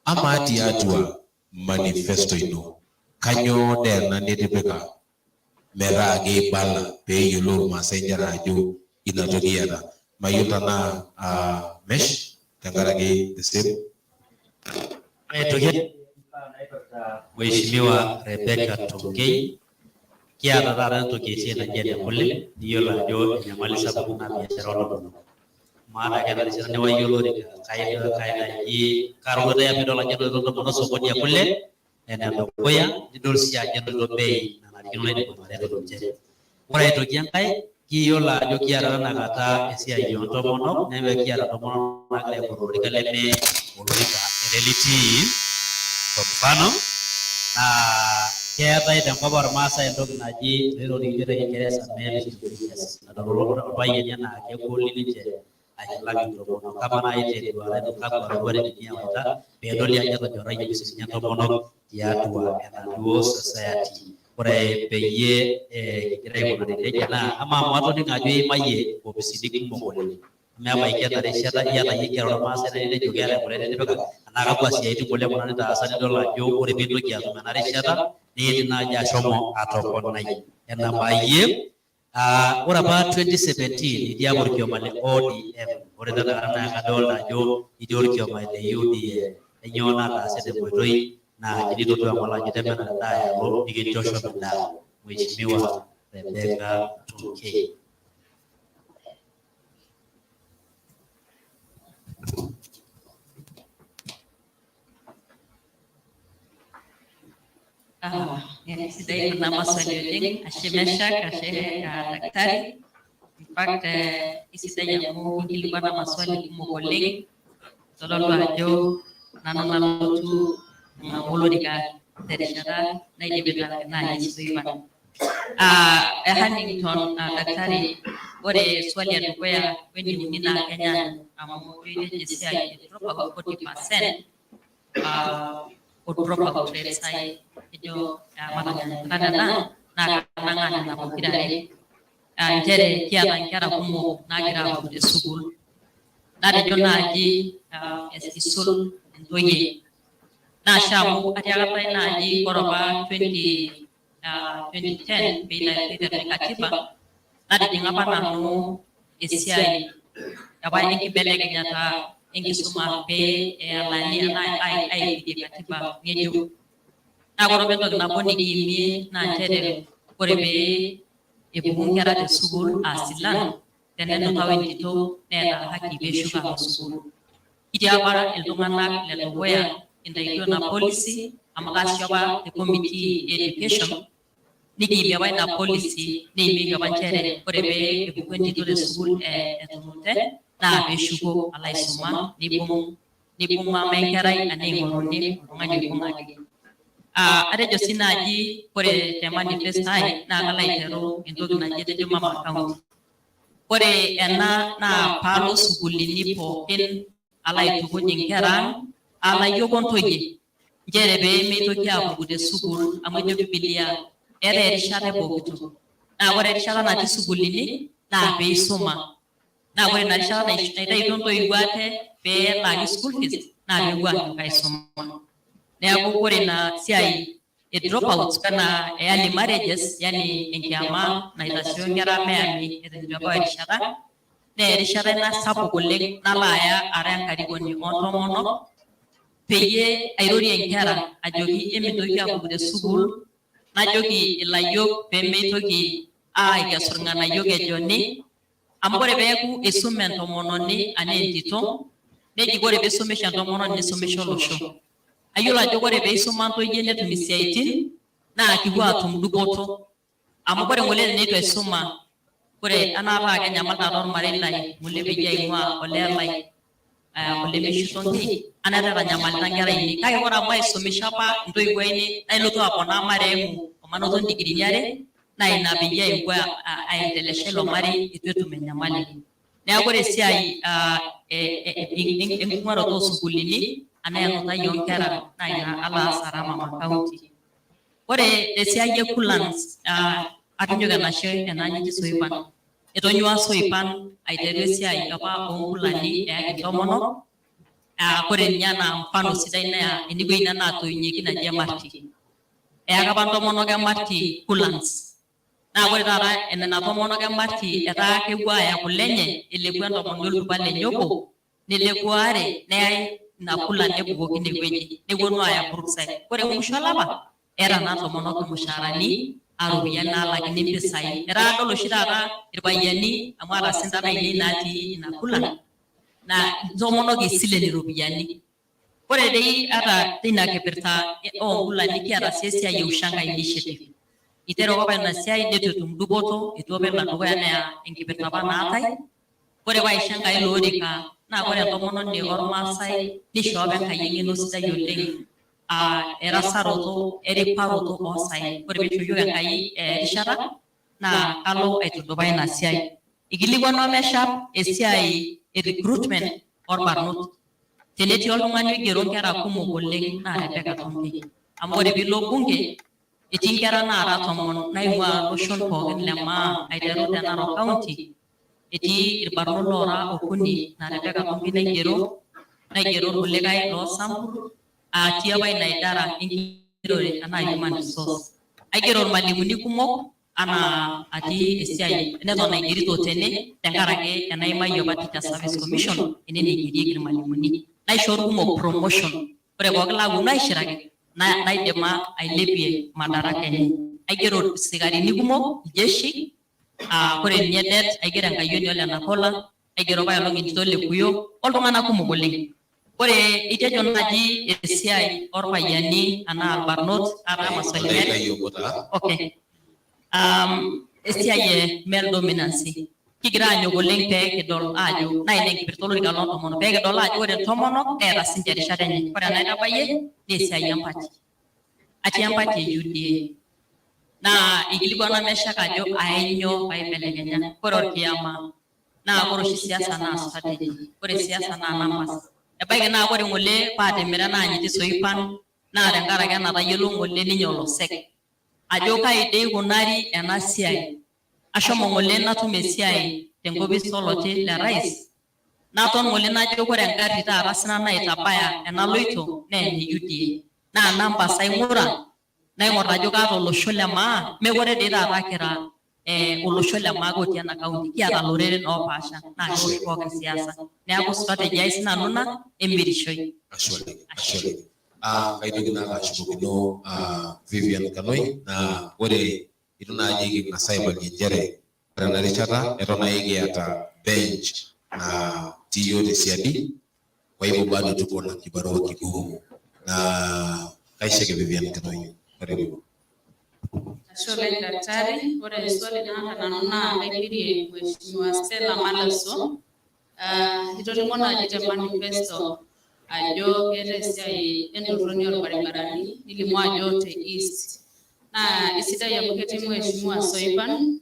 Amaa tiatua manifesto ino, kanyoo dee ena nitipika metaa keibala pee eyiolou Ilmaasai nchere ajo ina toki iyata? Mayiolo tenaa mesh tenkaraki the same. Aitoki Mheshimiwa Rebecca Tonkei, kiata taata entoki esiai naji ene kule, niyiolo ajo enyamali sapuk ina biashara ooltunganak. Maata ake ena rishata niwa iyie olorika, kai naji karoruata iya piidol ajo enoto intomonok sokoni e kule, enedukuya nidol sii ajo enoto bei nanarikino naidim atareto ninche. Ore aitoki enkae, kiyiolo ajo kiata tenakata esiai oontomonok, neeku kiata intomonok naagira aing'oru olorika leme olorika ele litii. Kwa mfano, naa keetae tenkop ormaasai entoki naji enoshi toki nikijo te Kiingereza male chauvinist, nadol irpayiani enaa kegoli ninche ailang intomonok. Kamaa naaji tenduata ino kakwa roruat idimi aawaita peedoli ajo etonyorrayieki sininye intomonok tiatua enaduo society? Ore peyie kigira aikunari nejia naa amaa amu atoning'o ajo iimayie nkopisini kumok oleng, amu ebaiki ena rishata iyata iyie inkera ormaasai naa nitejo keeta kule nitipika, anaa kakwa siaitin kule kuna nitaasa nidol ajo ore piintoki atum ena rishata niidim naaji ashomo atoponai enabayie. Ore apa 2017 itii apa orkioma le ODM, ore tenakata naa kadolta ajo itii orkioma le UDA. Kainyoo nataase tenkoitoi naaji nitodua ng'ole ajo itemena endaa alo nikincho shomo endaa? Mheshimiwa Rebecca Tonkei. Ah, sidai kuna maswali oleng, ashe Meshak, ashe daktari. In fact, isidai amu inkilikuana maswali kumok oleng, itodolu ajo nanu nalotu ang'amu olorika terishata naidipita naaji Soipan. Hannington, daktari, ore swali edukuya weneuni naa kenyaanyuk amu itejo esiai e dropout 40% o dropout rates ai ejo matanyanyuka nena naa kanang'aa nena pokirare. Nchere kiata nkera kumok naagira aapuku te sukuul. Natejo naaji isul intoyie. Naa amu atiaka ntae naaji ore apa 2010 pee eiteruni katiba natijing'a apa nanu esiai apa enkibelekenyata enkisuma pee eyalani anaa aipitie katiba ng'ejuk. Naa ore apa entoki nabo nikiimie naa nchere ore pee epuku nkera te sukuul aa silan tenenuta wentito neeta haki pee eshuko alo sukuul. Kitii apa iltung'anak ledukuya intaituo ina policy amu kaasisho apa te committee e education nikiimie apa ina policy neimieki apa nchere ore pee epuku entito te sukuul etunute naa peeshuko alo aisuma nibung mama enkerai anaa eing'oruni oltung'ani oibung'aki. Atejo sii naaji ore te manifesto ai naa kalo aiteru entoki naji etejo mama county. Ore ena naa paalo sukuulini pookin alo aitukuj inkera ang' aa layiok ontoyie nchere pee meitoki aapuku te sukuul amu ejo Bibilia eeta erishata e pooki toki. Naa ore erishata natii sukuulini naa peisuma. Naa ore ina rishata naitaituo intoiwuo ate pee elaaki school fees naa peepuo aanyok aisuma. Neeku ore ina siai e dropouts anaa e early marriages yani enkiama naitasioyo nkera meyami eton eitu ebau erishata naa erishata ina sapuk oleng nalo aya ara enkarikoni oontomonok peyie airorie inkera ajoki emintoki aapuku te sukuul najoki ilayiok pemeitoki aikesu irng'anayio ejoni amu ore peeku isume entomononi anaa entito neji ore piisumisho entomononi nisumisho olosho. Ayiolo ajo ore peisuma ntoyie netum isiaitin naa kipuo aatum dupoto amu ore ng'ole teneitu aisuma ore enaata kenyamal taata ormarei lai ng'ole peyie aing'ua olee lai olemeishu toki anaata etanyamalita nkera ainei kake ore amu aisumisha apa intoiwuo ainei nailotu aponaa marehemu omanoto indigirini are naa ina peyie aewuo aendelesha ilo marei eitu etum enyamali. Neeku ore esiai enking'uaroto oosukuulini anaa enutai oonkera naa ina alo aas ara mama county. Ore tesiai e Kulans akinyoki enashe enaanyiti Soipan. Etonyua Soipan aiteru esiai apa oonkulani eyaki intomonok ore ninye anaa mfano sidai naa enewueji ina naatoinyieki naji Emarti. Eyaka apa intomonok Emarti Kulans. Naa ore taata nena tomonok Emarti etaa kepuo aaya kule enye eleku entomononi oltupa lenye obo neleku aare neyai ina kulan nebukoki ine wueji neponu aaya Brookside. Ore musho olapa eeta nena tomonok irmushaarani aa iropiyiani naalakini impisai. Etaa adol oshi taata irpayiani amu aata sii intare ainei natii ina kulan naa intomonok isilen iropiyiani. Ore dei ata teina kipirta oonkulani kiata sii esiai e Ushanga Initiative. Iteru apa ina siai neitu etum dupoto, eitu apa elo dukuya anaa enkipirta apa naatae. Ore paa aisho Enkai ilo orika naa ore entomononi ormaasai neishoo apa Enkai eng'eno sidai oleng aa erasaroto eriparoto oosaen. Ore peisho iyiook Enkai erishata naa kalo aitudupaa ina siai. Ikilikuanua Meshak esiai e recruitment orbarnot. Tenetii oltung'ani oigero nkera kumok oleng naa Rebecca Tonkei. Amu ore piilo bunge etii nkera naara 10 naing'uaa iloshon pookin le maa aiteru te Narok County etii irbarnot loora okuni naa Rebecca Tonkei naigero, naigero irkulikae loo Samburu atii apa ina idara enkigerore anaa human resource. Aigero irmalimuni kumok anaa atii esiai neton aigerito tene tenkaraki enaimayie apa Teacher Service Commission ene neigerieki irmalimuni. Naishoo irkumok promotion. Ore pookin laaponu aishiraki naidima ailepie madaraka enye. Aigero isikarini kumok, iljeshi, ore ninye det aigero enkayioni ole Nakola. Aigero apailong entito le Kuyo oltung'anak kumok oleng. Ore itejo naaji esiai orpayiani anaa irbarnot ataa maswali. Oldakikai obo taa. Okay. Esiai e male dominancy. Kigira aanyok oleng pee kidol aajo naa ina enkipirta olorika loontomonok pee kidol aajo ore intomonok neeta sinche erishata enye. Ore enaitabayie naa esiai empati. Atii empati e UDA. Naa ikilikuana Meshak ajo ainyoo paibelekenya. Ore orkiama naa ore oshi siasa naa strategy. Ore siasa naa numbers. Ebaiki naa ore ng'ole paatimira naanyiti Soipan naa tenkaraki enatayiolo ng'ole ninye olosek ajo kai dei ikunari ena siai. Ashomo ng'ole natum esiai tenkopis oloti le rais naton ng'ole najo ore engarri taata sinanu naitabaya enaloito naa ene UDA. Naa numbers aing'ura naing'or ajo kaata olosho le maa mekure dei taata kira olosho le maa ake otii ena county kiata iloreren oopaasha naa kewosh pookin siasa. Neeku strategy ai sinanu ina emirishoi. Ashe oleng, ashe oleng. Kaitoki naake ashukokino Vivian Kanoi naa ore itu naaji king'as aibalie nchere ore ena rishata eton ake kiata bench natii iyiok tesiadi kwa hivyo bado tuko na kibarua kigumu na kaisheki Vivian Kanoi karibu. Ashe oleng daktari. Ore swali naata nanu naa kaipirie Mheshimiwa Stella Malaso. Itolimuo naaji te manifesto ajo keeta esiai entorroni orbaribarani nilimu ajo te East. Naa isidai amu ketii Mheshimiwa Soipan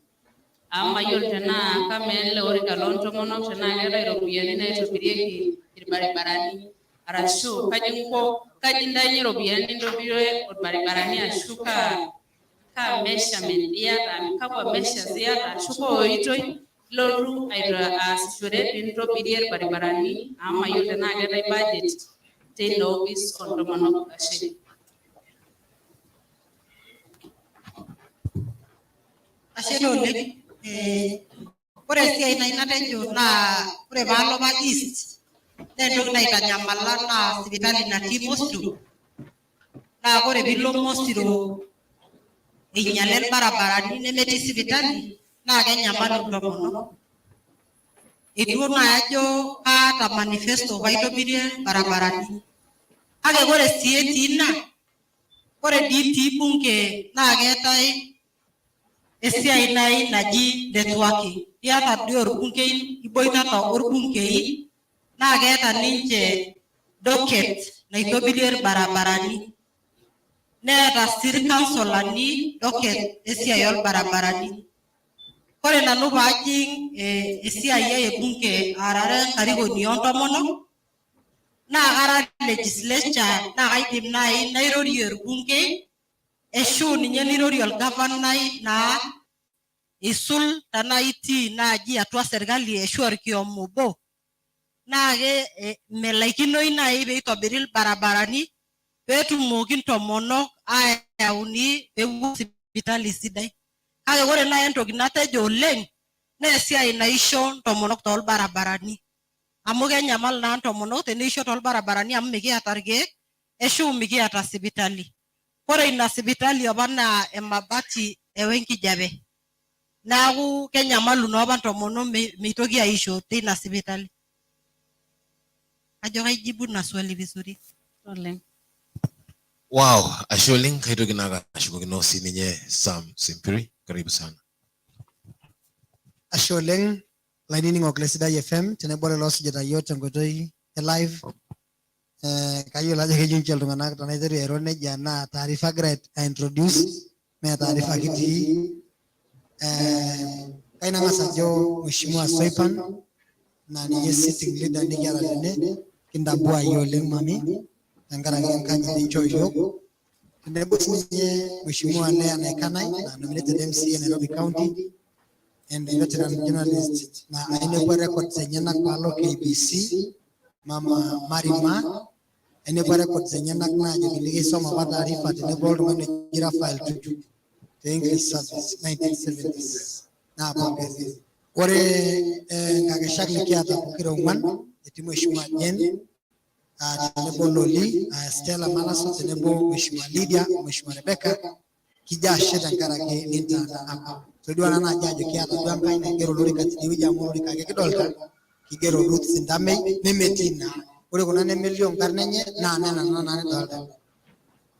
amu mayiolo tenaa kamaa ele orika loontomonok tenaa keetae iropiyiani naitobirieki irbaribarani arashu kaji inko kaji intayunye iropiyiani nintobirie irbaribarani ashu kaa measurement iyata kakwa measures iyata ashu kaa oitoi ilotu aasishore pintobirie irbaribarani amu mayiolo tenaa keetae budget teina office oontomonok. Ashe. Ashe taa oleng. Ore esiai nai natejo naa ore paalo apa East naa entoki naitanyamala naa sipitali natii Mosiro. Naa ore piilo Mosiro einyiale irbarabarani nemetii sipitali naa kenyamalu intomonok. Etu naa ajo kaata manifesto paitobirie irbarabarani. Kake ore sii etii ina, ore dii itii bunge naa keetae esiai nai naji networking. Iata dii orbungei, iboitata orbungei naa keeta ninche docket naitobirie irbarabarani. Neeta sii irkansolani docket esiai orbarabarani. Ore nanu paajing esiai ai e bunge arare enkarikoni oontomonok naa kara legislature naa kaidim nai nairorie orbungei eshu ninye nirorie olgavanai naa isul tenaa itii naaji atua serkali ashu orkioma obo naa ke melaikinoi nai peitobiri irbarabarani peetumoki intomonok ayauni peepuo sipitali sidai. Kake ore nai entoki natejo oleng naa esiai naisho intomonok toolbarabarani. Amu kenyamal naa intomonok teneisho toolbarabarani amu mikiata irkeek ashu mikiata sipitali. Ore ina sipitali apa naa emabati ewa enkijape. Neeku kenyamalu naa apa intomonok meitoki aisho teina sipitali. Ajo kaijibu ina swali vizuri. Oleng. Wow, ashe oleng. Kaitoki naake ashukokino sininye Sam Simpiri, karibu sana. Ashe oleng lainining'ok le Sidai FM tenebo lelo oosujita iyiook tenkoitoi e live. Kayiolo ajo keyieu ninche iltung'anak tenaiteru airo nejia naa taarifa agira aintroduce mee taarifa kitii. Kayieu nang'as ajo Mheshimiwa Soipan naa ninye sitting leader nikiata tene, kintambua iyie oleng mami tenkaraki enkanyit ninchoo iyiook. Tenebo sininye Mheshimiwa Leah Naikanai naa nominated MCA Nairobi County and veteran journalist naa ainepua records enyenak paalo KBC Mama Marima ainepua records enyenak naajokini keisoma apa taarifa tenebo oltung'ani oji Raphael Tuju te English Service 1970s naa pongezi. Ore nkakeshak nikiata pokira ong'wan etii Mheshimiwa Jane tenebo Loli, Stella Malaso tenebo Mheshimiwa Lydia, Mheshimiwa Rebecca kijo ashe tenkaraki nintaana apa. Todua naa naaji ajo kiata duo Enkai naigero olorika tidie wueji amu olorika ake kidolta Kigero Ruth Sintamei nemetii naa. Ore kuna nemelio nkarn enye naa nena naa nidolta.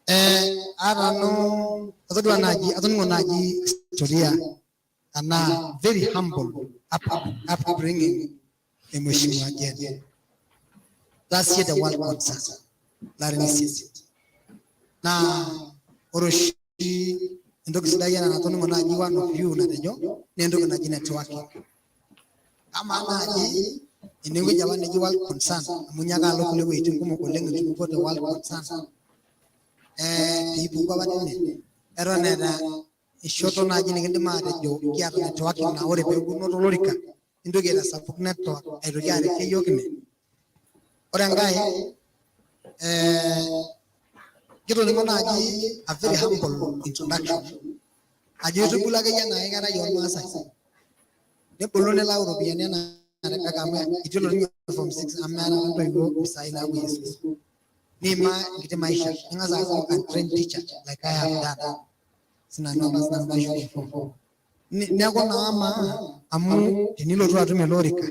Aata nanu atodua naaji atoning'o naaji historia anaa very humble upbringing e Mheshimiwa Jane. Last year the World Concern larin isiet. Naa ore oshi entoki sidai ena natoning'o naaji one of you natejo naa entoki naji networking. Amaa naaji enewueji apa neji World Concern amu inyaaka alo kulie wuejitin kumok oleng etupukuo te World Concern piipuku apa tine eton eeta enchoto naaji nikindim aatejo kiata networking naa ore peeku inoto olorika nintoki aitasapuk network aitoki aretie iyiook ine. Ore enkae kitoning'o naaji a very humble introduction ajo itubulua akeyie enaa kerai ormaasai nebulu nilau iropiyiani enaa Rebecca amu itu elo ninye form 6 amu meeta apa intoiwuo mpisai naapuoyie sukuul. Niima enkiti maisha ning'as aaku untrained teacher like I have done sinanu apa sinanu paishu form 4. Neeku naa amaa amu tenilotu atum ele orika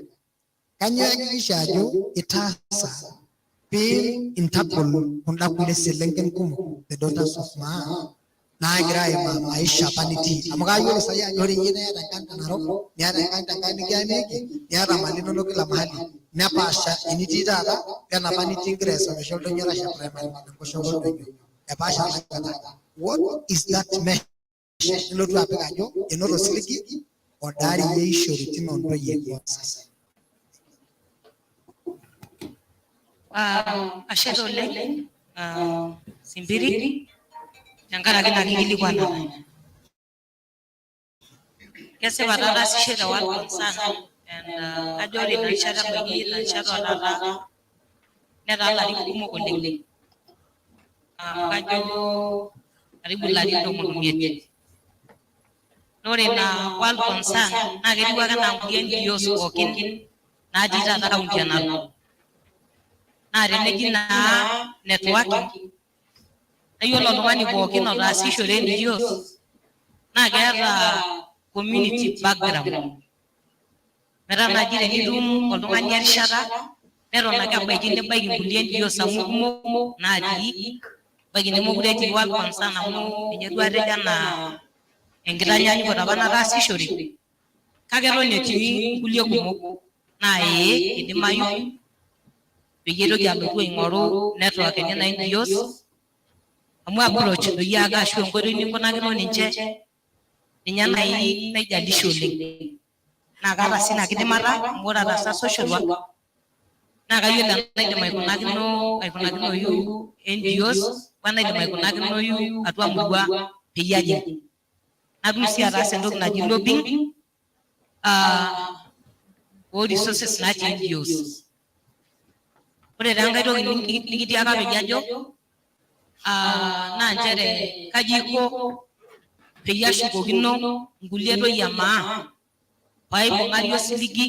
kanyoo ihakikisha ajo itaasa pee intagol kunda kulie selenken kumok the daughters of Maa naagira aimaa maisha apa nitii amu kayiolo sai ajo ore iyie niata enkang te Narok niata enkang tenkae nikiamieki niata mali inonok kila mahali nepaasha enitii taata wenapa nitii ingira aisumisho oldonyio Arasha primary enkoshoke oldonyio epaasha inakata. What is that measure nilotu apik ajo enoto osiligi odaariyie ishoritin ontoyie oormaasai? Ashe taa oleng Simbiri tenkaraki ina kikilikwanata. Kesipa taa ataasishe te World Concern and kajo ore ina rishata ebaiki ina rishata o taata netaa ilarin kumok oleng. Kajo karibu ilarin tomon omiet. Naa ore ina World Concern naa ketiu ake enaa nkulie NGOs pookin natii taata kaunti e Narok. Naa teneji naa networking naa iyiolo oltung'ani pookin otaasishore NGOs naa keeta community background. Metaa naaji tenitum oltung'ani erishata neton ake ebaiki nibaiki nkulie NGOs amu kumok natii, ebaiki nemekure etii World Concern amu ninye duo atejo anaa enkitanyanyukoto apa nataasishore, kake eton etii nkulie kumok naa ee eidimayu peyie aitoki alotu aing'oru network enena NGOs amu approach doi ake ashu enkoitoi ninkunakino ninche ninye nai naijalisha oleng. Naa kaata sii ina kidimata amu ore ataasa social work naa kayiolo enaidim aikunakino aikunakinoyu NGOs wenaidim aikunakinoyu atua murua peyie ajing. Natum sii ataasa entoki naji lobbying oo resources natii NGOs. Ore taa enkae toki nikitiaka peyie ajo naa nchere kaji aiko peyie ashukokino nkulie toyie e maa paaibung'ari osiligi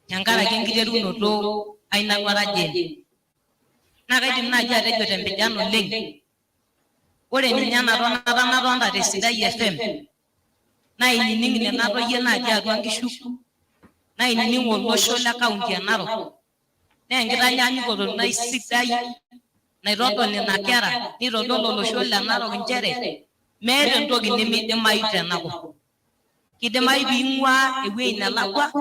tenkaraki enkiterunoto ai nanu ara Jane. Naa kaidim naaji atejo tempijan oleng, ore ninye ena tonata natonita te Sidai FM naa ainining nena toyie naatii atua nkishu, nainining olosho le kaunti e Narok naa enkitanyanyukoto ina sidai naitodol nena kera nitodol olosho le Narok nchere meeta entoki nemeidimayu tenakop. Kidimayu piing'uaa ewueji nelakua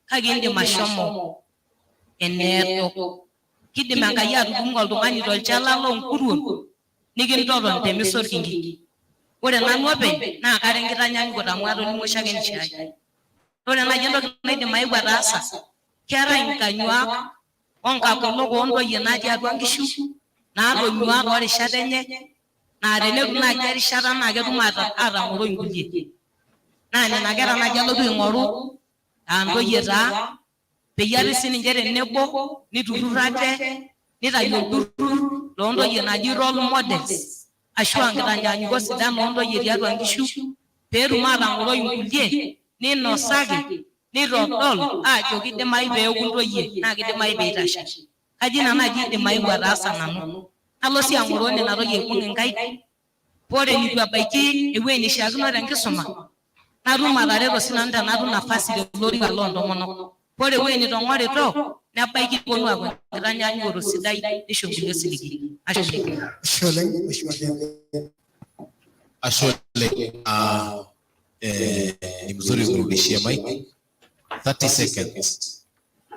kake indim ashomo eneedo. Kidim Enkai atudumu oltung'ani tolchala loo nkuruon nikintoton te misa orkingi. Ore nanu openy naa kara enkitanyanyukoto amu atolimuo shakenisho ai. Ore naaji entoki naidim aeu ataasa, keetae inkanyuak o nkakolok oo ntoyie natii atua nkishu naatonyua too rishat enye naa tenetum naaji erishata naa ketum aatang'oroi inkulie. Naa nena kera naaji alotu aing'oru aa ntoyie taa peyie apik sii ninche tenebo niturrur ate nitayu olturrur loo ntoyie naji role models ashu aa nkitanyanyukot sidan oo ntoyie tiatua nkishu pee etum aatang'oroi inkulie ninosaki nitodol aajo kidimayu pee eeku ntoyie naa kidimayu pee eitashe. Kajo ina naaji aidim aeu ataasa nanu. Nalo sii ang'oroo nena toyie aibung inkaik paa ore eneitu ebaiki ewueji neishiakino te nkisuma natum atareto sii nanu tenatum nafasi tele orika loo ntomonok. Ore ewueji nitong'orito nebaiki ponu aaku enkitanyanyukoto sidai nisho nkulie osiligi. Ashe oleng. Ashe oleng, Mheshimiwa Vivian. Ashe oleng. Ni mzuri kurudishia mic. 30 seconds.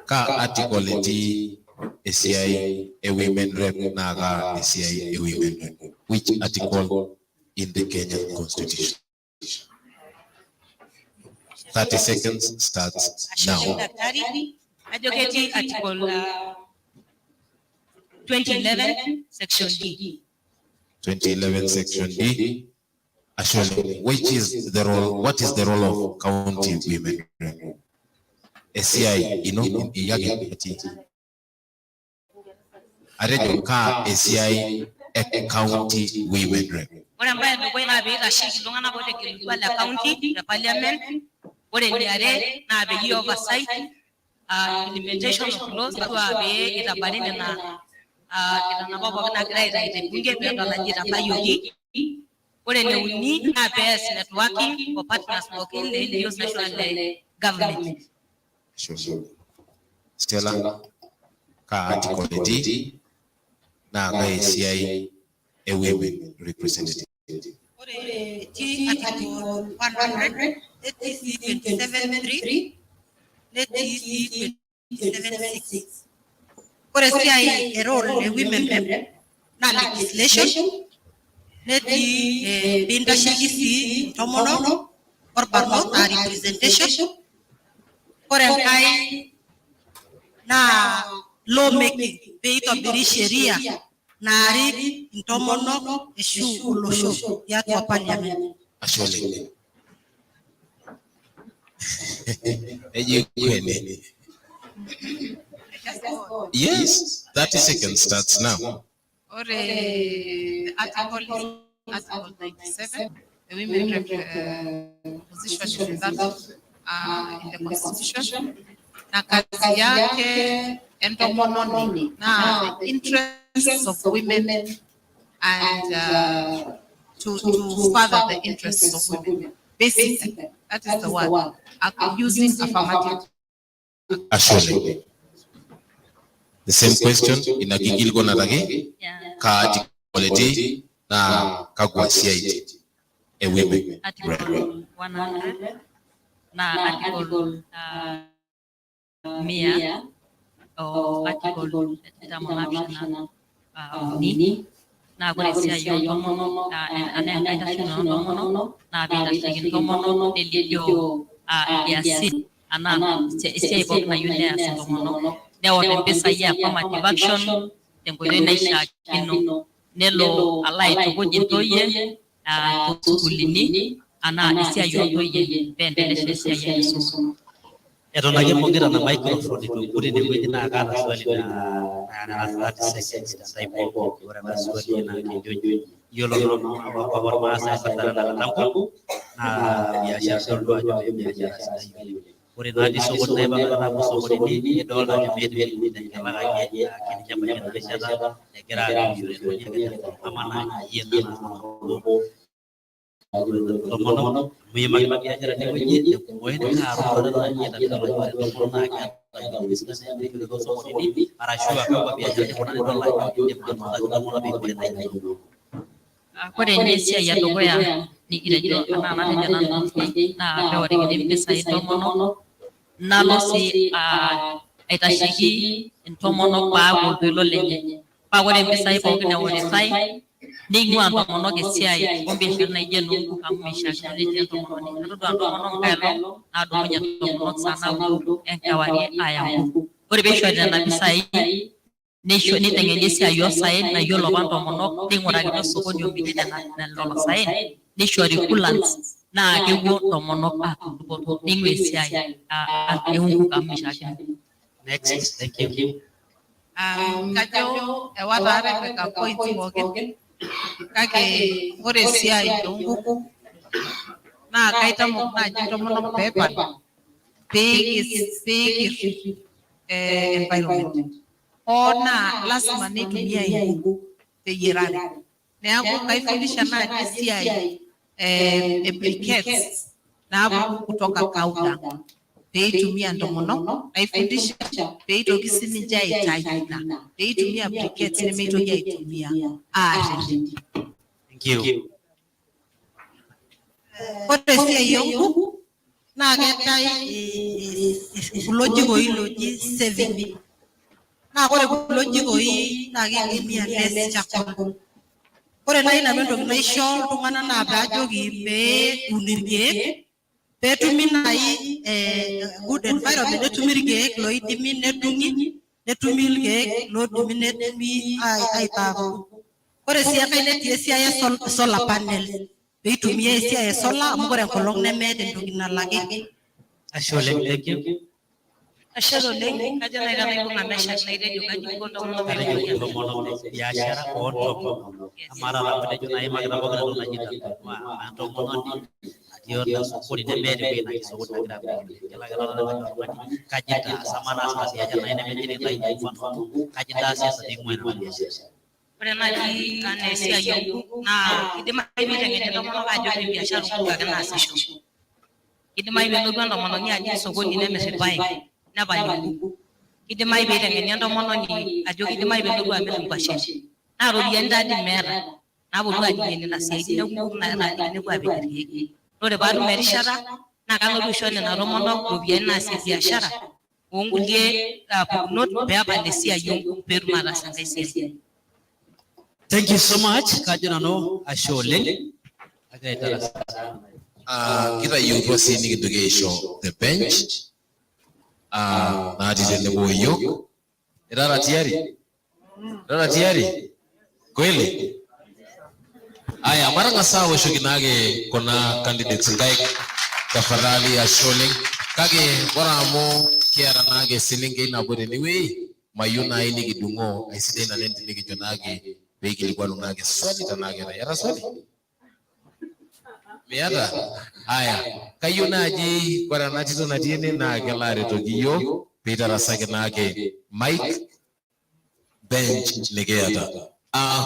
Ka article etii esiai e women rep naa kaa esiai e women rep? Which article in the Kenyan constitution? 30 seconds starts Ashe oleng now. daktari. Ajo ketii article 2011 section D. 2011 section D. Ashe oleng. Which is the role, what is the role of county women rep? Esiai ino iyake etii. Atejo kaa esiai e county women rep? Ore embae edukuya naa pee eitasheki iltung'anak ootegelutua le county te parliament. Ore eniare naa peyie oversight implementation of laws ashua pee itabari nena kitanapat pookin naagirai aitayu te bunge peedol ajo itabayioki. Ore ene uni naa pees networking o partners pookin le NGOs ashu le government. Ashe oleng. Stella, kaa article etii naa kaa esiai e women representative? Ore etii article 100, netii sii 27.3, netii sii 27.6. Ore esiai e role e women rep naa legislation, netii piintasheki sii intomonok orbarnot aa representation. Ore enkae naa law making peitobiri sheria naarik intomonok ashu olosho tiatua parliament. Ashe oleng. Eji kwene. Yes, 30 seconds starts now. Ore article is Article 97, the women rep position is in that in the constitution. Na kazi yake entomononi na the interests of women and to further the interests of women. Basically, that is the word. Using affirmative. Ashe oleng. The same question ina kikilikuanata ake kaa article etii naa kakwa siaitin e women rep? Article 100 na article 100 o article 47 uni naa ore esiai oontomonok anaa enkaitashoto oontomonok naa piitasheki intomonok nelio nkiasin anaa esiai pookin nayieu neas intomonok neor impisai e affirmative action tenkoitoi naishiakino nelo alo aitukuj intoyie toosukuulini anaa esiai oontoyie peendelesha esiai enkisuma. Eton ake ibung'ita ina microphone itu epuku tinewueji naa kaata swali naa 30 seconds tentai pookin. Ore ena swali naa kejo iyiolo apa ormaasai oirragita tenakata nkuk naa biashara idol duo ajo biashara sidai oleng. Ore natii sokoni naipang'a taata apuo sokonini nidolta ajo meeta ewueji nenyalakaki keninye ebaiki ena rishata egira amirishore enkiteng amaa naa iyie nabo tomonok amu iimaki biashara tenewueji tenkumoi kaa roruata naaji iyata piidol ajo ore intomonok naa keeta wuejitin sidan neemirishore toosokonini arashu aa kakwa biasharani kuna nidol ajo indim atuutaki intomonok peepuo aitayu. Ore ninye esiai edukuya nikitejo anaa enatejo nanu naa peorikini impisai intomonok nalo sii aitasheki intomonok paaku oltoilo lenye paa ore impisai pookin eoritae neing'ua intomonok esiai ombiasharani naijo enoonkuk amu meishiakino netii entomononi. Atodua intomonok nkae olong' naadumunye intomonok saa naudo enkewarie aaya nkuk. Ore peishori nena pisai neisho neiteng'eni esiai oosaen nayiolo apa intomonok neing'urakini osokoni omirie nena lelo saen neishori coolants naa kepuo intomonok aatum dupoto neing'ua esiai oonkuk amu meishiakino. Next, thank you. Kajo ewa taa Rebecca points pookin kake ore esiai oonkuku naa kaitamok naaji intomonok peepal peeikir environment hoo naa lasima neitumiai inkuk teyiarare neeku kaifundisha naaji esiai e briquettes naapuku kutoka cow dung. peitumia intomonok, naifundisha peitoki sininche aitayu ina, peitumia briquettes nemeitoki aitumia ate. Thank you. Ore esiai oonkuk naa keetae kulo jikoi looji saving. Naa ore kulo jikoi naa kitumia less charcoal. Ore naaji nanu entoki naisho iltung'anak naa paajoki pee eun irkeek peetumi naaji good environment, netumi irkeek loidimi nedung'i, netumi irkeek loidimi netumi aitaa. Ore sii enkae netii esiai e solar panel peitumiai esiai e solar amu ore enkolong nemeeta entoki nalaki. Ashe oleng, thank you. Ashe oleng, kajo naaji tenaibung' Meshack naitejo kaji inko intomonok Atejo peitumia. Intomonok te biashara oontomonok. Amaa taata amu itejo nai imakita pookin entoki naji entomononi natii ena sokoni nemeeta ewueji natii sokoni nagira amiraki. Kelo ake taata nebaiki oltung'ani, kaji intaas? Amaa taasa biashara nai nemejing nai mfano kaji intaas siasa ping'ua ina biashara? Ore naaji anaa esiai oonkuk naa kidimayu peiteng'eni intomonok ajo mee biashara oonkuk ake naasisho. Kidimayu peelotu entomononi ajing sokoni nemir irpaek nepal inkuk. Kidimayu peiteng'eni entomononi ajo kidimayu peelotu amir inkwashen. Naa iropiyiani taadii meeta naaponu ajing'ie nena siaitin oonkuk naajing nepuo apej irkeek. Ore paatum erishata naa kalotu aisho nena tomonok iropiyiani naasie biashara oonkulie pukunot peepal esiai oonkuk peetum ataas enkae siai. Thank you so much. Kajo nanu ashe oleng. Agira aitarasaa. Kitayieutua sii nikintoki aisho the bench natii tenebo oyiok. Irara tayari? Irara tayari? Kweli? Aya, matang'as aoshoki naake kuna candidates nkaik tafadhali, ashe oleng. Kake ore amu kiata naake eselenkei nabo tenewueji, mayieu nai nikidung'oo, aisidai naleng tenikijo naake peikilikwanu naake swali tenaa keeta. Iyata swali? Miata? Aya, kayieu naaji ore ena tito natii ene naa kelo aretoki iyiok peitarasaki naake mic bench nikiata.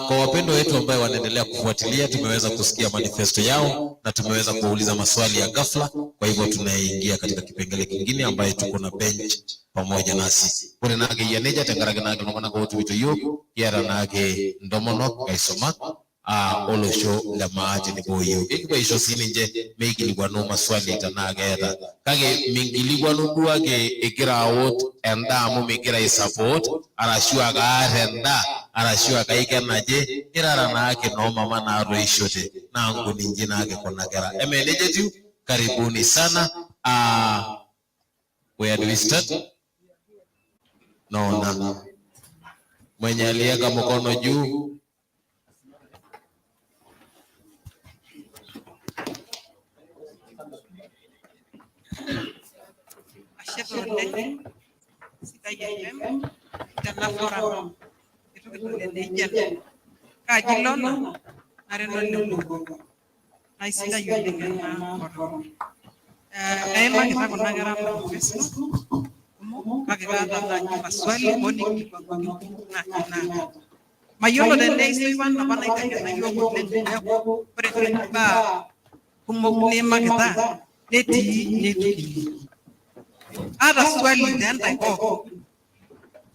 Kwa wapendwa wetu ambayo wanaendelea kufuatilia, tumeweza kusikia manifesto yao na tumeweza kuwauliza maswali ya ghafla. Kwa hivyo tunaingia katika kipengele kingine ambaye tuko na bench pamoja nasi. Ore naake eyia nejia tenkaraki naake iltung'anak ootumito iyiok, kiata naake intomonok aisumak olosho le maa tenebo oyiok. Ekipuo aisho sininche meikilikwanu maswali tenaa keeta. Kake minkilikwanu duo ake igira aot endaa amu migira aisupport arashu akaar endaa arashu akaiko enaje, irara naake noomama naatoishote naa nkuninji naake kuna kera. Eme nejia etiu? Karibuni sana. Where do we start? Naona mwenye aliweka mkono juu. Ashe oleng Sidai FM tena forum eitu kidol eneijo ena. Kaaji Lona nara enole Murua naa isidai oleng ena forum. Eimakita kuna kera manifesto kumok kake kaata naaji maswali hoo nikilikwanuni kumok naaji naata. Mayiolo tenaa Isoipan apa naiteng'ena yiok oleng peeku ore imbaa kumok niimakita netii neitu kining. Aata swali teentae pookin.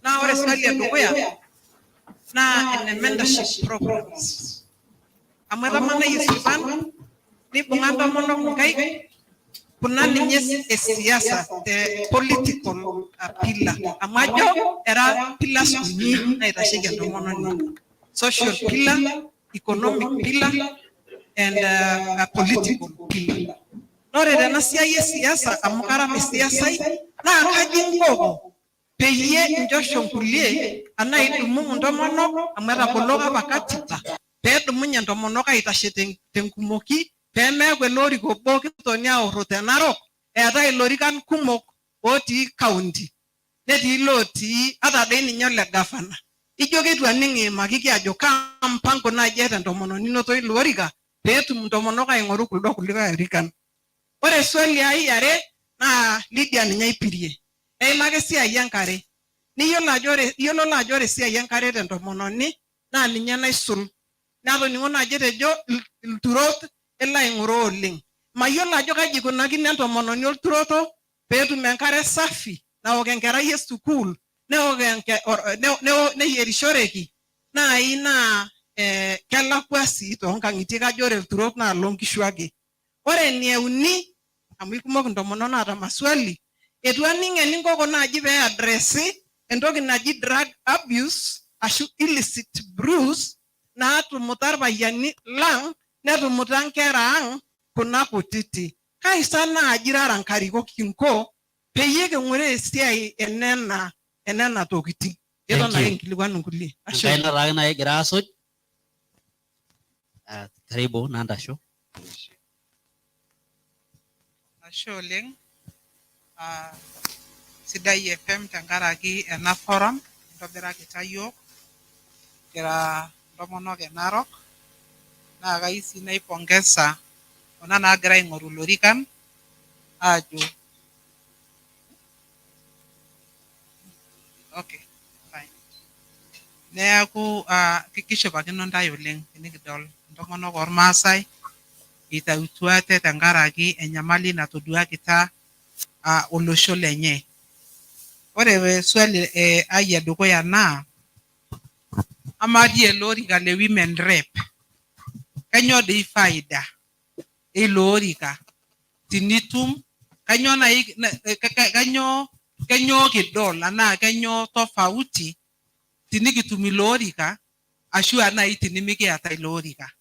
Naa ore swali edukuya naa ene mentorship programs. Amu etamanayie Isoipan nibung'a ntomonok nkaik kuna ninye e siasa te political pillar amu ajo era pillars uni naitasheki entomononi. Social pillar, economic pillar and political pillar. Naa ore tena siai e siasa amu kara mesiasai naa kaji inkoko peyie inchosho nkulie anaa idumumu intomonok amu etaboloko apa katiba peedumunye intomonok aitashe tenkumoki peemeeku ele orika obo kitoni aorro te Narok eetae ilorikan kumok otii county netii ilotii ata doi ninye ole gavana. Ijo keitu aning iimakiki ajo kaa mpango naaji eeta entomononi inoto ilo orika peetum intomonok aing'oru kuldo kulikae orikan. Ore swali ai are naa Lydia ninye aipirie. Eimaka esiai enkare. Niyiolo ajo ore iyiololo ajo ore esiai enkare tentomononi naa ninye naisul. Natoning'o naaji etejo ilturot elo aing'oroo oleng. Mayiolo ajo kaji eikunakino entomononi olturoto Peetum enkare safi naok enkerai e sukuul, neok neyierishoreki naai naa kelakwa sii toonkang'itie, kajo ore ilturok naa loonkishu ake. Ore eneuni, amu ikumok intomonok naata maswali, eitu aning eninkoko naaji pee addressi entoki naji drug abuse ashu illicit brews naatumuta irpayiani lang netumuta nkera ang kuna kutiti. Kai sa naaji rara nkarikok kinko peyie king'uraa esiai enena tokitin? Eton ake nkilikuanu nkulie. Ashe. Enkaina taake naai egira aasuj. Karibu Nantasho. Ashe oleng. Sidai FM tenkaraki ena forum nintobirakita yiok kira intomonok e Narok, naa kayieu sii naipongesa kuna naagira aing'oru ilorikan aajo okay fine. Neeku kishipakino ntae oleng tenikidol intomonok ormaasai itautua ate tenkaraki enyamali natoduakita olosho lenye. Ore swali ai edukuya naa amaa dii ele orika le women rep kainyoo dii faida eilo orika tinitum, kainyoo nai kainyoo kidol anaa kainyoo tofauti tinikitum ilo orika ashu nai tinimikiata ilo orika?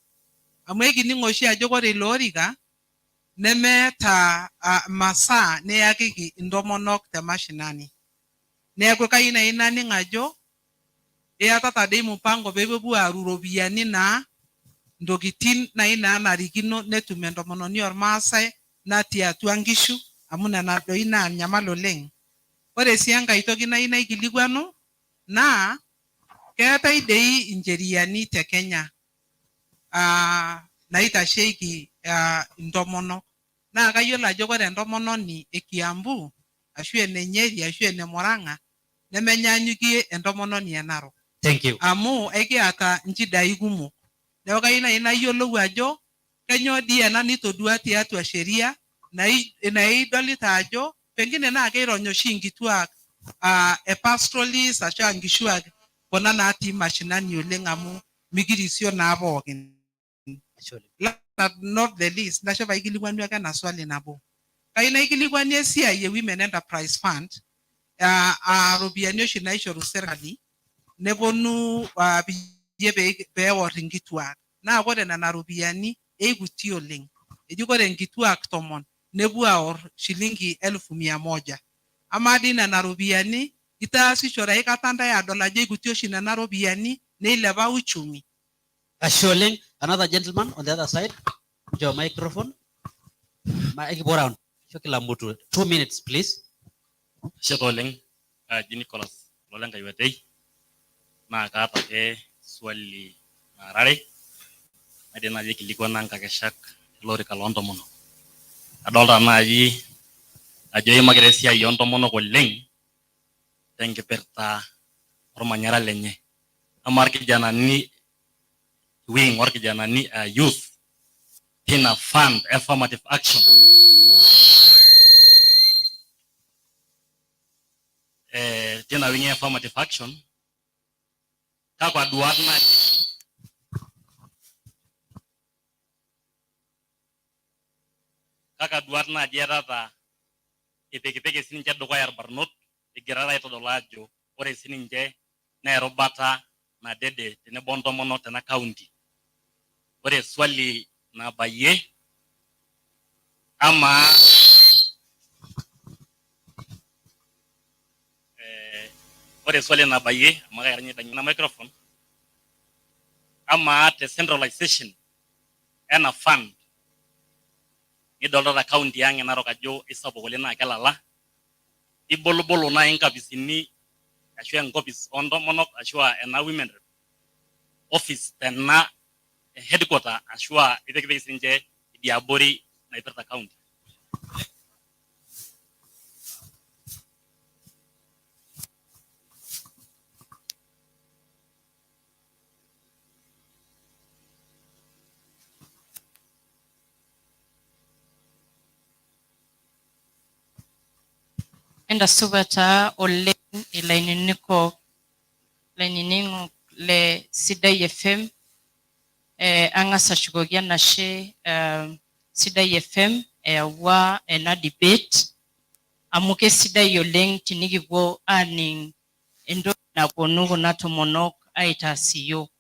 Amu ekining oshi ajo ore ilo orika nemeeta masaa niyakiki intomonok te mashinani. Neeku kayieu nai naning ajo iyatata dei mpango pee ipuopuo aaru iropiyiani naa ntokitin nai naanarikino netum entomononi ormaasai natii atua nkishu, amu nena doi naanyamal oleng. Ore sii enkae toki nayieu naikilikuanu naa keetae dei incheriani te Kenya naitasheiki intomonok. Naa kayiolo ajo ore entomononi e Kiambu ashu ene Nyeri ashu ene Murang'a nemenyaanyukie entomononi e Narok. Thank you. Amu ekiata nchidai kumok. Neeku kayieu nai nayiolou ajo kainyoo dii ena nitodua tiatua sheria naidolita ajo pengine naa keironya oshi inkituak e pastoralist ashu nkishuak kuna natii mashinani oleng amu mikirisio naa pookin. Last but not the least, nasho paikilikuanu ake ena swali nabo. Kayieu naikilikuani esiai e Women Enterprise Fund, ropiyiani oshi naishoru serkali neponu peyie peewor inkituak. Naa ore nena ropiyiani eikuti oleng. Eji ore nkituak 10 nepuo aor shilingi 100,000. Amaa dii nena ropiyiani itaasishore aikata ntae adol ajo ikuti oshi nena ropiyiani neilepa uchumi? Ashe oleng. Another gentleman on the other side. Njo microphone. Ekipuo round. Sho kila mtu. 2 minutes please. Ashe taa oleng. Aji Nicholas Lolenkai Wetei. Naa kaata ake swali narare. Naidim naaji aikilikuana nkakeshak lorika loo ntomonok. Adolta naaji ajo iimakita esiai oo ntomonok oleng tenkipirta ormanyara lenye. Amaa irkijanani wing orkijanani youth tina fund affirmative action tina wing affirmative action kakwa duat naaji eetata ipikipiki sininche dukuya irbarnot egirara aitodolu ajo ore sininche naa erubata nadede tenebo ntomonok tena county. Ore swali nabayie, amaa ore swali nabayie amu kaironyita ina microphone, amaa te centralization ena fund nidoltata county ang e Narok ajo isapuk oleng naa kelala, ibolobolo naaji nkapisini ashu enkopis oo ntomonok ashu ena women rep office tena headquarter ashu ipikipiki sininche idiabori naipirta county? Entasupa taa oleng ilainining'ok le Sidai FM. Ang'as ashukoki enashe Sidai FM eyawua ena debate amu kesidai oleng tinikipuo aning entoki naponu kuna tomonok aitaas iyiok.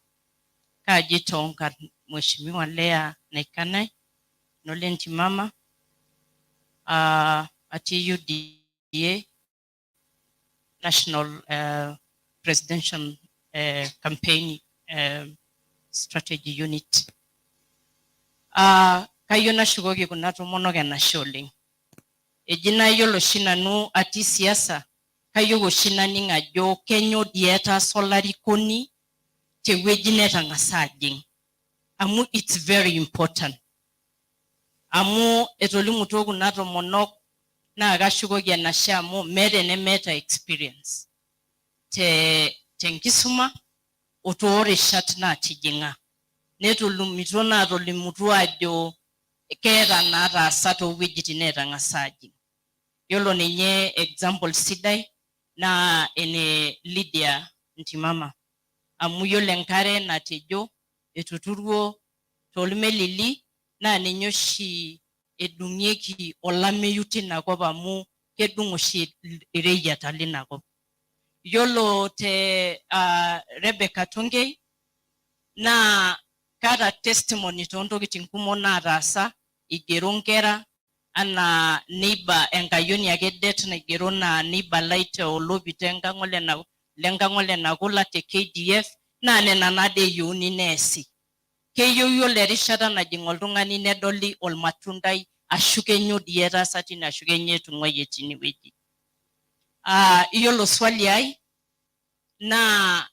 Kaji toonkarn Mheshimiwa Leah Naikanai Nole Ntimama, atii UDA National Presidential Campaign Strategy Unit. Kayieu nashukoki kuna tomonok enashe oleng. Eji naa iyiolo oshi nanu atii siasa, kayieu oshi naning ajo kenyoo dii etaasa olarikoni tewueji netang'asa ajing. Amu it's very important. Amu etolimutuo kuna tomonok naa kashukoki enashe amu meeta enemeeta experience te tenkisuma o toorishat naatijing'a. Netolimutuo naatolimutuo ajo keeta naataasa toowuejitin netang'asa ajing. Yiolo ninye example sidai naa ene Lydia Ntimama amu yiolo enkare natejo etuturuo toolmelili naa ninye oshi edung'ieki olameyu tina kop amu kedung oshi ireyiata lina kop. Yiolo te Rebecca Tonkei naa kaata testimony toontokitin kumok naataasa igero nkera anaa neighbor enkayioni ake det naigero naa neighbor lai te Olopito enkang lenkang ole Nakula te KDF naa nena naadii eyieuni neesi. Keyieu yiolo erishata najing oltung'ani nedoli olmatundai ashu kenyoo dii etaasa tine ashu kenyoo etung'uayie tine wueji. Iyiolo swali ai naa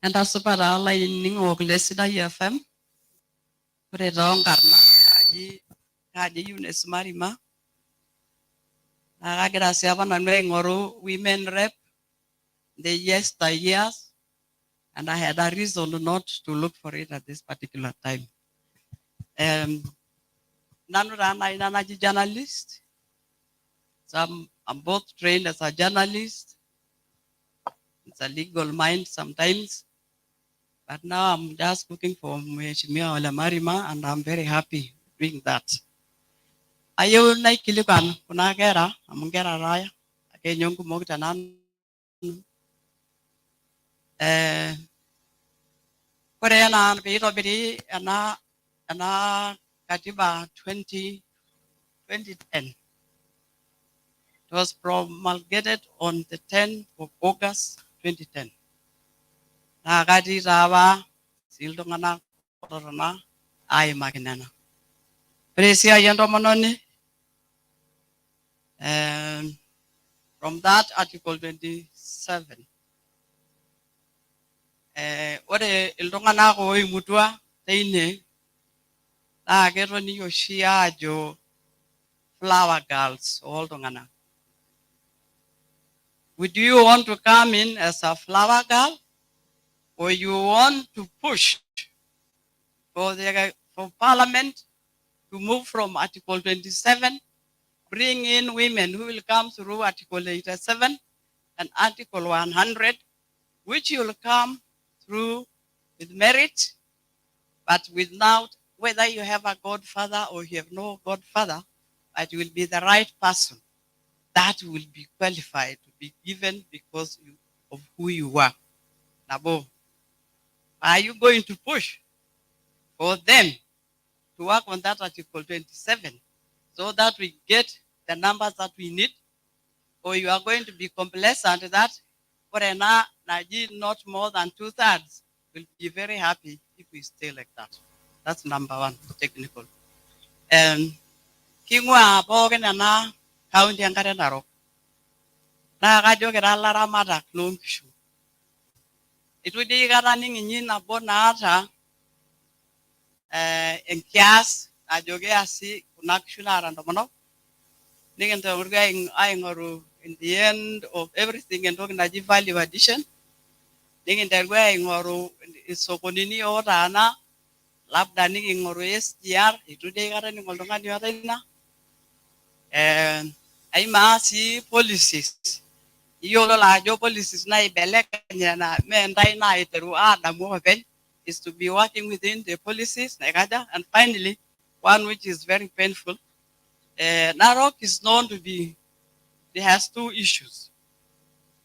Entasupa taa lainining'ok le Sidai FM. Ore toonkarn naa kaji Eunice Marima. Naa kagira sii apa nanu aing'oru women rep the yester years and I had a reason not to look for it at this particular time. Nanu taa nai ina naji journalist. So I'm both trained as a journalist. It's a legal mind sometimes. But now I'm just looking for Mheshimiwa Ole Marima and I'm very happy doing that. Ayieu naikilikuan kuna kera amu nkera taa ake ninye nkumok tenanu. Ore enaa piitobiri ena katiba 2010, it was promulgated on the 10th of August 2010. Naa katii taa apa sii iltung'anak oototona aimaki nena. Ore esiai entomononi from that article 27 ore iltung'anak oimutua teine naa ketoni oshi aajo flower girls ooltung'anak. Would you want to come in as a flower girl or you want to push for parliament to move from Article 27 bring in women who will come through Article 87 and Article 100, which will come through with merit, but without whether you have a godfather or you have no godfather, but you will be the right person that will be qualified to be given because of who you are. Nabo, are you going to push for them to work on that Article 27 so that we get the numbers that we need? Or you are going to be complacent that for ena naji not more than 2/3 will be very happy if we stay like that. That's number one, technical. King'ua pookin ena county enkare narok. Naa kajo kira ilaramatak loonkishu. Itu dii aikata aning inyi nabo naata enkias ajo keasi kuna kishu naata intomonok nikintoki aing'oru in the end of everything entoki naji value addition nikinteru aing'oru isokonini otaana labda niking'oru SGR itu dii aikata ening oltung'ani oota ina aimaa sii policies iyiolo ajo policies naibelekenye na mee ntae naiteru adamu openy is to be working within the policies naikaja. And finally, one which is very painful, Narok is known to be, it has two issues.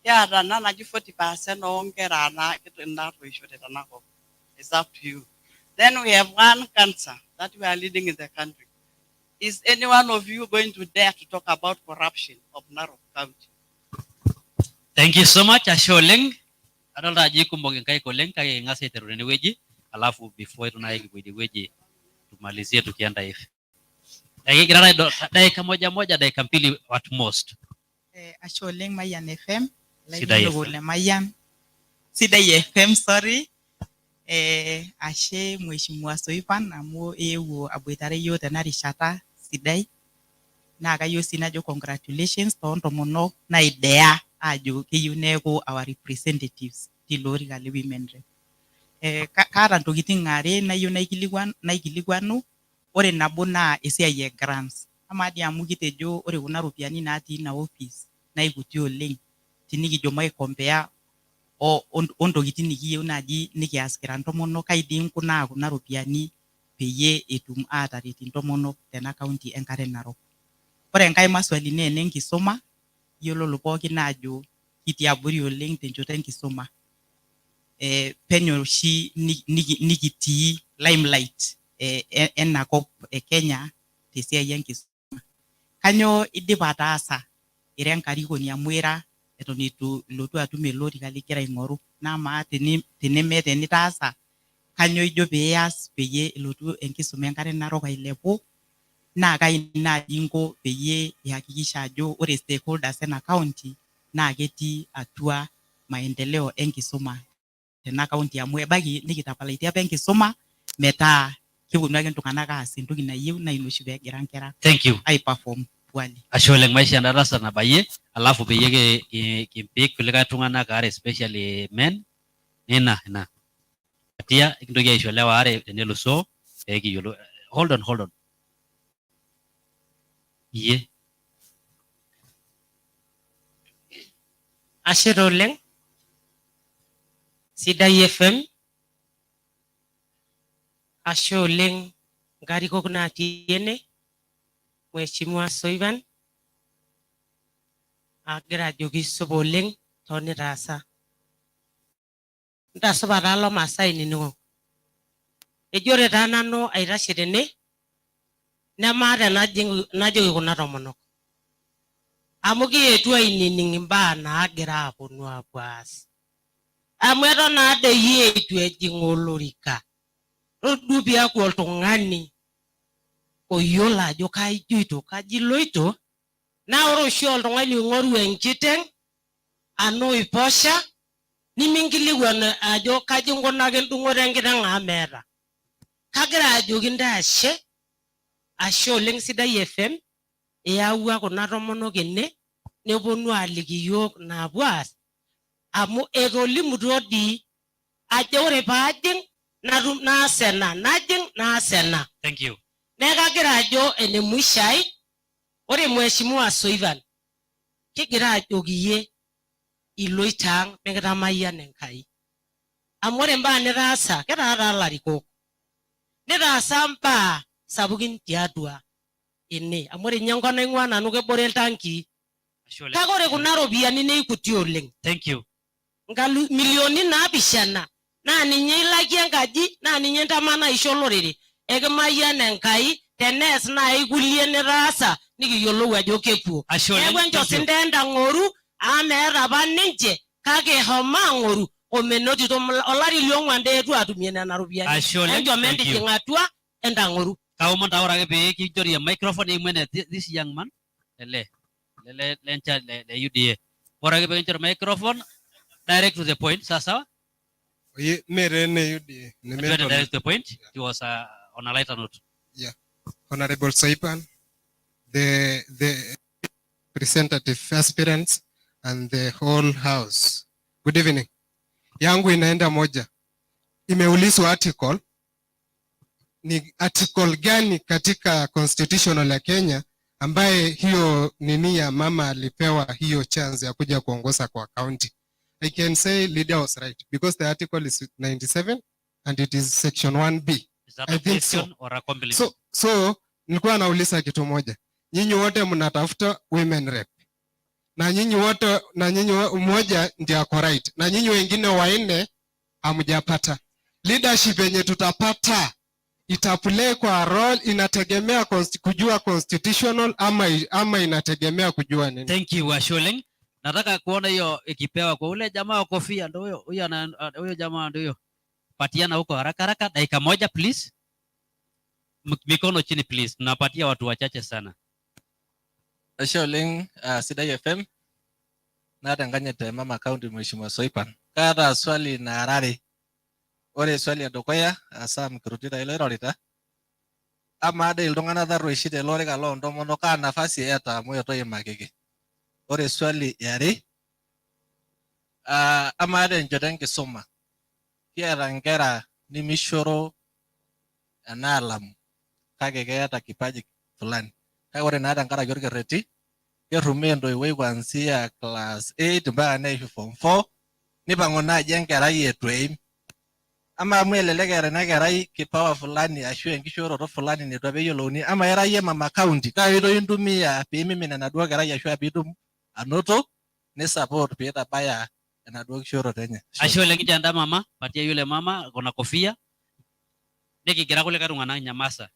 Kiata ena naji 40% oonkera natoishote tenakop. It's up to you. Then we have one cancer that we are leading in the country. Is any one of you going to dare to talk about corruption of Narok County? Thank you so much, ashe oleng. Adolta ajo ikumok inkaik oleng, kake king'as aiteru tenewueji, alafu before itu nai kipuo idie tumalizie tukienda hivi. Ekigira dakika moja moja, dakika mbili at most. Ashe oleng Mayian FM, Sidai ilainining'ok FM. Le Mayian. Sidai FM, sorry. Ashe Mheshimiwa Soipan amu eewuo aboitare iyiok tena rishata sidai. Naa kayieu sii najo congratulations toontomonok naidea aajo keyieu neeku our representatives tilo orika le women rep. Kaata ntokitin are nayieu naikilikuanu. Ore nabo naa esiai e grants. Amaa dii amu kitejo ore kuna ropiyiani natii ina office naa ikuti oleng tinikijo maicompare ontokitin nikiyieu naaji nikias kira ntomonok, kai dii inkunaa kuna ropiyiani peyie etum aataret intomonok tena county enkare narok. Ore enkae maswali naa enenkisuma, iyiololo pookin aajo kitii abori oleng tenchoto enkisuma. Penyo oshi nikitii limelight ena kop e Kenya tesiai enkisuma. Kanyoo idipa ataasa ira enkarikoni amu ira eton eitu ilotu atum ele orika ligira aing'oru, naa amaa tenemeeta enitaasa, kanyoo ijo pias peyie elotu enkisuma enkare narok ailepu, naa kai naaji inko peyie ihakikisha ajo ore stakeholders ena county naa ketii atua maendeleo enkisuma tena county amu ebaiki nikitapalaitie apa enkisuma metaa keponu ake iltung'anak aas entoki nayieu naa ina oshi peegira nkera Thank you. aiperform poorly. Ashe oleng, maisha endarasa nabayie, alafu peyie kimpik kulikae tung'anak aare, especially men nina ina atia kintoki aisho lewa aare tenelusoo pee kiyiolou. Hold on, hold on. Iye. Ashe taa oleng. Sidai FM. Ashe oleng nkarikok natii ene. Mheshimiwa Soipan. Agira ajoki supa oleng toonitaasa. Ntasupa taa Lomaasai nining'o. Eji ore taa nanu aitashe tene, nemaata enajoki kuna tomonok. Amu kietuo ainining imbaa naagira aaponu aapuo aas. Amu eton naadoi eitu ejing olorika. Todua piaku oltung'ani oyiolo ajo kaijoito, kaji iloito, naa ore oshi oltung'ani oing'oru enkiteng' anaa oiposha, niminkilikuan ajo kaji inkunaki endung'oto enkiteng' amu meeta. Kagira ajoki ntae ashe, ashe oleng Sidai FM, iyawua kuna tomonok ene, neponu aaliki iyiook naapuo aas, amu etolimutuo dii ajo ore paajing natum naas ena, najing naas ena. Thank you. Neeku kagira ajo ene mwisho ai, Ore Mheshimiwa Soipan, kigira ajoki iyie iloito ang mikitamayiana Enkai. Amu ore imbaa nitaasa, kitaa taa ilarikok. Nitaasa imbaa sapukin tiatua ene. Amu ore ninye enkop naing'ua nanu kebore iltankii. Ashe oleng. Kake ore kuna ropiyiani naa ikuti oleng. Thank you. Nkalu, milioni naapishana naa ninye ilakie enkaji naa ninye intamanaa aisho olorere. Ekimayian Enkai tenees naai kulie nitaasa nikiyiolou ajo kepuo. Ashe oleng. Neeku encho Thank you. sinche entang'oru amu meeta apa ninche kake eshomo aang'oru omenotito olari liong'uan dee eetuo aatumie nena ropiyiani. Ashe oleng. Enchom Thank you. entijing atua entang'oru. Kaomon taa ore ake pee kinchori e microphone eimu ene this young man ele le le le, le UDA. Ore ake pee kinchori microphone direct to the point, sawa sawa? Oye, mere ene UDA. Twende direct to the point. It was on a lighter note. Yeah. Honorable Soipan, the representative aspirants and the whole house. Good evening. Yangu inaenda moja. Imeulizwa article ni article gani katika constitutional ya Kenya ambaye hiyo nini ya mama alipewa hiyo chance ya kuja kuongoza kwa county. I can say leader was right because the article is 97 and it is section 1B. Is that I a think so. question or a compliment? So nilikuwa nauliza kitu moja. Nyinyi wote mnatafuta women rep. Na nyinyi wote na nyinyi mmoja ndiye ako right. Na nyinyi wengine wanne hamjapata. Leadership yenye tutapata itaplay kwa role inategemea kujua constitutional ama inategemea kujua nini? Thank you, Ashe oleng. Nataka kuona hiyo ikipewa kwa ule jamaa wa kofia, ndio huyo, huyo ana huyo jamaa ndio huyo. Patiana huko haraka haraka, dakika moja please. Mikono chini please. Tunapatia watu wachache sana. Ashe oleng, Sidai FM. Naata enkanyit te Mama County Mheshimiwa Soipan. Kaata swali nara are. Ore swali edukuya, hasa amu kirutita ilo oirorita, amaa dei iltung'anak tarrueshi tele orika loo ntomonok kaa nafasi eeta amu eitu eimakiki? Ore swali eare, amaa tenchoto enkisuma, kiata nkera nemishoro ena alamu kake keeta kipaji fulani. Kake ore naa tenkaraki orkerreti, kerrumoo entoiwuoi kuanzia class 8 mpaka neishu form 4, nipang'u naaji enkerai eitu eim. Ama amu elelek eeta ina kerai kipawa fulani ashu enkishooroto fulani neitu apa eyiolouni, ama ira iyie mama county, kaa oitoi intumia pee mimin enaduo kerai ashu piitum anoto nisupport piitabaya enaduo kishooroto enye? Ashe oleng, jiandaa mama, patia yule mama kuna kofia. Nikigira kulikae tung'anak nyamasa.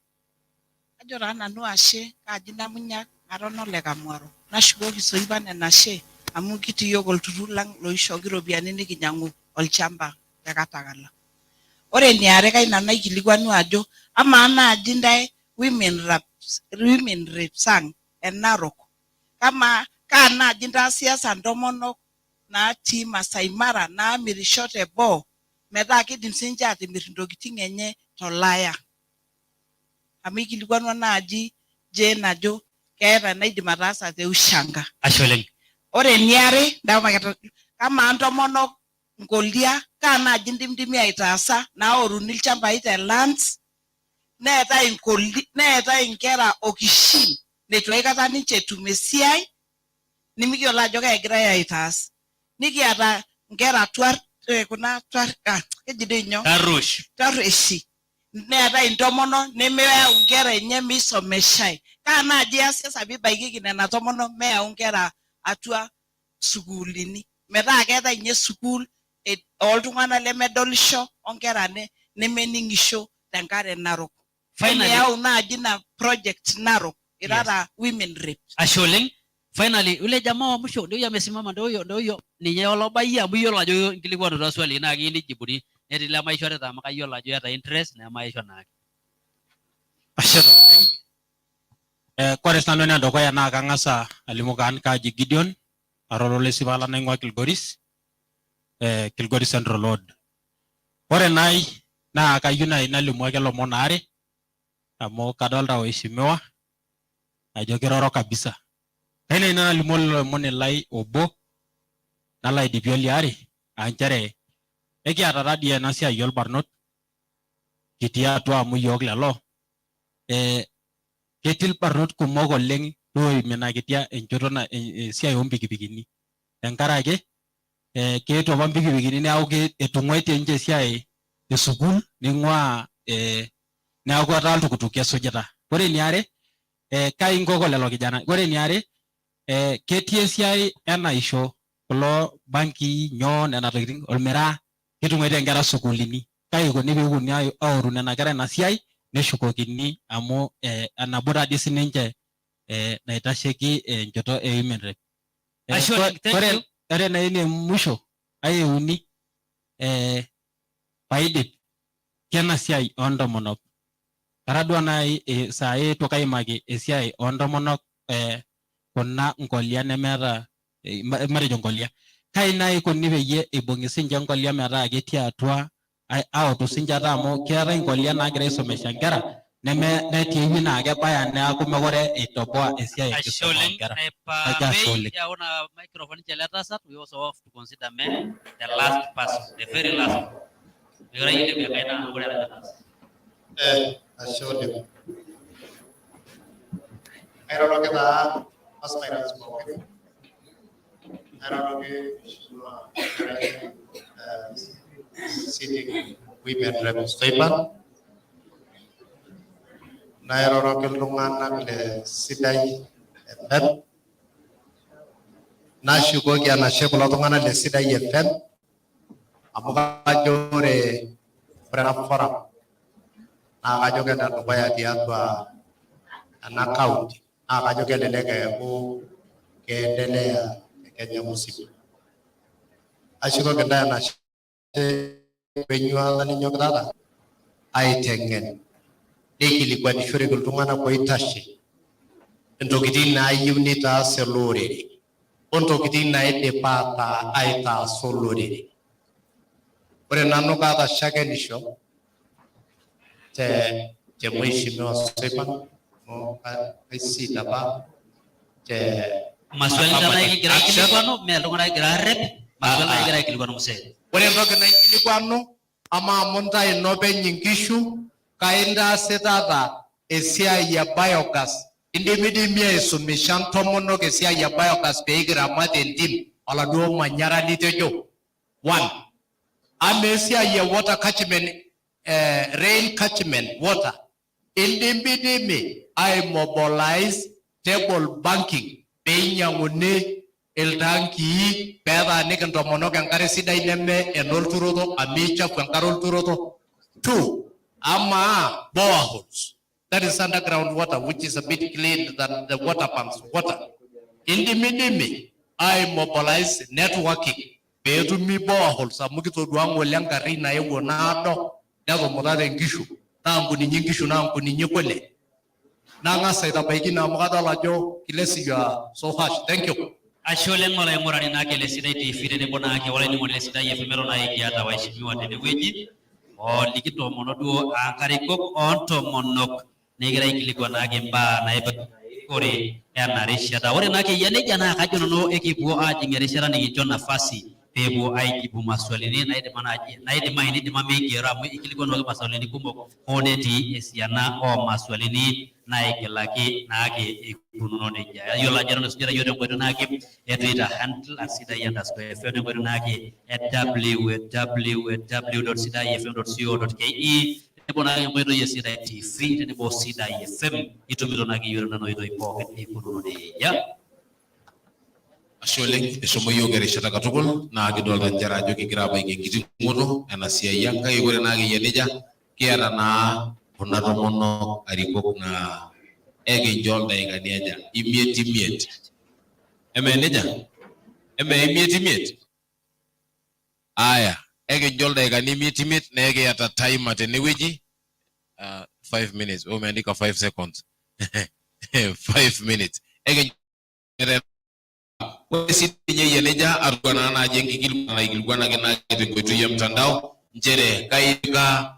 Ajo taa nanu ashe, kaaji Namunyak, ara ole Kamwaro. Nashukoki Soipan enashe amu kitii yiok olturrur lang loishooki iropiyiani nikinyang'u olchamba le Katakala. Ore eniare kai nanu naikilikwanu ajo amaa naaji ntae women reps ang e Narok, kamaa kaa naaji intaasiasa ntomonok natii Masai Mara naamirisho teboo metaa kidim sininche atimir intokitin enye tolaya. Amu ikilikwanua naaji Jane ajo keeta enaidim ataasa te Ushanka. Ashe oleng. Ore eniare, kamaa ntomonok nkolia kaa naaji indimidimi aitaasa naoruni ilchambai te lands, neetae inkoli, neetae inkera okishin neitu aikata ninche etum esiai nimikiyiolo ajo keegirae aitaas. Nikiata inkera tuar, kuna tuar, keji doi nyoo? Tarruesh. Tarrueshi. Neetae intomonok nemeyau inkera enye meisomeshae. Kaa naaji iasasa piibaikiki nena tomonok meyau inkera atua sukuulini. Metaa keetae ninye sukuul ooltung'anak lemedolisho onkera nemening'isho tenkare Narok. Finally. Emeyau naaji ina project Narok irara women rep. Ashe oleng. Finally, ule jamaa wa mwisho ndio huyo amesimama, ndio huyo, ndio huyo. Ninye olobayie amu iyiolo ajo nkilikuanuto swali naa keyieu nijibuni. Netii lemaishorita amu kayiolo ajo eeta interest nemaisho naake. Ashe taa oleng. Kore sinanu enedukuya naa kang'as alimu kaan kaaji Gideon ara ololesipala naing'ua Kilgoris, Kilgoris Central Ward. Ore nai naa kayieu nai nalimu ake lomon aare amu kadolta waheshimiwa ajo kiroro kabisa. Kayieu nai nalimu olomoni lai obo nalo aidipie oliare aa nchere ekiata taa dii ena siai olbarnot kitii atua amu iyiok lelo, ketii ilbarnot kumok oleng Loiminakitia enchoto na esiai oompikipikini. Tenkaraki keetuo apa mpikipikini neeku etung'uaitie ninche esiai e sukuul ning'uaa neeku etaa iltukutuki esujita. Ore eniare kai inkoko lelo kijanani. Ore eniare ketii esiai enaisho kulo bankii nyoo nena tokitin olmiraa ketung'uaitie inkera sukuulini. Kai ikoni pee eponunui aoru nena kera ina siai neshukokini amu nabo taadii sininche naitasheki enchoto e women rep. Ashe oleng, thank you. Ore naa ene musho ai euni paidip kena siai oo ntomonok. Kara duo nai saai eetuo kaimaki esiai oo ntomonok kuna nkolia nemeeta matejo nkolia. Kai nai ikoni peyie eibung'i sinche nkolia metaa ketii atua autu sinche ate amu keetae nkolia naagira aisomesha nkera neme netii ewueji naa kebaya neeku mekure eitoboa esiai Ashe enkisuma oleng. oonkera. Kajo ashe May oleng. yau na microphone che le tasat, we also have to consider men, the last person, the very last. Mekure ilepie enkaina amu ore ele tasat. Ashe oleng. Airoroki taa aspirants pookin. Airoroki Mheshimiwa sitting women rep Soipan. Nairoroki iltung'anak le Sidai FM. Nashukoki enashe kulo tung'anak le Sidai FM amu kajo ore ena forum naa kajo kenedukuya tiatua ena county naa kajo kelelek eeku keendelea te Kenya musima. Ashukoki intae enashe wenyuata ninyokitata aiteng'en neikilikuanishoreki iltung'anak oitashe intokitin naayieu nitaas ele orere ontokitin naidipa aitaasa olorere. Ore nanu kaata shakenisho te Mheshimiwa Soipan amu kaisit apa te Maswali taa affirmative kigira action. aikilikuanu, mee iltung'anak kigira arrep, maswali naa kigira aikilikuanu mzee. Ore entoki naikilikuanu amaa amu intae inopeny inkishu kaintaasitata esiai e biogas indimidimi aisumisha ntomonok esiai e biogas pee kiramat entim oladuo manyara litejo. One, ama esiai e water catchment, rain catchment water indimidimi aimobilize table banking pee einyang'uni iltankii peetaaniki ntomonok enkare sidai neme enolturoto amu eichafu enkare olturoto. Two, amaa boreholes, that is underground water which is a bit clean than the water pumps water. Indimidimi aimobilize networking peetumi boreholes amu kitodua ng'ole engarri naewuo naado netumutate nkishu naa nkuninyi nkishu naa nkuninyi kule. Nang'as aitabaiki ina amu kadol ajo Kilesi you are so harsh. Thank you. Ashe oleng olaing'urani naake le Sidai TV tenebo naake olainining'oni le Sidai FM eton naake kiata waheshimiwa tenewueji olikitoomono duo aa nkarikok oontomonok nikigira aikilikuan naake imbaa naipirta erikore ena rishata. Ore naake eyia nejia naa kajo nanu ekipuo aajing erishata nikincho nafasi peepuo aijibu maswalini naidima naaji naidimayu nidima meigero amu ikilikuanuaki maswalini kumok hoo netii esiana oo maswalini naigilaki naake eikununo nejia. Ayiolo ajo eton esujita iyiook tenkoitoi naake e Twitter handle at sidai underscore fm tenkoitoi naake e www.sidaifm.co.ke tenebo naake enkoitoi e Sidai TV tenebo Sidai FM itumito naake iyiook tenena oitoi pookin eikununo nejia. Ashe oleng, eshomo iyiook erishata katukul naa kidolta nchere ajo kigira abaiki enkiting'oto ena siai ang kake ore naa akeyie nejia kiata naa kuna tomonok arikok naa ekincho ildaikani aja imiet imiet eme nejia eme imiet imiet aya ekincho ildaikani imiet imiet naa ekiata timer tenewueji 5 minutes wewe umeandika 5 seconds 5 minutes ekincho ore sii ninye eyia nejia atua naa naaji enkikilikuana naikilikuanaki naa tenkoitoi e mtandao nchere kaika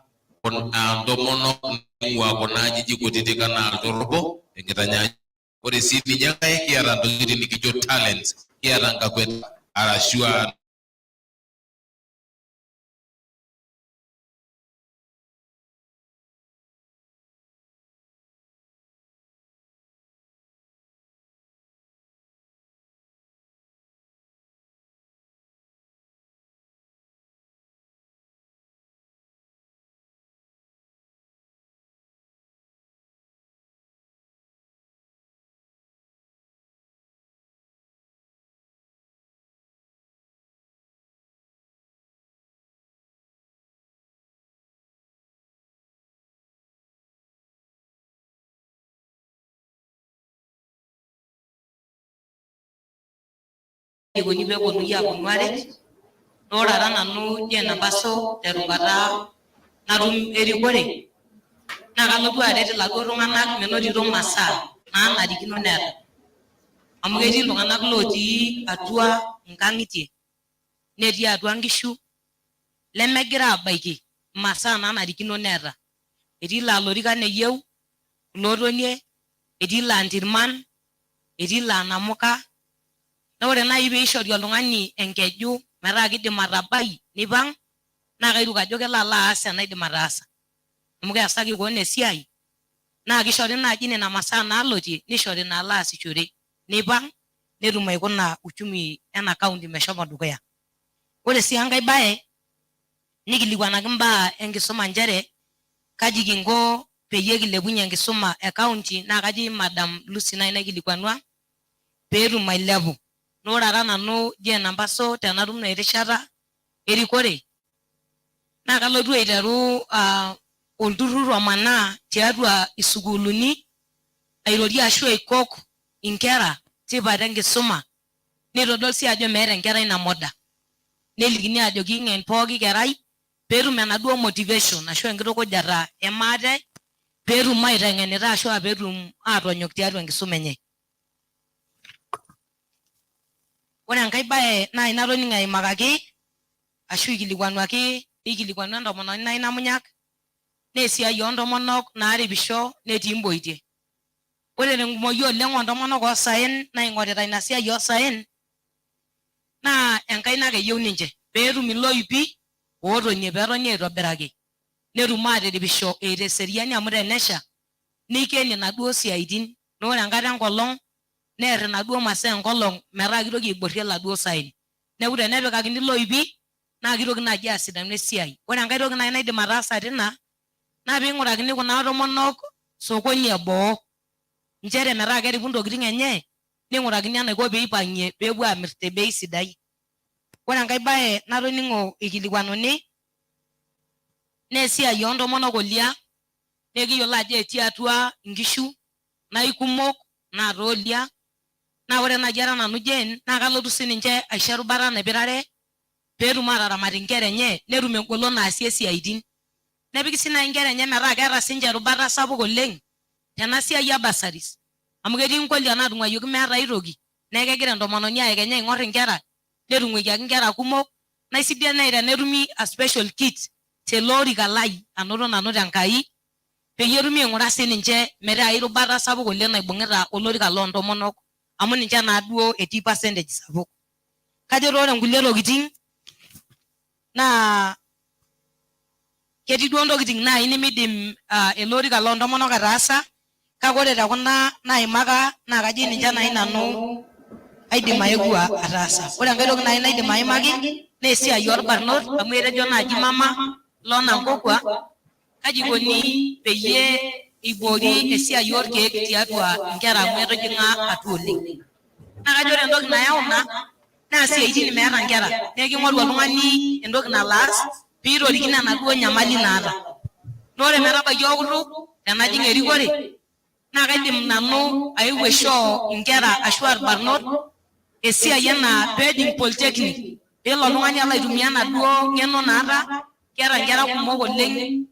ntomonok naing'ua kuna ajijik kutitik anaa iltorobo tenkitanyanyukoto. Ore sii ninye enkae kiata ntokitin nikijo talents, kiata nkakwet arashu aa Eikoni peeponunui aaponu aaret. Naa ore ara nanu Jane Nabaso terubata natum erikore naa kalotu aret iladuo tung'anak menotito masaa naanarikino neeta. Amu ketii iltung'anak lotii atua inkang'itie netii atua nkishu lemegira aabaiki imasaa naanarikino neeta. Etii laa lorikan eyieu kulo otonie, etii laa ntirman, etii laa namuka. Naa ore naaji pee eishori oltung'ani enkeju metaa keidim atabai neipang' naa kairuk ajo kelo alo aas enaidim ataasa. Amu keasaki kewon esiai naa keishori naaji nena masaa naalotie neishori naalo aasishore neipang' netum aikuna uchumi ena county meshomo dukuya. Ore sii enkae bae nikilikuanaki imbaa enkisuma nchere kaji kinko peyie kilepunye enkisuma e county naa kaji madam Lucy naaji naikilikuanua pee etum ailepu. Naa ore ara nanu Jane Nampaso tenatum naa erishata erikore naa kalotu aiteru olturrur omanaa tiatua isukuuluni airorie ashu aikok inkera tipat enkisuma neitodol sii ajo meeta enkerai namoda. Nelikini ajoki ing'en pooki kerai pee etum enaduo motivation ashu enkitukujata e maate pee etum aiteng'enita ashu pee etum aatonyok tiatua enkisuma enye. Ore enkae bae naaji natoning'o eimakaki ashu eikilikuanuaki neikilikuanua entomononi nai Namunyak naa esiai oo ntomonok naaripisho netii imboitie. Ore tenkumoi oleng oo ntomonok oo saen naing'orita ina siai oo saen naa enkaina ake eyieu ninche pee etum iloipi ootonie pee etoni aitobiraki netum aatiripisho eeta eseriani amu tenesha neiken inaduo siaitin naa ore enkata enkolong neer inaduo masaa enkolong metaa keitoki aiborie iladuo saen. Neeku tenepikakini iloipi naa keitoki naaji asidanu esiai. Ore enkae toki naaji naidim ataasa tina naa pee eing'urakini kuna tomonok sokoni e boo nchere metaa keripu intokitin enye neing'urakini enaiko pee eipang'ie pee epuo aamir te bei sidai. Ore enkae bae natoning'o eikilikuanuni naa esiai oo ntomonok olia naa ekiyiolo ajo etii atua inkishu naa ikumok naata olia naa ore naaji ara nanu Jane naa kalotu sii ninche aisho erubata naipirare pee etum aataramat inkera enye netum engolon naasie isiaitin. Nepiki sii naaji inkera enye metaa keeta sii ninche erubata sapuk oleng tena siai e bursaries amu ketii nkolia naatung'uayioki meeta ai toki neeku kegira entomononi aekenya aing'or inkera netung'uekiaki inkera kumok naa aisidai naaji tenetumi a special kit tele orika lai anoto nanu te Nkai peyie etumi aing'ura sii ninche metaa ai rubata sapuk oleng naibung'ita olorika loo ntomonok amu ninche naa duo etii percentage sapuk. Kajo taa ore nkulie tokitin naa ketii duo ntokitin naaji nimidim ele orika loo ntomonok ataasa kake ore te kuna naimaka naa kajo ninche naaji nanu aidim aewuo ataasa. Ore enkae toki naaji naidim aimaki naa esiai olbarnot amu etejo naaji mama Lorna Nkokua kaji ikoni peyie eiboori esiai olkeek tiatua inkera amu etijing'a atua oleng. Naa kajo ore entoki nayau ina naa isiaitin meeta inkera neeku king'oru oltung'ani entoki nalo aas pee eitorikino enaduo nyamali naata. Naa ore metabaiki okutuk tenajing erikore naa kaidim nanu aeu aishoo inkera ashu ilbarnot esiai enaa pee ejing polytechnic pee elo oltung'ani alo aitumia enaduo ng'eno naata. Keeta inkera kumok oleng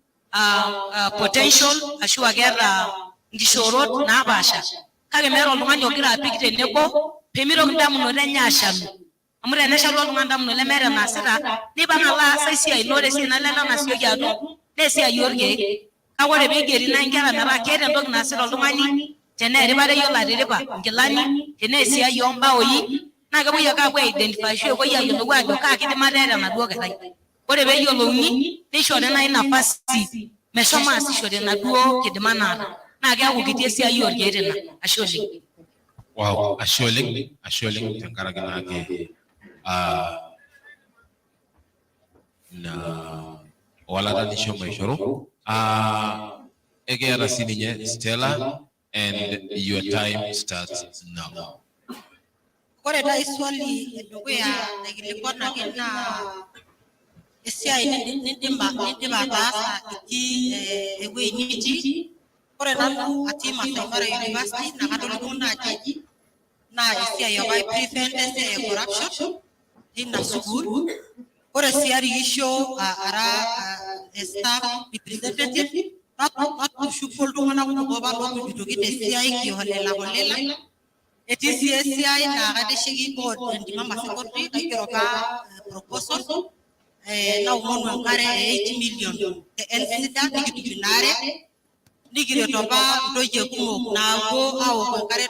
potential ashu keeta nkishoorot naapaasha kake meeta oltung'ani ogira apik tenebo pee mitoki indamunot enye aashalu. Amu teneshalu oltung'ani indamunot lemeeta enaasita, neipang alo aas ai siai naa ore esiai nalelek nasioki atum naa esiai olkeek. Kake ore pee eigeri naaji inkera metaa keeta entoki naasita oltung'ani, tenaa eripare eyiolo atiripa inkilani, tenaa esiai oo mbaoi, naa kepuoi ake aapuo ai identify ashu epuoi aayiolou aajo kaa kidimata eeta enaduo kerai. Ore pee eyiolouni, neishori naaji nafasi meshomo aasishore enaduo kidima naata. Naa keaku kiti esiai olkeek tina. Ashe oleng. Wow, ashe oleng, ashe oleng tenkaraki naake ah, ina walata nishomo aishoru. Ah, ekiata sininye Stella and your time starts now. Ore nai swali edukuya naikilikuanaki naa esiai nindim ataasa itii ewueji nitii. Ore nanu atii Maasai Mara University naa katolimuo naaji Naa esiai apa ai prevent esiai e corruption teina sukuul. Ore sii arikisho ara staff representative, natushuko iltung'anak kumok apa lootujutoki tesiai kiholela holela. Etii sii esiai naa kaitasheki board e Ntimama Secondary, kaigero apa proposal naomonu enkare e 8 million te NSIDA, nikitum ina are. Nikiret apa ntoyie kumok naapuo aok enkare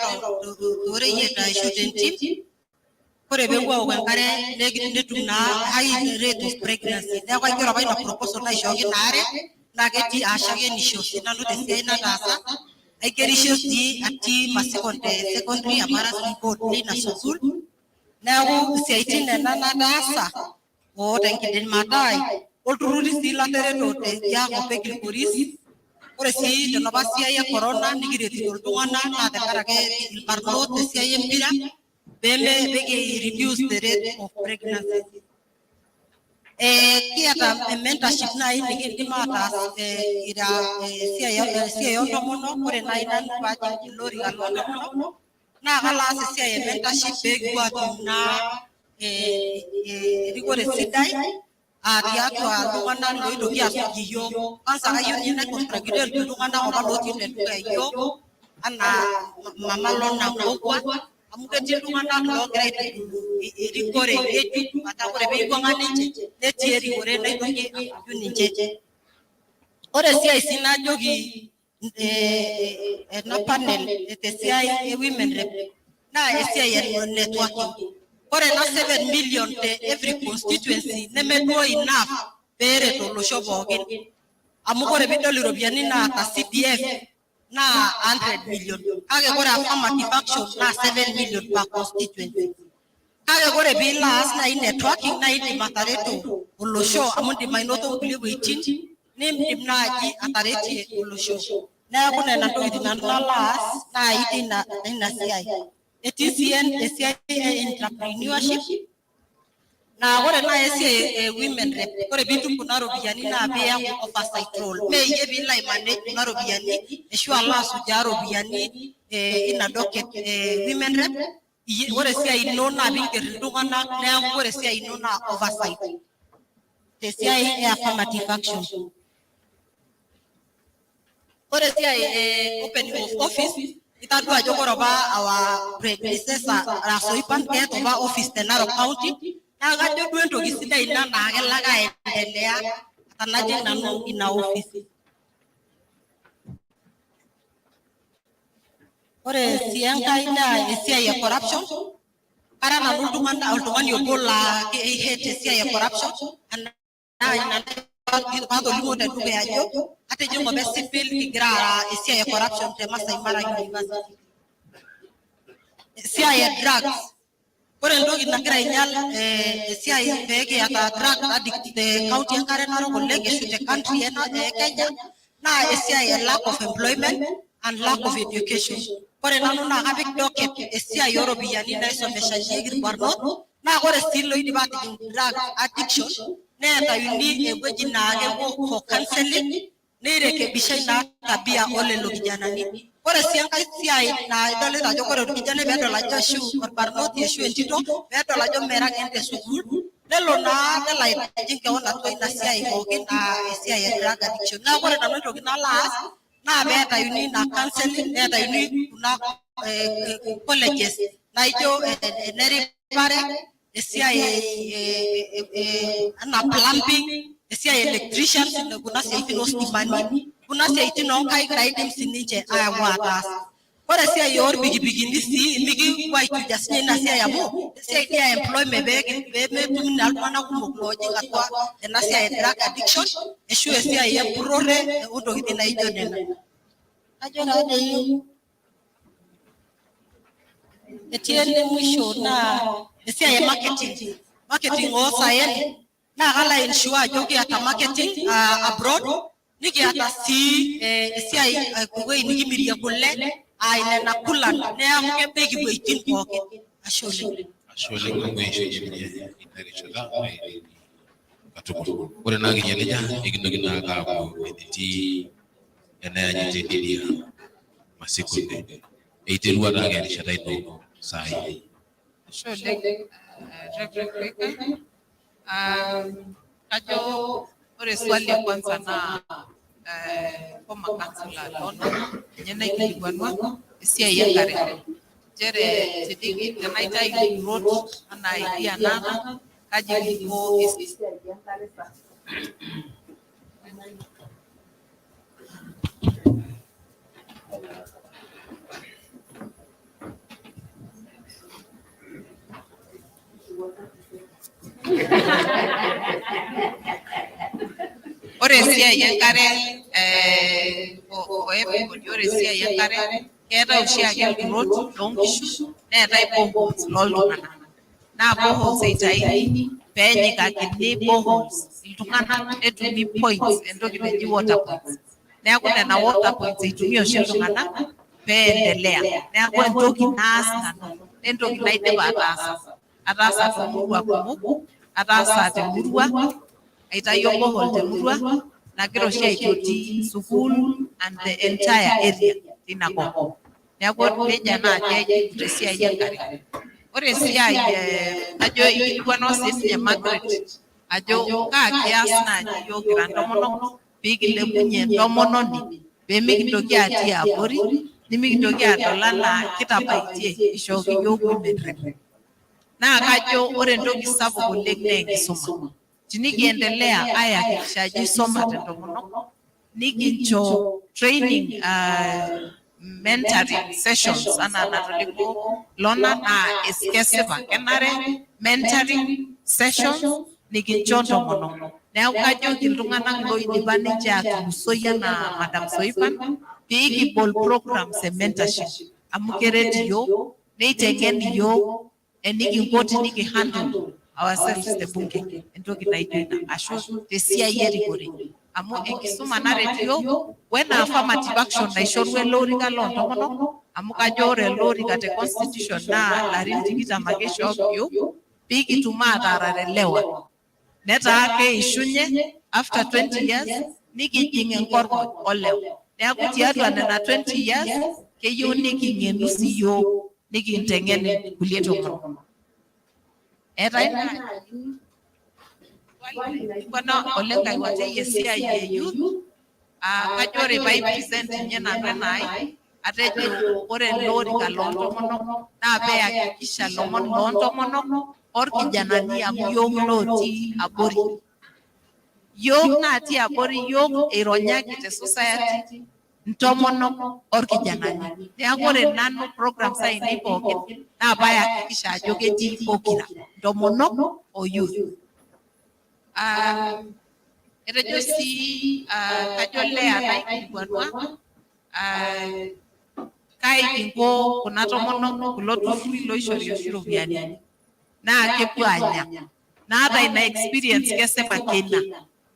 tooreyieta ashu tentim. Ore peepuo aok enkare netum naa high rate of pregnancy. Neeku aigero apa ina proposal, naishooki ina are, naa ketii ashakenisho sinanu tesiai nataasa. Aigerisho sii atii Masikonte Secondary amu ara sii board leina sukuul. Neeku isiaitin nena nataasa oo tenkidimata ai, olturruri sii latereto teidia kop e Kilgoris. Ore sii tenapa siai e corona nikiretito iltung'anak naa tenkaraki irbarnot tesiai empira peme pee reduce the rate of pregnancy. Kiata mentorship nai nikindim ataas ira esiai oontomonok. Ore nai nanu paajing ilo orika loontomonok naa kalo aas esiai e mentorship pee kipuo atum naa erikore sidai tiatua iltung'anak loitoki asuj iyiook. Kwanza kayieu ninye nai congratulate iltung'anak apa lotii tedukuya iyiook anaa Mama Lorna Mbugua, amu ketii iltung'anak loogira aitubulu erikore ng'ejuk metaa ore peiwuang'a ninche netii erikore naitoki asuju ninche. Ore esiai sii najoki ena panel tesiai e women rep naa esiai e networking. Ore ena 7 million te every constituency nemeduo enough peeret olosho pookin, amu ore piidol iropiyiani naata CDF naa 100 million, kake ore affirmative action naa 7 million per constituency. Kake ore piilo aas nai networking naa indim atareto olosho, amu indim ainoto nkulie wuejitin nindim naaji ataretie olosho. Neeku nena ntokitin nanu nalo aas nai teina siai. Etii sii esiai e entrepreneurship naa ore naaji esiai e women rep, ore piitum kuna ropiyiani naa piiyaku oversight role, mee iyie piilo ai manage kuna ropiyiani ashu alo asujaa ropiyiani ina docket e women rep. Ore esiai ino naa piinger iltung'anak, neeku ore esiai ino naa oversight tesiai e affirmative action. Ore esiai e opening of office, itadua ajo ore apa our predecessor Soipan keeta apa office te Narok County, naa kajo duo entoki sidai ina naa kelo ake aendelea tenajing nanu ina office. Ore sii enkae naa esiai e corruption. Kara nanu oltung'ani obo laa kei hate esiai e corruption, naa ina patolimuo tedukuya ajo atijing'a apa civil kigira aara esiai e corruption te Masai Mara University. Esiai e drugs, ore entoki nagira ainyal esiai pee kiata drug addict te county Enkare Narok oleng ashu te country e Kenya naa esiai e lack of employment and lack of education. Ore nanu naa kapik docket esiai ooropiyiani naisomeshanyieki irbarnot, naa ore sii loidipa atijing drug addiction neetayuni ewueji naa kepuo for counseling, neirekebishai naa tabia olelo kijanani. Ore sii enkae siai naa idolita ajo ore orkijanai peedol ajo ashu orbarnoti ashu entito peedol ajo mera ng'en te sukuul, nelo naa nelo aitijing kewon atua ina siai pookin aa esiai e drug addiction. Neeku ore nanu entoki nalo aas naa peetayuni ina counseling, neetayuni kuna colleges naijo eneripare, esiai anaa plumbing, esiai electricians, kuna siaitin oostimani, kuna siaitin oonkaik naidim sininche aamu ataas. Ore esiai orpikipikini sii mikipuo aichuja sinye ina siai, amu esiai dii e employment pee metum naa iltung'anak kumok loojing atua ena siai e drug addiction ashu esiai empurrore ontokitin naijo nena. Ajo taa dei etii ene mwisho naa esiai e marketing oosaen, naa kalo ensure ajo kiata marketing abroad, nikiata sii esiai ewueji nikimirie kule aa nena kulan, neeku kebaiki iwuejitin pookin. Ashe oleng. Ashe oleng amu eishooyie ninye ina rishata katukul. Ore naa kiyia nejia, ekintoki naa ake aapuo enetii enayanyiti Lydia Masikonde. Eiterua taake erishata ino. Saai. Ashe oleng, Reverend Koikai. Kajo ore swali ya kwanza naa former councillor Lona ninye naikilikuanua esiai enkare nchere tenaitayu ilturot anaa idea naata kaji kinko esiai enkare. Ore esiai enkare o everybody, ore esiai enkare keetae oshiake ilturot loonkishu neetae boreholes looltung'anak. Naa boreholes eitayuni peenyikakini boreholes iltung'anak netumi points entoki naji water points. Neeku nena water points eitumia oshi iltung'anak peendelea. Neeku entoki naas nanu, entoki naidipa ataasa. Ataasa toomurua kumok, ataasa temurua, aitayio borehole temurua, nagira oshi aitoti sukuul and the entire area tina kop. Neeku nejia naaji aijibu tesiai enkare. Ore esiai ajo ikilikuanua sininye Margaret ajo kaa kias naaji yiok kira intomonok pee kilepunye entomononi pee mikintoki atii abori nimikintoki adol anaa kitabaitie ishooki yiok women rep. Naa kajo ore entoki sapuk oleng naa enkisuma. Tinikiendelea ayakikisha ajo isumate intomonok nikincho training mentoring sessions anaa enatolimuo Lona naa kesipa kenare mentoring sessions nikincho intomonok. Neeku kajoki iltung'anak loidipa ninche atulusoi anaa Madam Soipan pee kibol programs e mentorship amu keret iyiok neiteng'en iyiok enikinko tiniki handle ourselves te bunge entoki naijo ina ashu tesiai erikore amu enkisuma naret iyiok wena affirmative action naishorua ele orika loontomonok amu kajo ore ele orika te constitution naa ilarin 20 ake eishooki iyiok pee kitum ataarare ilewa netaa keishunye after 20 years nikijing enkormoj olewa. Neeku tiatua nena 20 years keyieu niking'enu siyiok nikinteng'en kulie tomonok. Eetae naaji naikilikuana ole Nkaiwatei esiai e youth. Kajo ore pee aipresent ninye nanu enaai atejo ore ele orika loontomonok naa peeyakikisha ilomon loontomonok orkijanani amu yiok lotii abori. Yiok natii abori yiok eironyaki te society intomonok orkijanani. Neeku ore nanu programs ainei pookin naa paayakikisha ajo ketii pokira intomonok o youth. Etejo sii kajo Lea naikilikuanua kai kinko kuna tomonok kulo turruri loishori oshi iropiyiani naa kepuo aanya. Naata ina experience kesipa keina.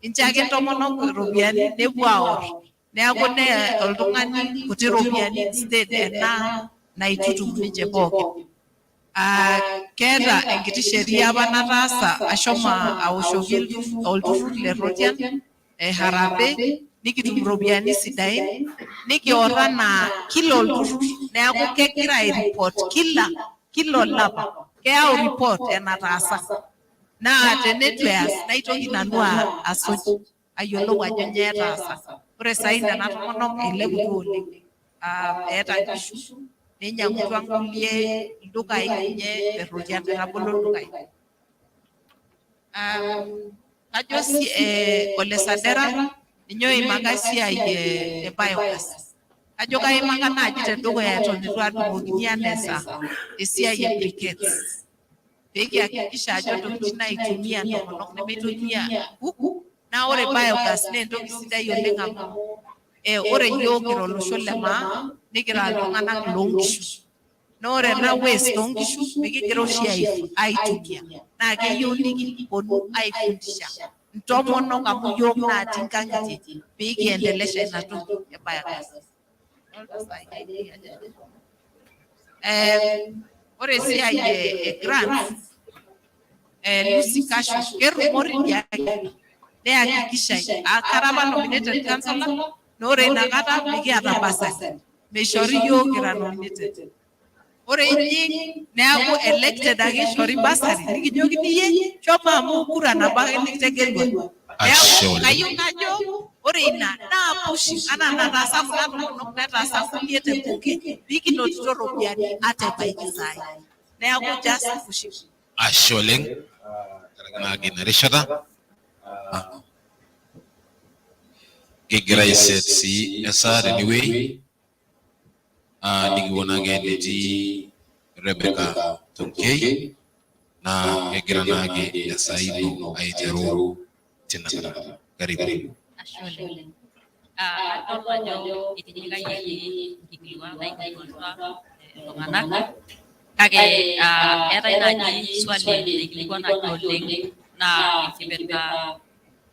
Incho ake intomonok iropiyiani nepuo aor. Neeku nee oltung'ani kuti ropiyiani instead ena naitutum ninche pookin. Keeta enkiti sheria apa nataasa ashomo aoshoki olturrur le Rhotian harambee nikitum iropiyiani sidain nikior anaa kila olturrur neeku kegira aireport kila olapa keyau report enataasa. Naa teneitu eas naitoki nanu asuj ayiolou ajo nyoo etaasa. Ore saai nena tomonok eileputua oleng. Eeta nkishu neinyang'utua nkulie ildukai ninye te Rhotian etabolo ildukai. Kajo sii Ole Sadera ninye oimaka esiai e biogas. Kajo kaimaka naaji tedukuya eton eitu adung'okini anaa esaa esiai e briquettes. Pee kihakikisha ajo ntokitin naitumia intomonok nemeitumia nkuk naa ore biogas naa entoki sidai oleng amu ore yiok kira olosho le maa nikira iltung'anak loonkishu. Naa ore ena waste oonkishu mikigira oshi aitumia naa keyieu nikiponu aifundisha intomonok amu yiok natii nkang'itie pee kiendelesha ina toki e biogas. Ore esiai e grants Lucy Kasho kerrumori diake neyakikishai kara apa nominated councillor naa ore inakata mikiata bursary meishori yiok kira nominated. Ore ijing neaku elected ake ishori bursary nikijokini iyie shomo amu kura nabo ake nikitegelua. Ashe Neaku oleng. kayieu najo ore ina naa pushing anaa enataasa kuna tomonok netaasa kulie te bunge pikinotito ropiyiani ata ebaiki saai. Neaku just pushing. Ashe oleng tenkaraki naake ina rishata. Kigira aiset sii esaa tenewueji. Nikipuo naake enetii Rebecca Tonkei naa kegira naake esaa ino aiteru tinakata. Karibu. Ashe oleng. Adol ajo itinyikayieki nkikilikuanat naikilikuanita iltung'anak kake eetae naaji swali naikilikuanaki oleng naa enkipirta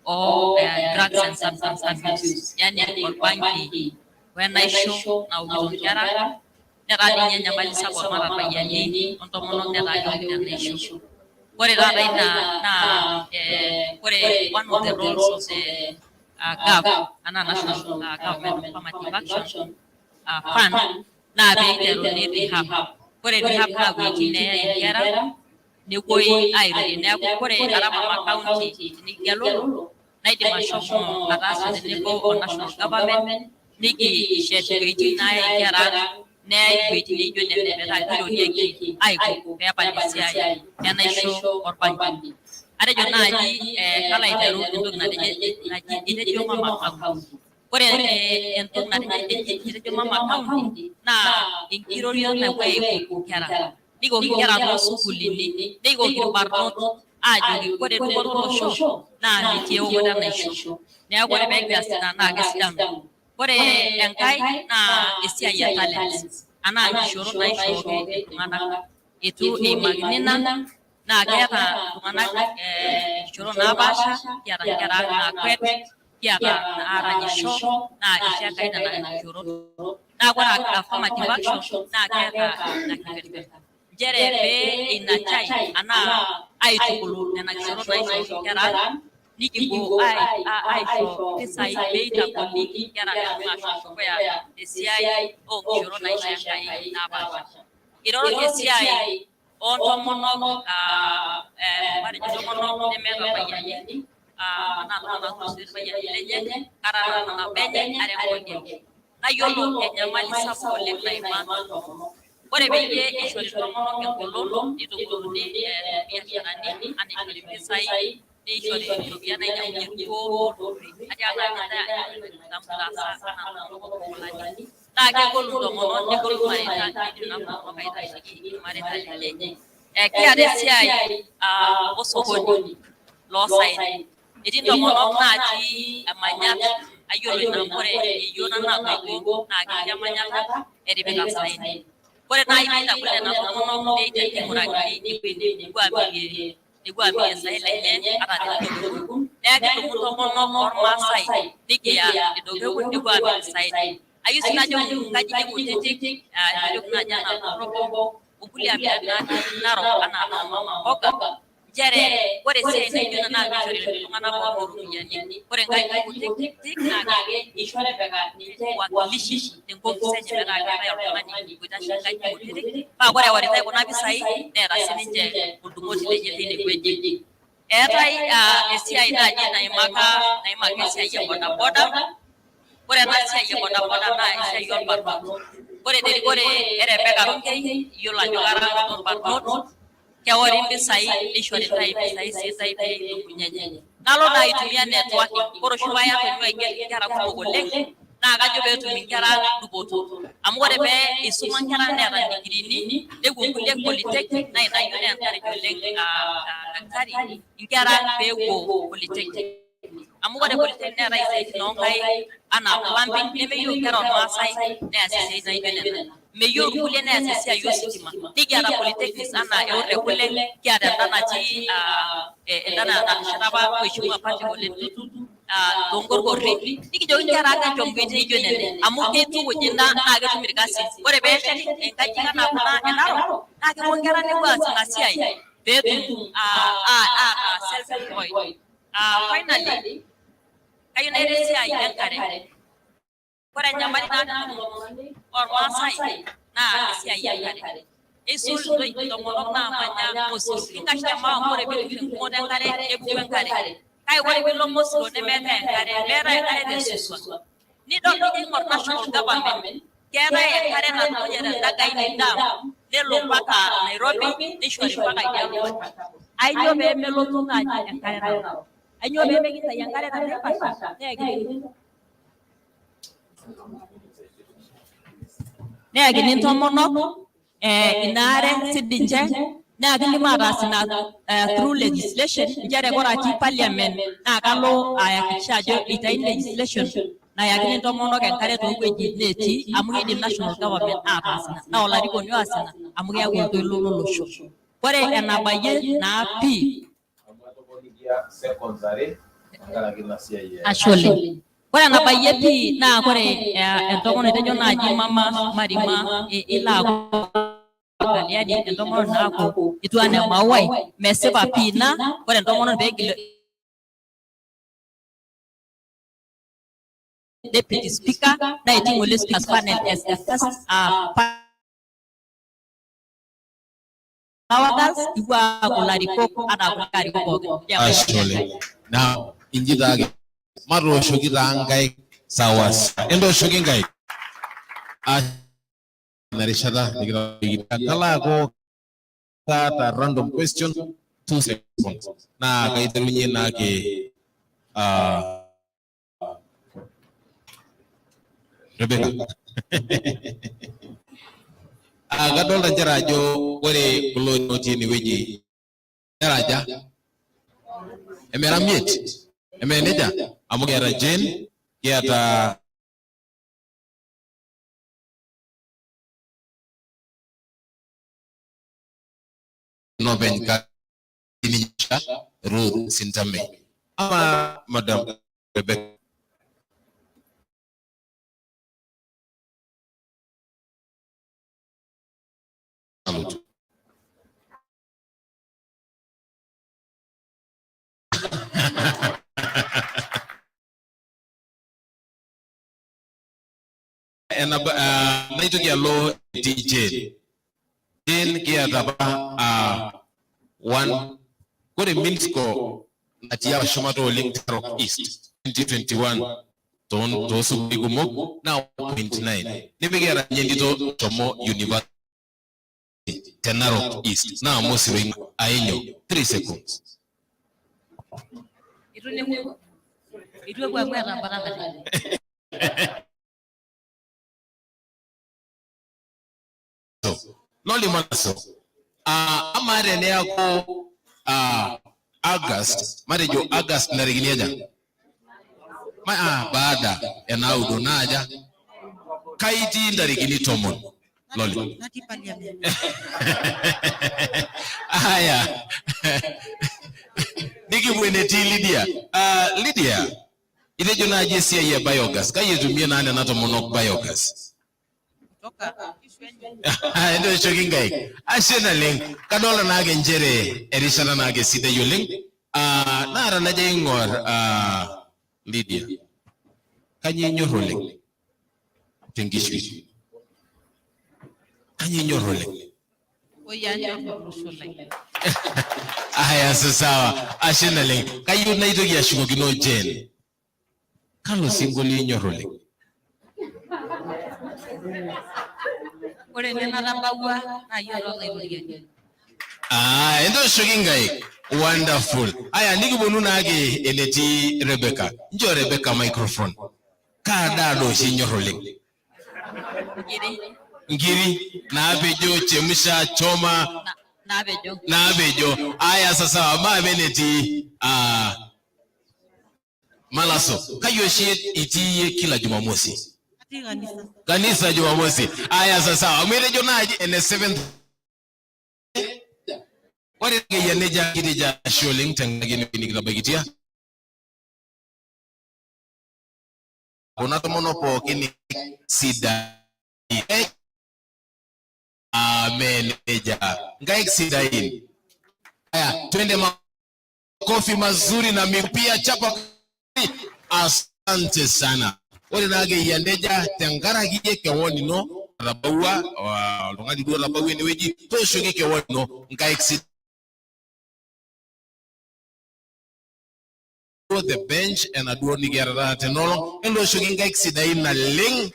o drugs and substance abuse, yani orbangi wenaisho naokito nkera netaa ninye enyamali sapuk amu ata irpayiani ontomonok netaa keokito enaisho. Ore taata ina naa ore one of the roles of the GAF anaa National Government Affirmative Action Fund naa peiteruni rehab. Ore rehab naa wuejitin neyai inkera nepuoi airorie. Neeku ore ara mama county tenigelunu naidim ashomo ataasa tenebo o national government nikishet iwuejitin naayai inkera neyai iwuejitin neijo nene metaa kirorieki aiko peepal esiai enaisho orbangi. Atejo naaji kalo aiteru entoki naji etejo mama county. Ore entoki natejo etejo mama county naa enkirorioto napuoi aiko inkera. Nikikoki inkera toosukuulini, nikikoki irbarnot aajoki ore dupoto olosho naa metii eokoto enaisho. Neeku ore peekias ina naa kesidanu. Ore enkae naa esiai e talents anaa nkishoorot naishooki iltung'anak. Eitu eimakini ina naa keeta iltung'anak nkishoorot napaasha, kiata inkera ang naakwet, kiata naaranyisho naa isho Enkai nena kishoorot. Naa ore affirmative action naa keeta ina kipirta. Nchere pee einachai anaa aitubulu nena kishoorot naishooki inkera ang nikipuo aisho mpisai peitagoli inkera meshomo ashom dukuya tesiai oonkishoorot naishoo Enkai napaasha. Iroroki esiai oontomonok matejo intomonok nemeeta irpayiani anaa intomonok naatulusoitie irpayiani lenye kara nanu nabo enye ara enkoliang. Nayiolo enyamali sapuk oleng naimaa intomonok. Ore peyie ishori intomonok engolon nitubuluni toorbiasharani anaa ishori impisai neishori iropiyiani nainyiang'unyie irkuo atiaka naaji ntae taasa anaa intomonok orkulani. Naa kegolu intomonok negolu irmareita meidim naa intomonok aitasheki irmareita lenye. Kiata esiai osokoni loosaen. Etii intomonok naatii emanyat ayiolo ina amu ore yieyio nanu naatoiwuo naa ketii emanyata etipika isaen. Ore naaji peitagol nena tomonok neing'urakini ewueji nepuo amirie nepuo amirie isaen lenye ata telido kekun. Neeku kidumu intomonok ormaasai nikiya lido kekun nepuo amir isaen. Ayieu sii najoki inkajijik kutitik ajoki naaji anaa Ntorrobo onkulie abilaritin natii Narok anaa noo mama mboga nchere ore esiai naijo ina naa mishori iltung'anak pookin iropiyiani. Ore inkajijik kutitik naa wakilishi tenkopis enye metaa keetae oltung'ani oitasheki inkajijik kutitik paa ore eoritae kuna pisai neeta sininche oldung'oti lenye teine wueji. Eetae esiai naaji naimaka esiai e bodaboda. Ore ena siai e bodaboda naa esiai orbarnot. Ore terikore e Rebecca Ronkei iyiolo ajo kara orbarnot keori impisai nishori ntae impisai sidai pee ilepunyenye. Nalo naa aitumia networking. Ore oshi paya atonyua aiger inkera kumok oleng naa kajo peetum inkera dupoto. Amu ore pee isuma inkera neeta indigiriini nepuo nkulie polytechnic naa ina ayieu na encourage oleng daktari inkera peepuo polytechnic. Amu ore polytechnic neetae isiaitin oonkaik anaa plumbing nemeyieu inkera ormaasai neas esiai naijo nena. Meyieu irkulie neas esiai ositima. Nikiata polytechnics anaa Eore kule, kiata enda natii enda natesheta apa Mheshimiwa Patrick Ole Ntutu toonkorkorri. Nikijoki inkera ang enchom iwuejitin naijo nene amu keitukuj ina naa ketum irkasin. Ore peesheti inkajijik anaa kuna e Narok naa kepuo inkera nepuo aas ina siai peetum ataa self employed. Finally, kayieu nairo esiai enkare. Ore enyamali naata intomononi ormaasai naa esiai enkare. Eisul intomonok naamanya Mosiro. Kingash te maa amu ore piitur engumoto enkare epuku enkare. Kake ore piilo Mosiro nemeetae enkare, meetae enkare te Suswa. Nidol nijo aing'or national government, keetae enkare natumunye te Ndagaini Dam nelo mpaka Nairobi nishori mpaka idia rubata. Ainyoo pee melotu naaji enkare Narok? Ainyoo pee mekintayu enkare te Naivasha neyakini intomonok ina are sininche naa kidim ataas ina through legislation nchere ore atii parliament naa kalo ayakikisha ajo itayuni legislation nayakini intomonok enkare toowuejitin neetii amu kidim national government ataas ina naa olarikoni oas ina amu keeku oltoilo lolosho. Ore enabayie naa pii Ashe oleng. Ore enabayie pii naa ore entomononi itejo naaji mama Marima ilo aaku yani entomononi naaku etiu anaa emauai, mesipa pii ina. Ore entomononi peegil deputy speaker naa etii ng'ole speakers panel as the first Power Girls ipuo aaku ilarikok anaa kulie arikok pookin. Ashe oleng. Naa inji taake matooshoki taa nkaik sawa sawa. Entooshoki nkaik. Ashe ina rishata nikitabaikitia. Kalo aaku kaata random question 2 seconds. Naa kaiterunye naake Rebecca. Kadolta nchere ajo ore kulo otii enewueji nera aja? Emera 5? Emee nejia? Amu kiata Jane, kiata nopeny kake Ruth Sintamei. Ama Madam Rebecca. Nalotu. Naitoki alo etii Jane. Jane kiata apa one ore mean score natii apa shumata oleng te Narok East 2021 toosukuuli kumok naa 1.9 nimikiata ninye entito nashomo university te Narok East naa Mosiro ing'ua ainyo 3 seconds. Itu nemuku. Itu epuo amu etabatate. Loli Manaso. Amaa teneaku August, matejo August ntarikini aja? Baada ya naudo naaja? Kai itii ntarikini 10? Loli. Natii parliament. Aya. Nikipuo enetii Lydia. Lydia, itejo naaji esiai e biogas. Kai etumie naa nena tomonok biogas? Entooshoki nkaik. Ashe naleng. Kadolta naake nchere erishata naake sidai oleng. Naa tenajo aing'or Lydia, kanyoo inyor oleng tenkishui? Kanyoo inyor oleng? Oi anyor olosho lai. Aya, sawa. Ashe naleng. Kayieu naitoki ashukokino Jane. Kalo sinkolio inyor oleng? Ore ene natabawua naa yiolo Olaitoriani. Entooshoki nkaik. Wonderful. Aya, nikiponu naake enetii Rebecca. Nchoo Rebecca microphone. Kaa daa doo oshi inyor oleng? Nkiri. Nkiri, naapejo, chemsha, choma, Naapejo. Naapejo. Aya, sasa maape enetii Malaso. Kai oshi itii iyie kila Jumamosi? Atii kanisa. Kanisa Jumamosi. Aya, sasa amu etejo naaji ene 7th. Ore keyia nejia kitejo ashe oleng tenkaraki enewueji nikitabaikitia. Kuna tomonok pookin sidain. Amen. Nejia. Nkaik sidain. Aya, twende makofi mazuri na mipia chapa. Asante sana. Ore naa keyia nejia tenkaraki iyie kewon ino. Otabawua, oltung'ani duo otabawua enewueji, tooshoki kewon ino nkaik sidan the bench enaduo nikiata taata tenolong, entooshoki nkaik sidain naleng.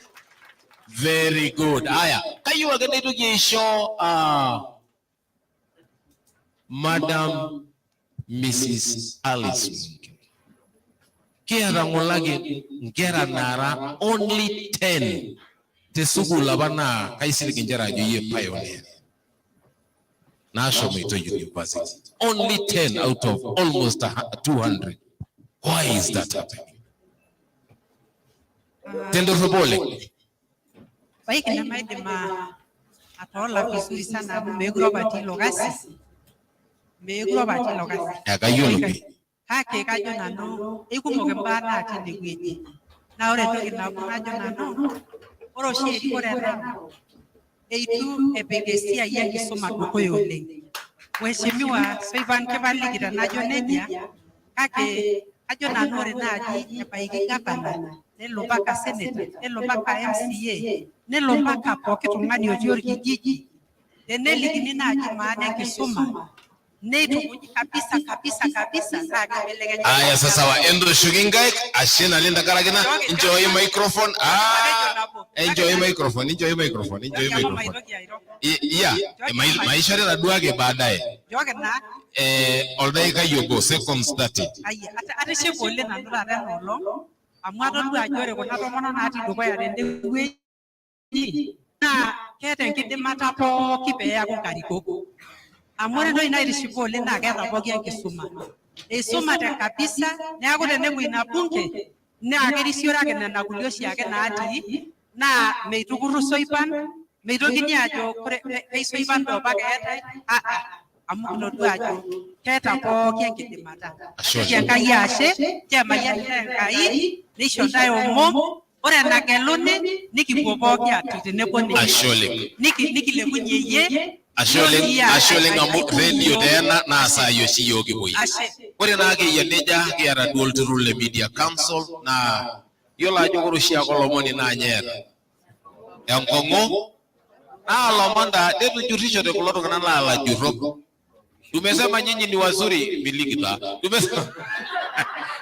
Very good. Aya, kayieu ake naitoki aisho Madam Mrs. Alice Munke. Kiata ng'olaki nkera nara only 10 te sukuul apa naa kaisilig inchere ajo iyie pioneer nashomoito university. Only 10 out of almost 200. Why is that happening? Tendorropo oleng. Ebaiki nemaidim atoola vizuri sana amu meekure apa atii ilo kasi, meekure apa atii ilo kasi. Kayiolo pi. Kake kajo nanu eikumok imbaa natii inewueji. Naa ore entoki nabo najo nanu, ore oshi erikore e Narok eitu epik esiai enkisuma dukuya oleng. Mheshimiwa Soipan kipaliki tenajo nejia, kake kajo nanu ore naaji ebaiki gavana, nelo mpaka senator, nelo mpaka MCA, nelo mpaka pooki tung'ani otii orkijiji, tenelikini naaji maana enkisuma, neitukuji kabisa kabisa kabisa naa kibelekenya. Aya, sasa wa entooshoki nkaik, ashe naleng tenkaraki ina, nchooi microphone. Enchooi microphone, enchooi microphone, enchooi microphone. Yeah, maishorita duake baadaye. Nchooki naa. Oldaikai obo, seconds 30. Ayia, atishipa oleng nanu taata ena olong amu atodua ajo ore kuna tomonok natii dukuya tendewueji naa keeta enkidimata pooki pee eaku nkarikok. Amu ore entoki naitishipa oleng naa keeta pooki enkisuma. Eisumate kabisa, neeku tenepuo ina bunge naa kerisiore ake nena kulie oshiake natii, naa meitukurru Soipan, meitokini aajo ore Soipan doi apa keetae, amu kitodua ajo keeta pooki enkidimata. Ajoki Enkai ashe, nchemayianita Enkai, neisho ntae omom, ore enageluni nikipuo pooki atii tenebo ninye. Ashe oleng. Nikilepunye iyie. Ashe oleng, ashe oleng amu radio teena naa saai oshi iyiook kipuoyie. Ashe. Ore naa keyia nejia, kiata duo olturrur le Media Council naa yiolo ajo ore oshiake olomoni naa nye eeta enkong'u naa lomon taa netujurrishote kulo tung'anak laa lajurrok. Tumesema nyinyi ni wazuri miliki taa.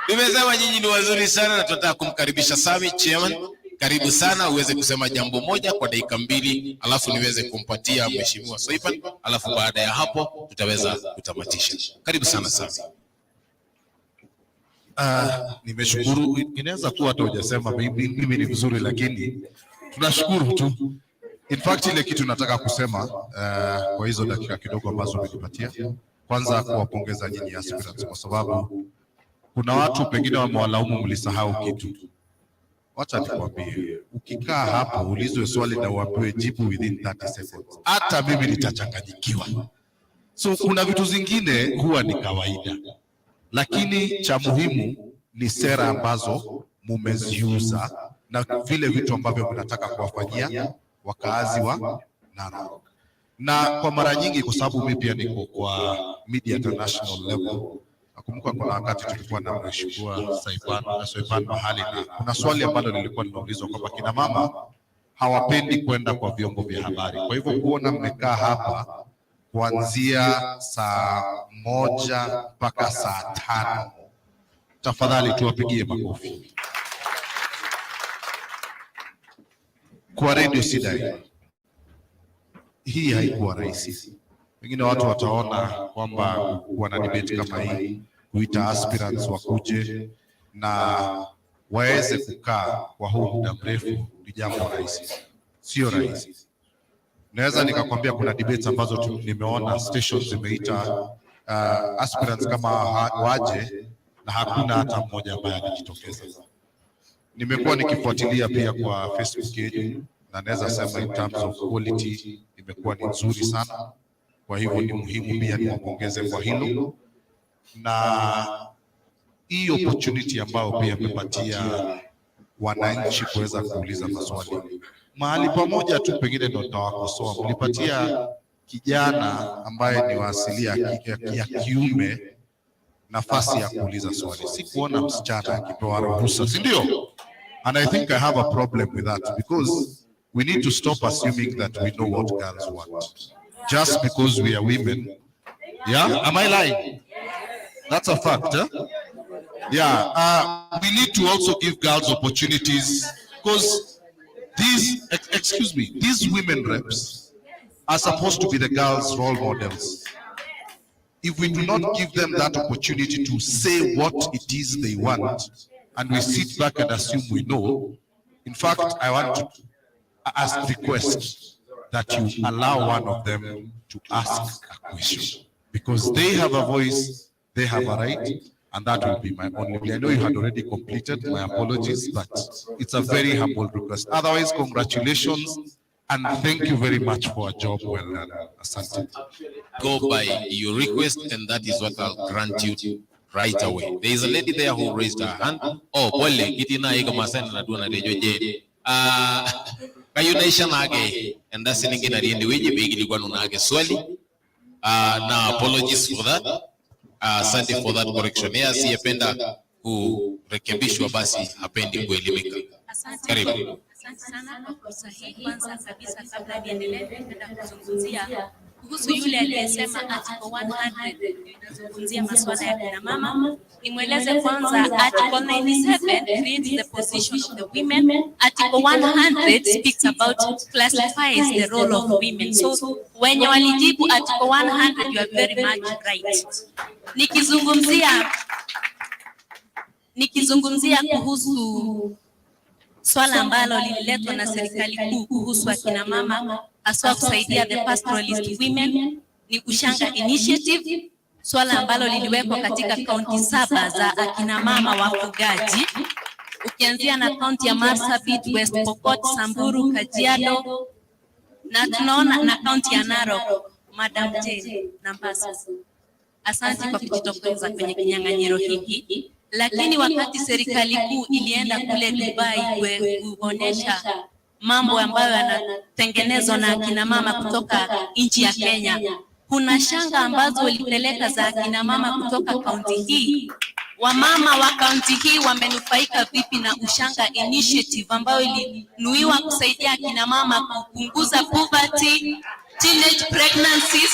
Tumesema nyinyi ni wazuri sana na tunataka kumkaribisha Sami chairman. Karibu sana uweze kusema jambo moja kwa dakika 2, alafu niweze kumpatia Mheshimiwa Soipan, alafu baada ya hapo tutaweza kutamatisha. Karibu sana Sami. Nimeshukuru. Inaweza kuwa hata hujasema mimi ni mzuri, lakini tunashukuru tu. In fact, ile kitu nataka kusema kwa hizo dakika kidogo ambazo umenipatia, kwanza kuwapongeza nyinyi aspirants kwa sababu kuna watu pengine wamewalaumu mlisahau kitu. Wacha nikwambie, ukikaa hapo ulizwe swali na uambiwe jibu within 30 seconds, hata mimi nitachanganyikiwa. So kuna vitu zingine huwa ni kawaida, lakini cha muhimu ni sera ambazo mumeziuza na vile vitu ambavyo mnataka kuwafanyia wakaazi wa Narok. Na kwa mara nyingi, kwa sababu mimi pia niko kwa media international level, nakumbuka kuna wakati tulikuwa na Mheshimiwa Soipan mahali, na kuna swali ambalo lilikuwa linaulizwa kwamba kina mama hawapendi kwenda kwa vyombo vya habari. Kwa hivyo kuona mmekaa hapa kuanzia saa 1 mpaka saa 5, tafadhali tuwapigie makofi. Kwa Radio Sidai hii haikuwa rahisi. Pengine watu wataona kwamba wana debate kama hii, kuita aspirants wakuje na waweze kukaa kwa huu muda mrefu ni jambo rahisi. Sio rahisi. Naweza nikakwambia kuna debates ambazo nimeona stations zimeita aspirants kama waje na hakuna hata mmoja ambaye alijitokeza. Nimekuwa nikifuatilia pia kwa Facebook yetu na naweza sema in terms of quality imekuwa ni nzuri sana. Kwa hivyo ni muhimu pia niwapongeze kwa hilo, na hii opportunity ambayo pia imepatia wananchi kuweza kuuliza maswali. Mahali pamoja tu pengine ndo nitawakosoa, mlipatia kijana ambaye ni wa asili ya kiume nafasi ya kuuliza swali. Sikuona msichana akipewa ruhusa, si ndio? And I think I have a problem with that because We need to stop assuming that we know what girls want. Just because we are women. Yeah? Am I lying? That's a fact, huh? Yeah. We need to also give girls opportunities because these, excuse me, these women reps are supposed to be the girls' role models. If we do not give them that opportunity to say what it is they want, and we sit back and assume we know, in fact, I want to ask, request that you allow one of them to ask a question because they have a voice, they have a right, and that will be my only. I know you had already completed, my apologies, but it's a very humble request. Otherwise, congratulations and thank you very much for a job well done. Asante. Go by your request, and that is what I'll grant you right away. There is a lady there who raised her hand. Oh, pole, kitii nai kamaasani naduo natejo Jane. Ah, kayieu naisho naake enda selenkei natii endewueji peikilikwanu naake swali. Na apologies for that. Asante for that correction. Yeye asiyependa kurekebishwa basi hapendi kuelimika. Asante. Karibu. Asante sana kwa fursa hii. Kwanza kabisa, kabla niendelee, napenda kuzungumzia kuhusu yule aliyesema Article 100 inazungumzia masuala ya kina mama. Nimweleze kwanza Article 97 creates the position of the women. Article 100 speaks about, classifies the role of women. So wenye walijibu Article 100, you are very much right. Nikizungumzia kuhusu swala ambalo lililetwa na serikali kuu kuhusu akina mama haswa kusaidia the pastoralist women ni Ushanga Initiative, swala ambalo liliwekwa katika kaunti 7 za akina mama wafugaji, ukianzia na kaunti ya Marsabit, West Pokot, Samburu, Kajiado na tunaona na kaunti ya Narok. Madam Jane Nambasa, asante kwa kujitokeza kwenye kinyang'anyiro hiki. Lakini wakati serikali kuu ilienda kule Dubai kuonyesha mambo ambayo yanatengenezwa na akina mama kutoka nchi ya Kenya, kuna shanga ambazo walipeleka za akina mama kutoka kaunti hii. Wamama wa kaunti hii wamenufaika vipi na Ushanga Initiative ambayo ilinuiwa kusaidia akina mama kupunguza poverty, teenage pregnancies?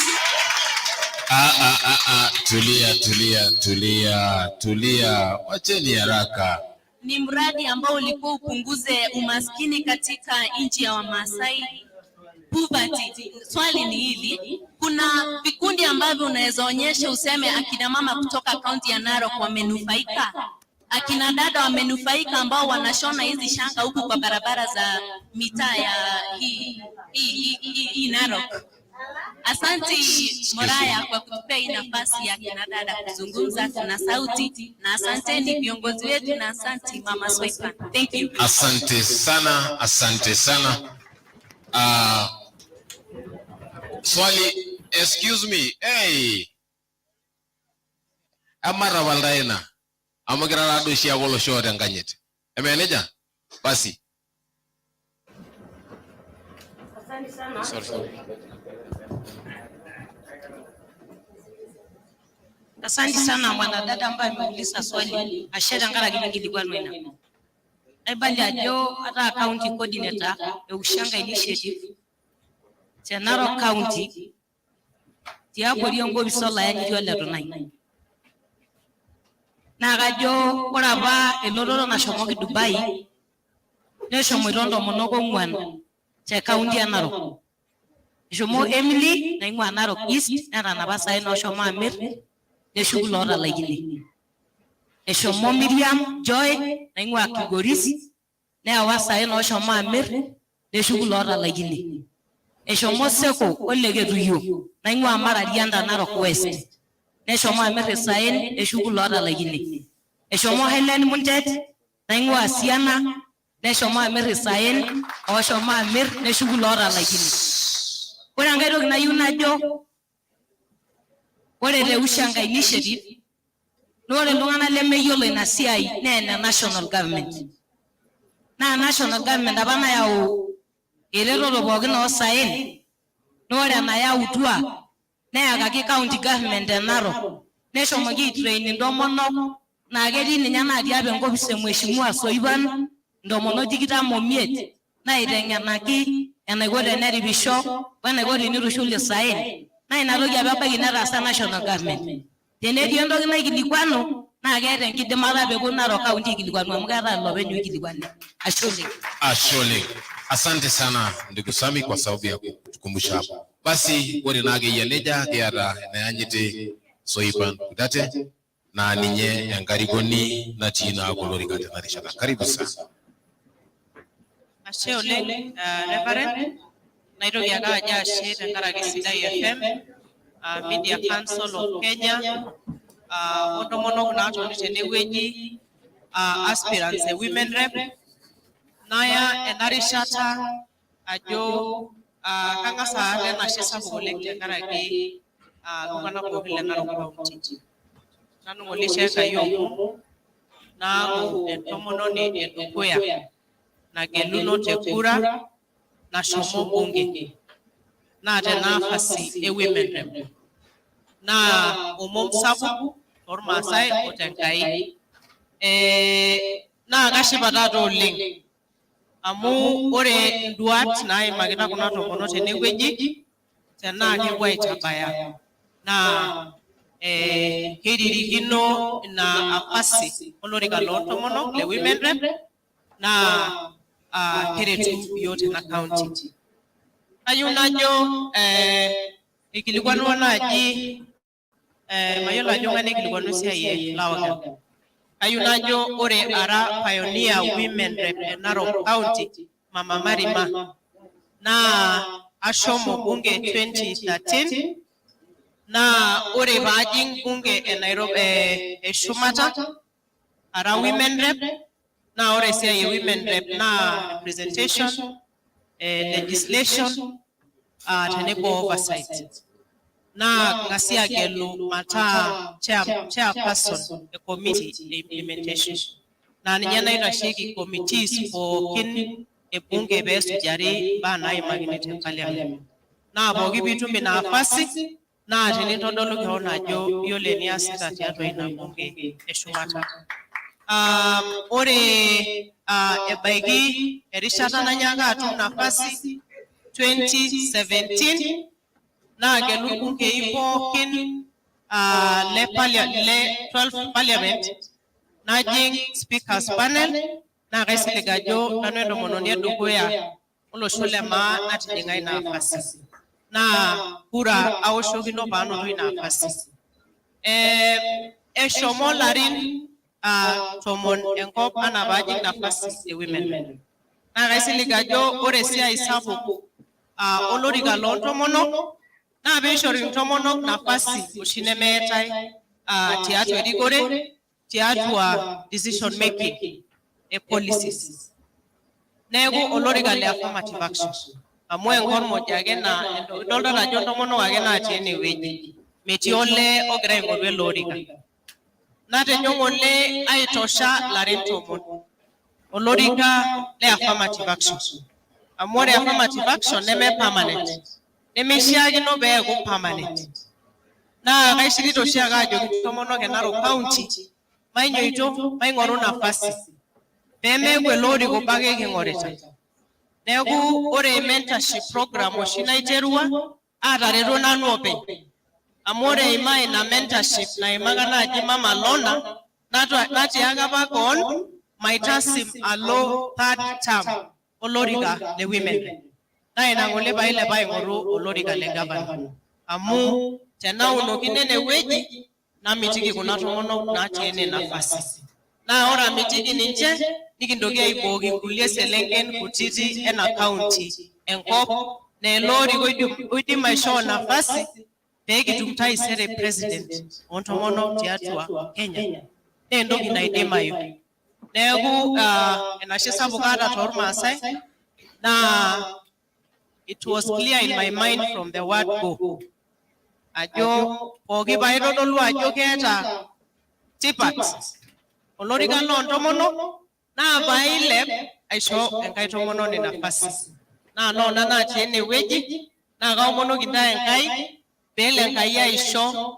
Ah, ah, ah, ah. Tulia, tulia, tulia, tulia. Wacheni haraka. Ni mradi ambao ulikuwa upunguze umaskini katika nchi ya Wamasai, poverty. Swali ni hili, kuna vikundi ambavyo unaweza onyesha useme akina mama kutoka kaunti ya Narok wamenufaika, akina dada wamenufaika ambao wanashona hizi shanga huku kwa barabara za mitaa ya hii Narok. Asante Moraya kwa kutupea hii nafasi ya kina dada kuzungumza, tuna sauti, na asanteni viongozi wetu na asante Mama Soipan. Thank you. Asante sana, asante sana. Swali, excuse me. Hey. Amara ina. Amu kira taadoi oshiake olosho oota enkanyit. Eme nejia? Basi. Asante sana. Sorry. Asante sana mwanadada ambaye ameuliza swali. Ashe tenkaraki ninkilikuanu ina. Aibalia ajo ataa county coordinator e Ushanga Initiative te Narok County tiabori enkopis olayanyiti ole Tunai. Naa kajo ore apa elototo nashomoki Dubai neshomoito ntomonok ong'uan te kaunti e Narok. Eshomo Emily naing'ua Narok East netanapa isaen oshomo amir neshuku lootalaikine. Eshomo Miriam Joy naing'ua Kilgoris neewa isaen oshomo amir neshuku lootalaikine. Eshomo Seko Oleketuyio naing'ua Mararianda Narok West neshomo amir isaen neshuku lootalaikine. Eshomo Helen Muntet naing'ua Siana neshomo amir isaen oshomo amir neshuku lootalaikine. Ore enkae toki nayieu najo, ore te Ushanga Initiative naa ore iltung'anak lemeyiolo ina siai naa ene national government. Naa national government apa nayau eretoto pookin oosaen, naa ore enayautua neyakaki county government e Narok neshomoki aitrain intomonok naa ketii ninye natii apa enkopis e Mheshimiwa Soipan ntomonok 25 Naiteng'enaki enaiko teneripisho wenaiko tenitushul isaen naa ina toki apa ebaiki netaasa national government. Tenetii entoki naikilikuanu naa keeta enkidimata peeponu Narok County aikilikuanu amu keeta ilopeny oikilikuani. Ashe oleng. Ashe oleng. Asante sana ndugu Sami kwa sababu ya kutukumbusha hapo. Basi ore naa akeyia nejia kiata enayanyiti Soipan Kudate naa ninye enkarikoni natii naa kulo orika tena rishata. Karibu sana. Ashe oleng, Reverend. Naitoki ake ajo ashe tenkaraki Sidai FM, Media Council of Kenya, ontomonok naatoni tenewueji, aspirants e Women Rep. Naya ena rishata ajo kang'as aata enashe sapuk oleng tenkaraki iltung'anak pookin le Narok County. Nanu ng'ole isho Enkai omon, naaku entomononi edukuya nageluno te kura nashomo bunge naa tenafasi e Women Rep. Naa omom sapuk tormaasai o tenkai. Naa kashipa taata oleng amu ore induat naimakita kuna tomonok tenewueji tenaa kepuo aitabaya naa keiririkino ina afasi olorika loontomonok le Women Rep naa keretu iyiok tena county. Kayieu najo ikilikuanua naaji mayiolo ajo ng'ae naikilikuanua esiai e flower girl. Kayieu najo ore ara pioneer women rep e Narok County, Mama Marima, naa ashomo bunge 2013 naa ore paajing bunge e Nairobi e shumata ara women rep naa ore esiai e women rep naa representation, legislation, tenebo oversight. Naa ng'asi agelu mataa chairperson e committee e implementation. Naa ninye naitasheki committees pookin e bunge peesujari imbaa naimakini te parliament. Naa pooki piitum ina nafasi naa tenintodolu kewon ajo iyiolo eniasita tiatua ina bunge eshumata. Ore ebaiki erishata nanyaaka atum nafasi 2017 naa gelu irbungei pookin le 12 parliament najing speakers panel naa kaisilig ajo nanu entomononi edukuya olosho le maa natijing'a ina nafasi. Naa kura aoshokino paanoto ina nafasi. Eshomo larin 10 enkop anaa paajing nafasi e women rep. Naa kaisilig ajo ore esiai sapuk olorika loontomonok naa peishori intomonok nafasi oshi nemeetae tiatua erikore, tiatua decision making e policies. Neeku olorika le affirmative action. Amu enkormoj ake naa idoltata ajo intomonok ake natii enewueji. Metii olee ogira aing'oru ele orika. Natejo ng'ole aitosha larin 10 olorika le affirmative action. Amu ore affirmative action neme permanent. Nemeishiakino peeku permanent. Naa kaishirita oshiake ajoki intomonok e Narok County mainyoito maing'oru nafasi pemeeku ele orika obo ake king'orita. Neeku ore mentorship program oshi naiterua aatareto nanu openy. Amu ore eimaa ina mentorship naimaka naaji Mama Lona natiaka apa koon maitasim alo third term olorika le women rep. Naa ina ng'ole pailepa aing'oru olorika le governor. Amu tenaunokino enewueji namitiki kuna tomonok natii ene nafasi. Naa ore amitiki ninche nikintoki aibooki nkulie selenken kutiti ena county enkop naa ele orika oidim aishoo nafasi pee kitum taisere president oontomonok tiatua Kenya. Naa entoki naidimayu. Neeku enashe sapuk aata tormaasai naa it was clear in my mind from the word go ajo pooki paitodolu ajo keeta tipat olorika loontomonok naa pailep aisho enkae tomononi nafasi. Naa noona natii enewueji naa kaomonoki intae Enkai peelo Enkai aisho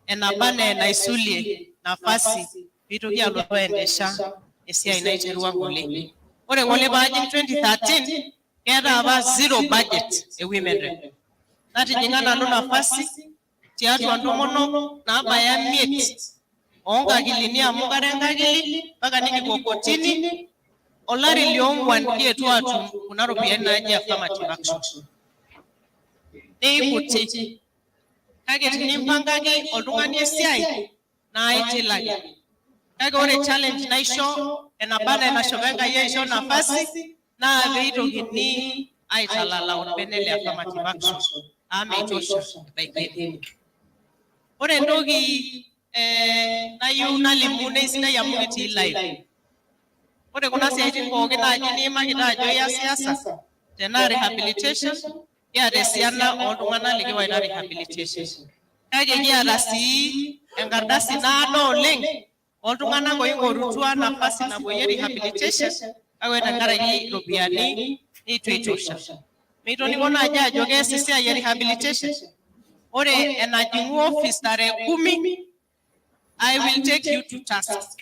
enaba anaa enaisulie nafasi piitoki alotu aendesha esiai naiterua ng'ole. Ore ng'ole paajing 2013 keeta apa zero budget e women rep. Natijing'a nanu nafasi tiatua ntomonok naabaya 5 oonkakilini amu kara enkakili mpaka nikipuo kotini olari liong'wan kietuo atum kuna ropiyiani naaji affirmative action. Neikuti. Kake tinimpangaki oltung'ani esiai naa itilaki. Kake ore challenge naisho enaba anaa enashomo Enkai aisho nafasi naa peitokini aitalala orbene le affirmative action amu meitosha ebaiki ene. Ore entoki nayieu nalimu naa eisidai amu kitii live. Ore kuna siaitin pookin naaji niimakita ajo iyasiyasa tenaa rehabilitation kiata esiana ooltung'anak likiwaita rehabilitation. Kake kiata sii enkardasi naado oleng ooltung'anak oing'orutua nafasi napuoyie rehabilitation kake ore tenkaraki iropiyiani neitu eitosha. Meitoning'o naaji ajo kees esiai e rehabilitation. Ore enajing'u office tarehe 10, I will take you to task.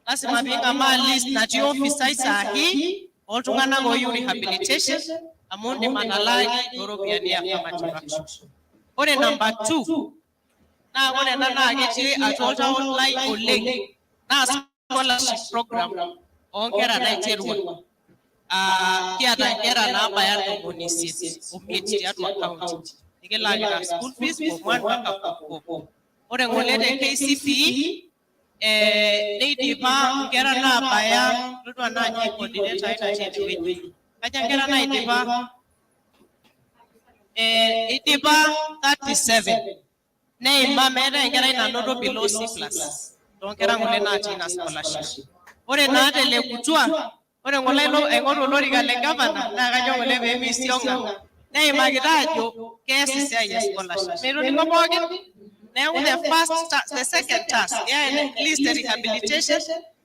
Lazima piing'amaa list natii office ai sahi ooltung'anak ooyieu rehabilitation amu indim atalaaki tooropiyiani e affirmative action. Ore number 2 naa ore ena naa ketii atua oltau lai oleng naa scholarship program oonkera naiterua. Kiata inkera naabaya 85 tiatua county nikilaakita school fees form 1 mpaka form 4. Ore ng'ole te KCPE neidipa inkera naabaya todua naaji coordinator ai natii enewueji. Kaja inkera naidipa? Eidipa 37 neima meetae enkerai nanoto below C plus toonkera ng'ole natii ina scholarship. Ore naatelekutua, ore ng'ole aing'oru olorika le gavana naa kajo ng'ole pee meisionga neimakita ajo kees esiai e scholarship. Meitoning'o pookin? Neeku the first the second task, iya list e rehabilitation,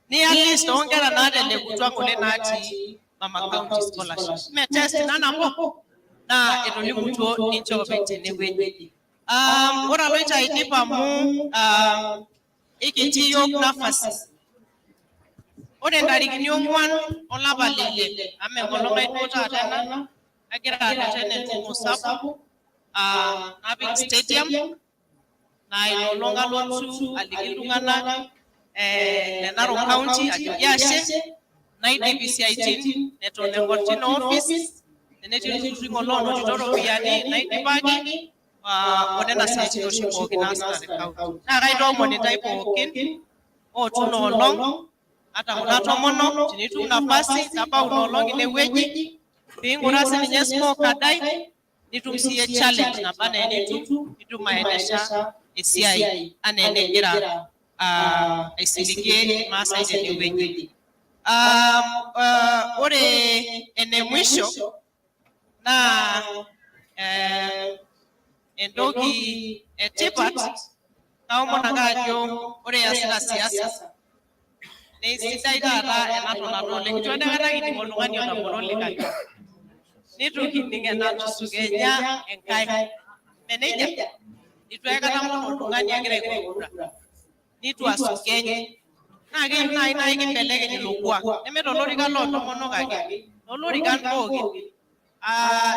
niya list oonkera naatelekutua ng'ole natii Mama County scholarship. Mme test ina nabo naa etolimutuo ninche oopeny tenewueji. Ore aloito aidip amu ikitii yiok nafasi. Ore ntarikini 4 olapa le 6 amu enkolong ai duo taata ena, agira arreten entumo sapuk napik stadium naa ina olong alotu aliki iltung'anak le Narok County ajoki ashe naidip isiaitin neton engor tina office tenetii ilturruri ng'ole oonotito iropiyiani naidipaki o nena siaitin oshi pookin naasita te county. Naa kaitoomon intae pookin ootu ina olong ata kuna tomonok tenitum nafasi tabau ina olong inewueji piing'uraa sininye scorecard ai nitum siiyie challenge naba enaa enitum nitum aendesha esiai anaa enigira aisiligie irmaasai tenewueji. Ore ene mwisho naa entoki etipat kaomon ake ajo ore iasita siasa neisidai taata ena tonata oleng. Itu aikata kining oltung'ani otamoro likae nitu kining enatusukenya enkae. Mme nejia? Itu aikata amon oltung'ani agira aing'oru kura nitu asukeny. Naa keyieu naaji naa ekimbelekeny ilo kuak neme tolorika loontomonok ake, toolorikan pookin.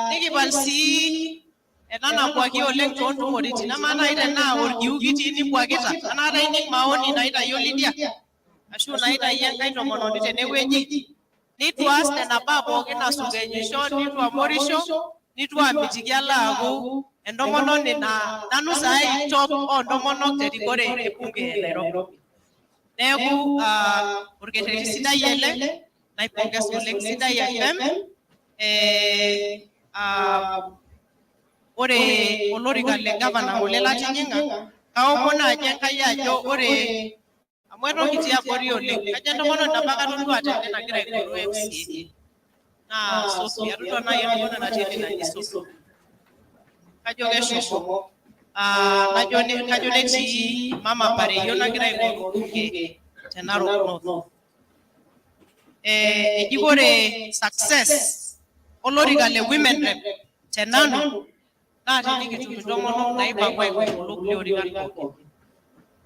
Nikipal sii ena nabuaki oleng toontumoritin. Amaa naaji tenaa orkiu kitii nibuakita, anaata ining maoni naitayio Lydia ashu naitayio enkae tomononi tenewueji, nitu aas nena baa pookin asukenyisho, nitu amorisho, nitu amitiki alo aaku entomononi naa nanu saai top oontomonok terikore e bunge e Nairobi. Neeku orkerreti sidai ele, naipongesa oleng Sidai FM. Ore olorika le gavana ng'ole latijing'a, kaomon naaji Enkai ajo ore amu eton kitii abori oleng, kajo entomononi nabo ake atodua tene nagira aing'oru MCA naa Sophie, atodua naaji entomononi natii ene naji Sophie. Kajo keshomo. Kajo netii Mama Pareyio nagira aing'oru bunge te Narok North. Eji ore success olorika le women rep te nanu naa tenikitum intomonok naipang'u aing'oru kulo kulie orikan pookin.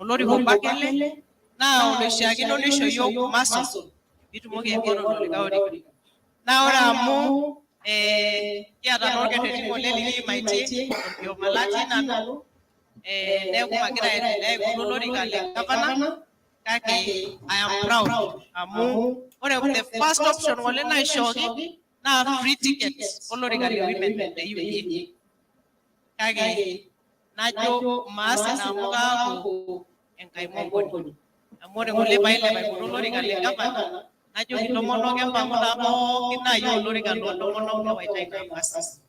Olorika obo ake ele naa oloishiakino nisho yiok muscle Piitumoki aing'oru ilo likae orika. Naa ore amu kiata naa orkerreti ng'ole likiimaitie, orkioma latii nanu, neeku magira aendelea aipotu olorika le gavana, kake I am proud amu ore the first option ng'ole naishooki naa free ticket olorika le women le UDA. Kake najo maas ina amu kaaku enkaimogoni. Amu ore ng'ole pailep aipotu olorika le gavana, najoki intomonok empangu taa pookin naayieu olorika loontomonok ewaita ina nafasi.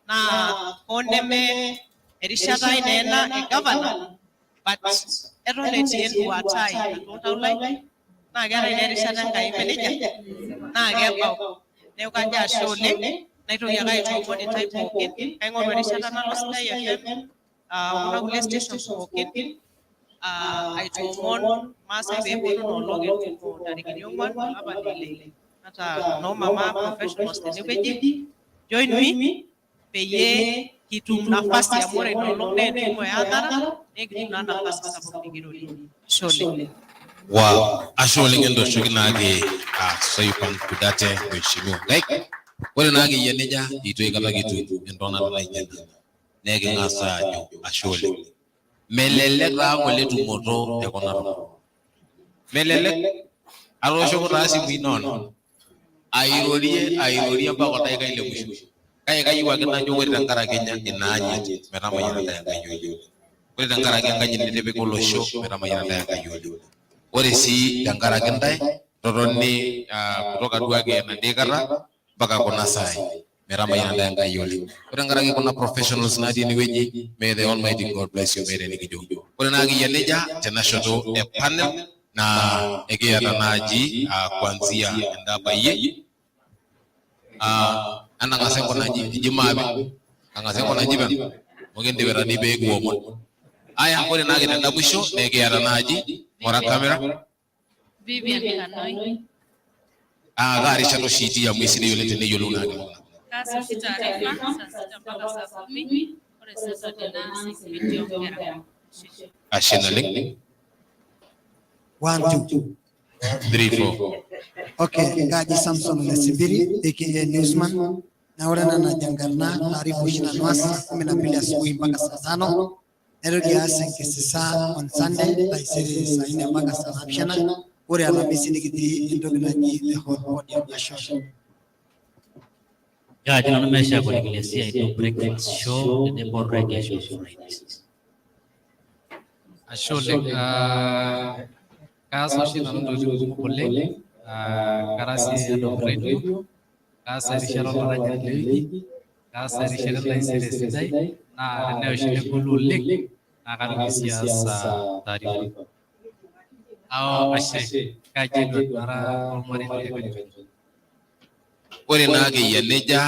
Naa hoo neme erishata ai naa ena e gavana, but eton etii enduata ai atua oltau lai, naa keetae naa erishata Enkai, eme nejia? Naa kebau. Neeku kajo ashe oleng, naitoki ake aitoomon intae pookin, kaing'oru erishata nalo Sidai FM, kuna kulie stations pookin, aitoomon Maasai peeponu ina olong entumo ntarikini 4 olapa leile. Ata noo mama professionals tenewueji, join me peyie kitum nafasi amu ore ina olong naa entumo e hadhara, nekitum naa nafasi sapuk nikirorie. Ashe oleng. Wow, ashe oleng entooshoki naake Soipan Kudate mheshimiwa Nkaik. Ore naake eyia nejia eitu aikata kitum entonata naijo ena. Naa eking'as aajo ashe oleng. Melelek taa ng'ole tumoto e kuna tomonok. Melelek. Atooshoko taa isimui noona. Airorie airorie mpaka oldaikai le mwisho. Kake kayieu ake najo ore tenkaraki ina anyit metamayiana intae Enkai oleng. Ore tenkaraki enkanyit nitipika olosho metamayiana intae Enkai oleng. Ore sii tenkaraki intae totoni kutoka duake enadii kata mpaka kuna saai metamayiana intae Enkai oleng. Ore tenkaraki kuna professionals natii enewueji, may the almighty God bless you meeta enikijo. Ore naa akeyia nejia tena shoto e panel naa ekiata naaji kuanzia enda bayie entang'asa enkunaji eji maape tang'asa enkunaji peno amu kindipita dii pee kiomon. Aya, ore naake tenda mwisho naa ekiata naaji ng'ura kamera. Vivian Kanoi. Kaa rishata oshi itii amu eisidai oleng teneyiolou naake iltung'anak. Kaas oshi taarifa saa 6 mpaka saa 10, ore Saturday naas kipindi oonkera. Ashe naleng. 1, 2. 3, 4. Okay, Kaji Samson Ole Sibiri, aka Newsman. Na ore ena najo enkarna taarifa oshi nanu aas saa 12 asubuhi mpaka saa 5. Naitoki aas enkisisa on Sunday taisere saa 4 mpaka saa 7. Ore Alamisi nikitii entoki naji the hot podium. Ashe oleng. Kaji nanu Meshack ole Kilesiai to breakfast show tenebo reggae show Fridays. Ashe oleng. Kaas oshi nanu ntokitin kumok oleng. Kara sii head of radio, kaas erishata olaranyani le wiki, kaas erishata entaisere sidai, naa tenaa oshi negolu oleng naa katoki sii aas taarifa. Ashe, kaji Edward nara olmarei le Kanchori. Ore naa akeyia nejia,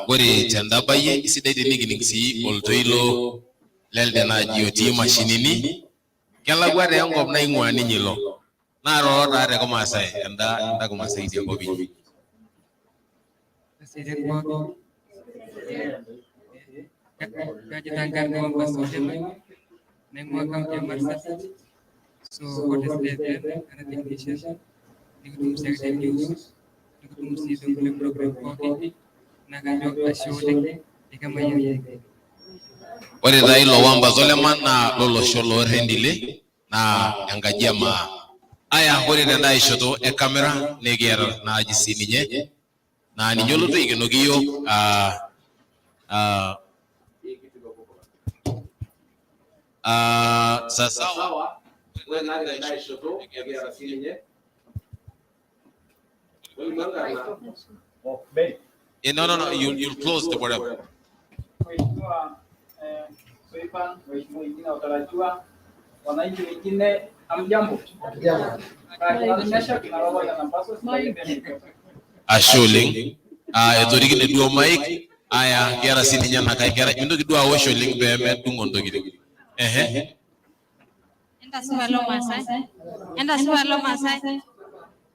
ore tenda bayie isidai tenikining sii oltoilo lelde naaji otii mashinini. Kelakwa taa enkop naing'ua ninye ilo. Naa roro taa te kimaasai, enda enda kimaasai idia kop inyi. Eserian pookin. Kaji taa nkarn Wambas Oleman, naing'ua county e Marsabit. So ore Sidai FM ara technician, nikitum sii ake te news, nikitum sii toonkulie program pookin. Naa kajo ashe oleng, ekemayian Enkai. Ore taa ilo Wambas Oleman naa lolosho loo Rendile naa enkaji e maa. Aya, ore tenda shoto e kamera nikiata naaji sininye naa ninye olotu aikenoki iyiook sasawa. Ore naa tenda shoto nikiata sininye No, you'll close the whatever. Mheshimiwa Soipan, waheshimiwa wengine watarajiwa, wananchi wengine, hamjambo? Ashe oleng. Etorikine duo mic. Aya, kiata sininye enakae kerai. Mintoki duo awosh oleng pee medung'o ntokitin. Ehe. Entasupa loo Maasai. Entasupa loo Maasai.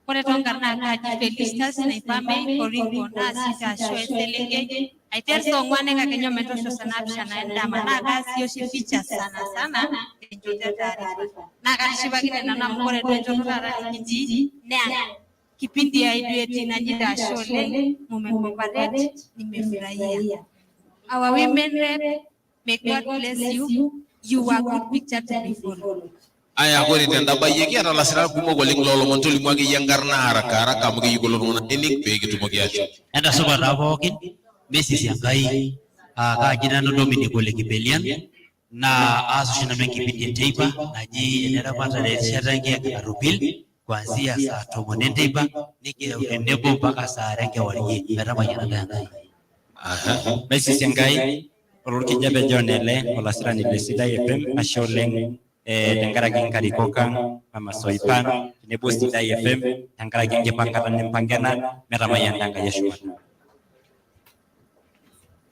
Ore toonkarn naa kaji Felistas Naipame Koringo naa sita ashu eselenkei. Aiter saa 4 enkakenya ometoosho saa 7 endama naa kaas sii oshi features sana sana tenchoto e taarifa. Naa katishipakine nanu amu ore duo enchoto taata nikitii naa Kipindi ya duet inajita ashe oleng, mumecooperate, nimefurahia. Our women rep, may God bless you. You are good picture to be followed. Aya, kore tenda bayie kiata lasirak kumok oleng loolomon, tolimu akeyie enkarna haraka haraka amu keyieu kulo tung'anak nening pee kitumoki aashom. Entasupa taa pookin, mesisi Enkai. Kaaji nanu Dominic Ole Kibelian, naa aas oshi nanu enkipindi eteipa naji eneramatare erishata enkiyang'et narropil kuanzia saa 10 enteipa nikireu tenebo mpaka saa 2 enkewarie. Metamayianata Enkai. Maisisi Enkai, olorkijape John ele, olasirani le Sidai FM, ashe oleng tenkaraki nkarikok ang, Mama Soipan, tenebo Sidai FM, tenkaraki enkipangata nimpanga ena, metamayianata Enkai eshumata.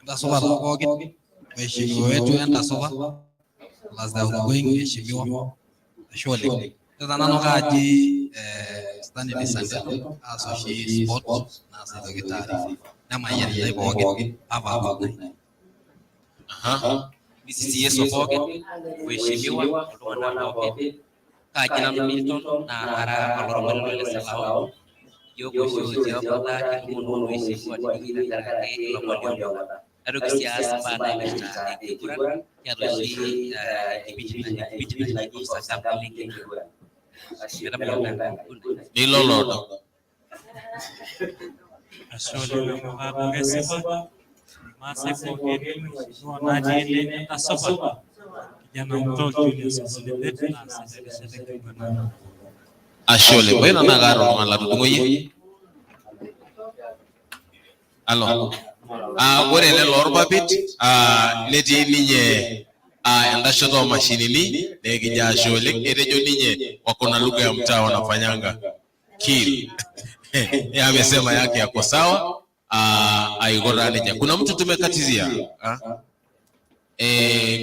Entasupa taa pookin, waheshimiwa wetu, entasupa plus the outgoing mheshimiwa, ashe oleng. Ore taa nanu kaaji Stanley Sandelo, aas oshi sport naas aitoki taarifa. Nemayian intae pookin, have a good night. Misisi Yesu pookin, waheshimiwa, iltung'anak pookin. Kaaji nanu Milton naa kara oloromoni le Salao. Yiok oshi otii ong'ata kitumo waheshimiwa tenewueji tenkaraki ilomon liong'ata. Naitoki sii aas imbaa naipirta enkiguran, kiata oshi enkipindi naji Osargam lenkiguran. Metamayianata Enkai. Good night. Nilo loodo. Ashe oleng amu kaata kesipa Irmaasai pookin, waheshimiwa natii ene, entasupa. Kijana mtoo Julius Olebet naa erishata enkiguran. Ashe oleng. Ore nanu naa kaata oltung'ani latudung'o iyie. Alo. Ore ele loorpapit netii ninye enda shoto oomashinini naa ekijo ashe oleng. Etejo ninye wako na lugha ya mtaa wanafanyanga kill. Yeye amesema yake yako sawa. Aiko taa nejia. Kuna mtu tumekatizia?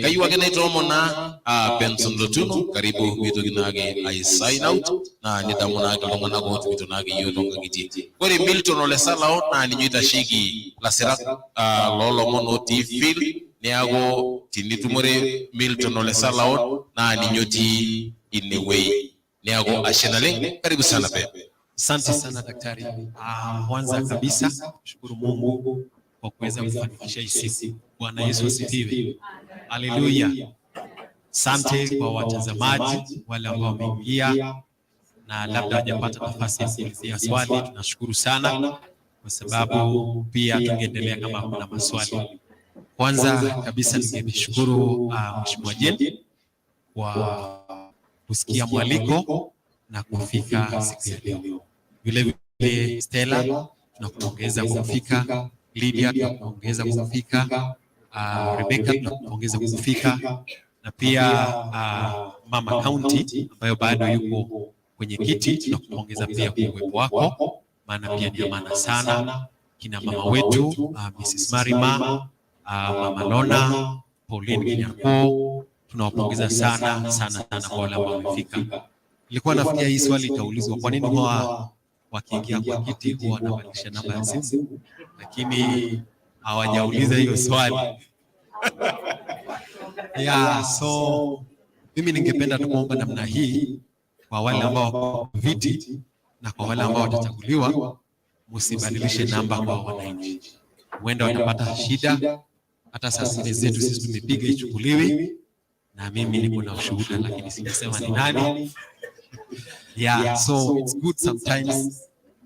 Kayieu ake naitoomon naa Benson Lotuno, karibu pitoki naake ai sign out naa nidamu naake iltung'anak ootumito naake iyiok toonkang'itie. Ore Milton Ole Salao naa ninye oitasheki lasirak loolomon otii field, neeku tinitumore Milton Ole Salao naa ninye otii inewueji. Neeku ashe naleng, karibu sana Ben. Asante sana daktari. Kwanza kabisa shukuru Mungu kwa kuweza kufanikisha hii siku. Bwana Yesu asifiwe. Haleluya. Asante kwa watazamaji wale ambao wameingia na labda hawajapata nafasi ya kuulizia swali. Tunashukuru sana kwa sababu pia tungeendelea kama kuna maswali. Kwanza kabisa ningemshukuru Mheshimiwa Jane kwa kusikia mwaliko na kufika siku ya leo. Vile vile Stella, tunakupongeza kwa kufika. Lydia, tunakupongeza kwa kufika. Rebecca, tunakupongeza kwa kufika. Na pia Mama County ambayo bado yuko kwenye kiti, tunakupongeza pia kwa uwepo wako, maana pia ni amana sana. Kina mama wetu Mrs. Marima, Mama Lona, Pauline Kinyako, tunawapongeza sana sana sana kwa wale ambao wamefika. Nilikuwa nafikiria hii swali itaulizwa, kwa nini huwa wakiingia kwa kiti huwa wanabadilisha namba ya simu, lakini hawajauliza hiyo swali. Yeah, so mimi ningependa tu kuomba namna hii kwa wale ambao wako viti na kwa wale ambao watachaguliwa, msibadilishe namba kwa wananchi, huenda watapata shida. Hata saa zingine zetu sisi tumepiga ichukuliwi, na mimi niko na ushuhuda, lakini sijasema ni nani. Yeah, so it's good sometimes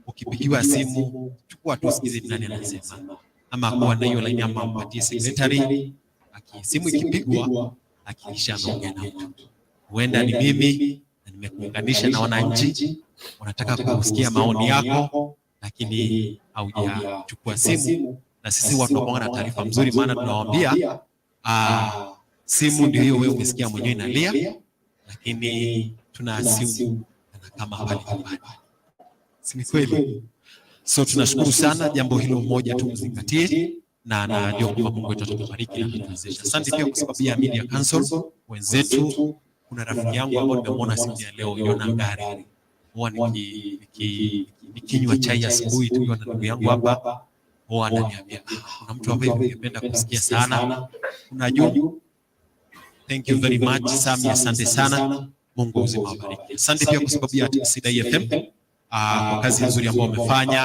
ukipigiwa simu chukua tu usikize ni nani anasema, ama kuwa na hiyo line ama mpatie secretary. Simu ikipigwa hakikisha ameongea na mtu. Huenda ni mimi na nimekuunganisha na wananchi, wanataka kusikia maoni yako, lakini haujachukua simu. Na sisi huwa tunakuwa na taarifa mzuri, maana tunawaambia simu ndio hiyo, wewe umesikia mwenyewe inalia, lakini tuna assume kama pale nyumbani, si ni kweli? So tunashukuru sana, jambo hilo moja tu mzingatie, na najua kwamba Mungu wetu atatubariki na atatuwezesha. Asante pia kwa sababu ya Media Council wenzetu. Kuna rafiki yangu ambaye nimemwona siku ya leo, Yona Ngari, huwa nikinywa chai asubuhi tukiwa na ndugu yangu hapa, huwa ananiambia kuna mtu hapa hivi ningependa kusikia sana. Unajua, thank you very much Sami, asante sana. Mungu uzima wabariki. Asante pia kwa sababu ya Sidai FM Kwa kazi nzuri ambayo wamefanya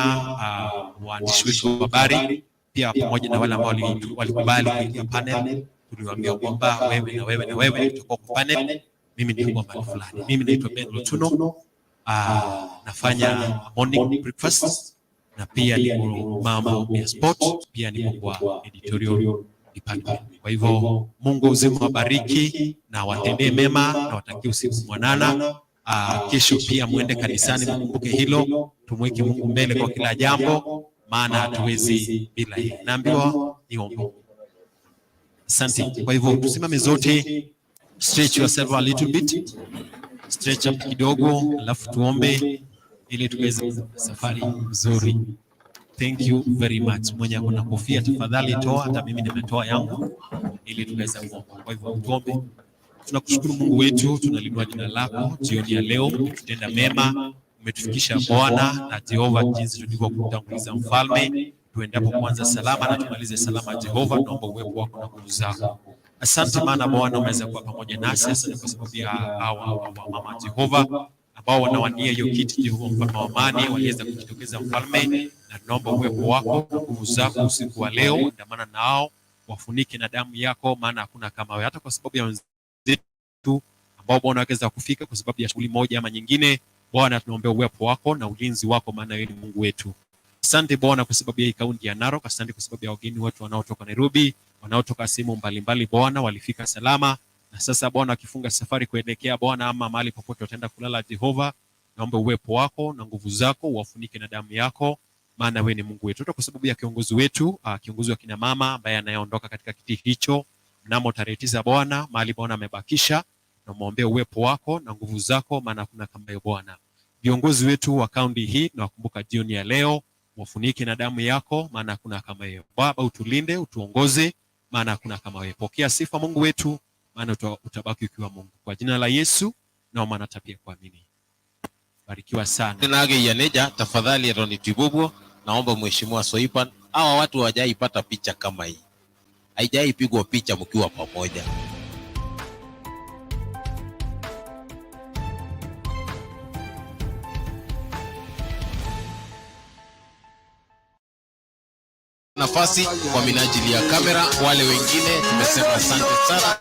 waandishi wetu wa habari pia pamoja na wale ambao walikubali kuingia panel. Tuliwaambia kwamba wewe na wewe na wewe tutakuwa kwa panel, mimi nitakuwa mahali fulani. Mimi naitwa Ben Lutuno, nafanya morning breakfast na pia niko mambo ya sport, pia niko kwa editorial department. Kwa hivyo Mungu uzima wabariki na watendee mema na watakie usiku mwanana. Kesho pia muende kanisani, mkumbuke hilo, tumweke Mungu mbele kwa kila jambo, maana hatuwezi bila yeye. Naambiwa niombe. Asante. Kwa hivyo tusimame zote, stretch yourself a little bit, stretch up kidogo, alafu tuombe ili tuweze safari nzuri. Thank you very much. Mwenye akona kofia tafadhali toa, hata mimi nimetoa yangu ili tuweze kuomba. Kwa hivyo tuombe. Tunakushukuru Mungu wetu, tunalinua jina lako jioni ya leo, umetutenda mema, umetufikisha Bwana na Jehova jinsi tulivyokutanguliza Mfalme, tuendapo kuanza salama na tumalize salama. Jehova, naomba uwepo wako na nguvu zako. Asante maana Bwana umeweza kuwa pamoja nasi. Asante kwa sababu ya hawa wa mama Jehova ambao wanawania hiyo kiti, Jehova mfalme wa amani, waliweza kujitokeza Mfalme, na tunaomba uwepo wako na nguvu zako usiku wa leo, andamana nao, wafunike na damu yako, maana hakuna kama wewe. Hata kwa sababu ya wenzetu ambao Bwana waweza kufika kwa sababu ya shughuli moja ama nyingine, Bwana tunaombea uwepo wako na ulinzi wako, maana wewe ni Mungu wetu. Asante Bwana kwa sababu ya hii kaunti ya Narok, asante kwa sababu ya wageni wetu wanaotoka Nairobi, wanaotoka sehemu mbalimbali, Bwana walifika salama, na sasa Bwana wakifunga safari kuelekea Bwana ama mahali popote wataenda kulala, Jehova, naomba uwepo wako na nguvu zako wafunike na damu yako, maana wewe ni Mungu wetu. Hata kwa sababu ya kiongozi wetu, kiongozi wa kina mama ambaye anayeondoka katika kiti hicho mnamo tarehe 9 Bwana, mahali Bwana amebakisha, namwombea uwepo wako na nguvu zako, maana hakuna kama wewe Bwana. Viongozi wetu wa kaunti hii nawakumbuka jioni ya leo, wafunike na damu yako, maana hakuna kama wewe. Baba, utulinde, utuongoze, maana hakuna kama wewe. Pokea sifa Mungu wetu, maana utabaki ukiwa Mungu. Kwa jina la Yesu naomba na pia kuamini. Barikiwa sana. Nage ya neja, tafadhali eton itu ipuopuo, naomba Mheshimiwa Soipan, hawa watu hawajaipata picha kama hii. Haijaipigwa picha mkiwa pamoja. Nafasi kwa minajili ya kamera, wale wengine tumesema asante sana.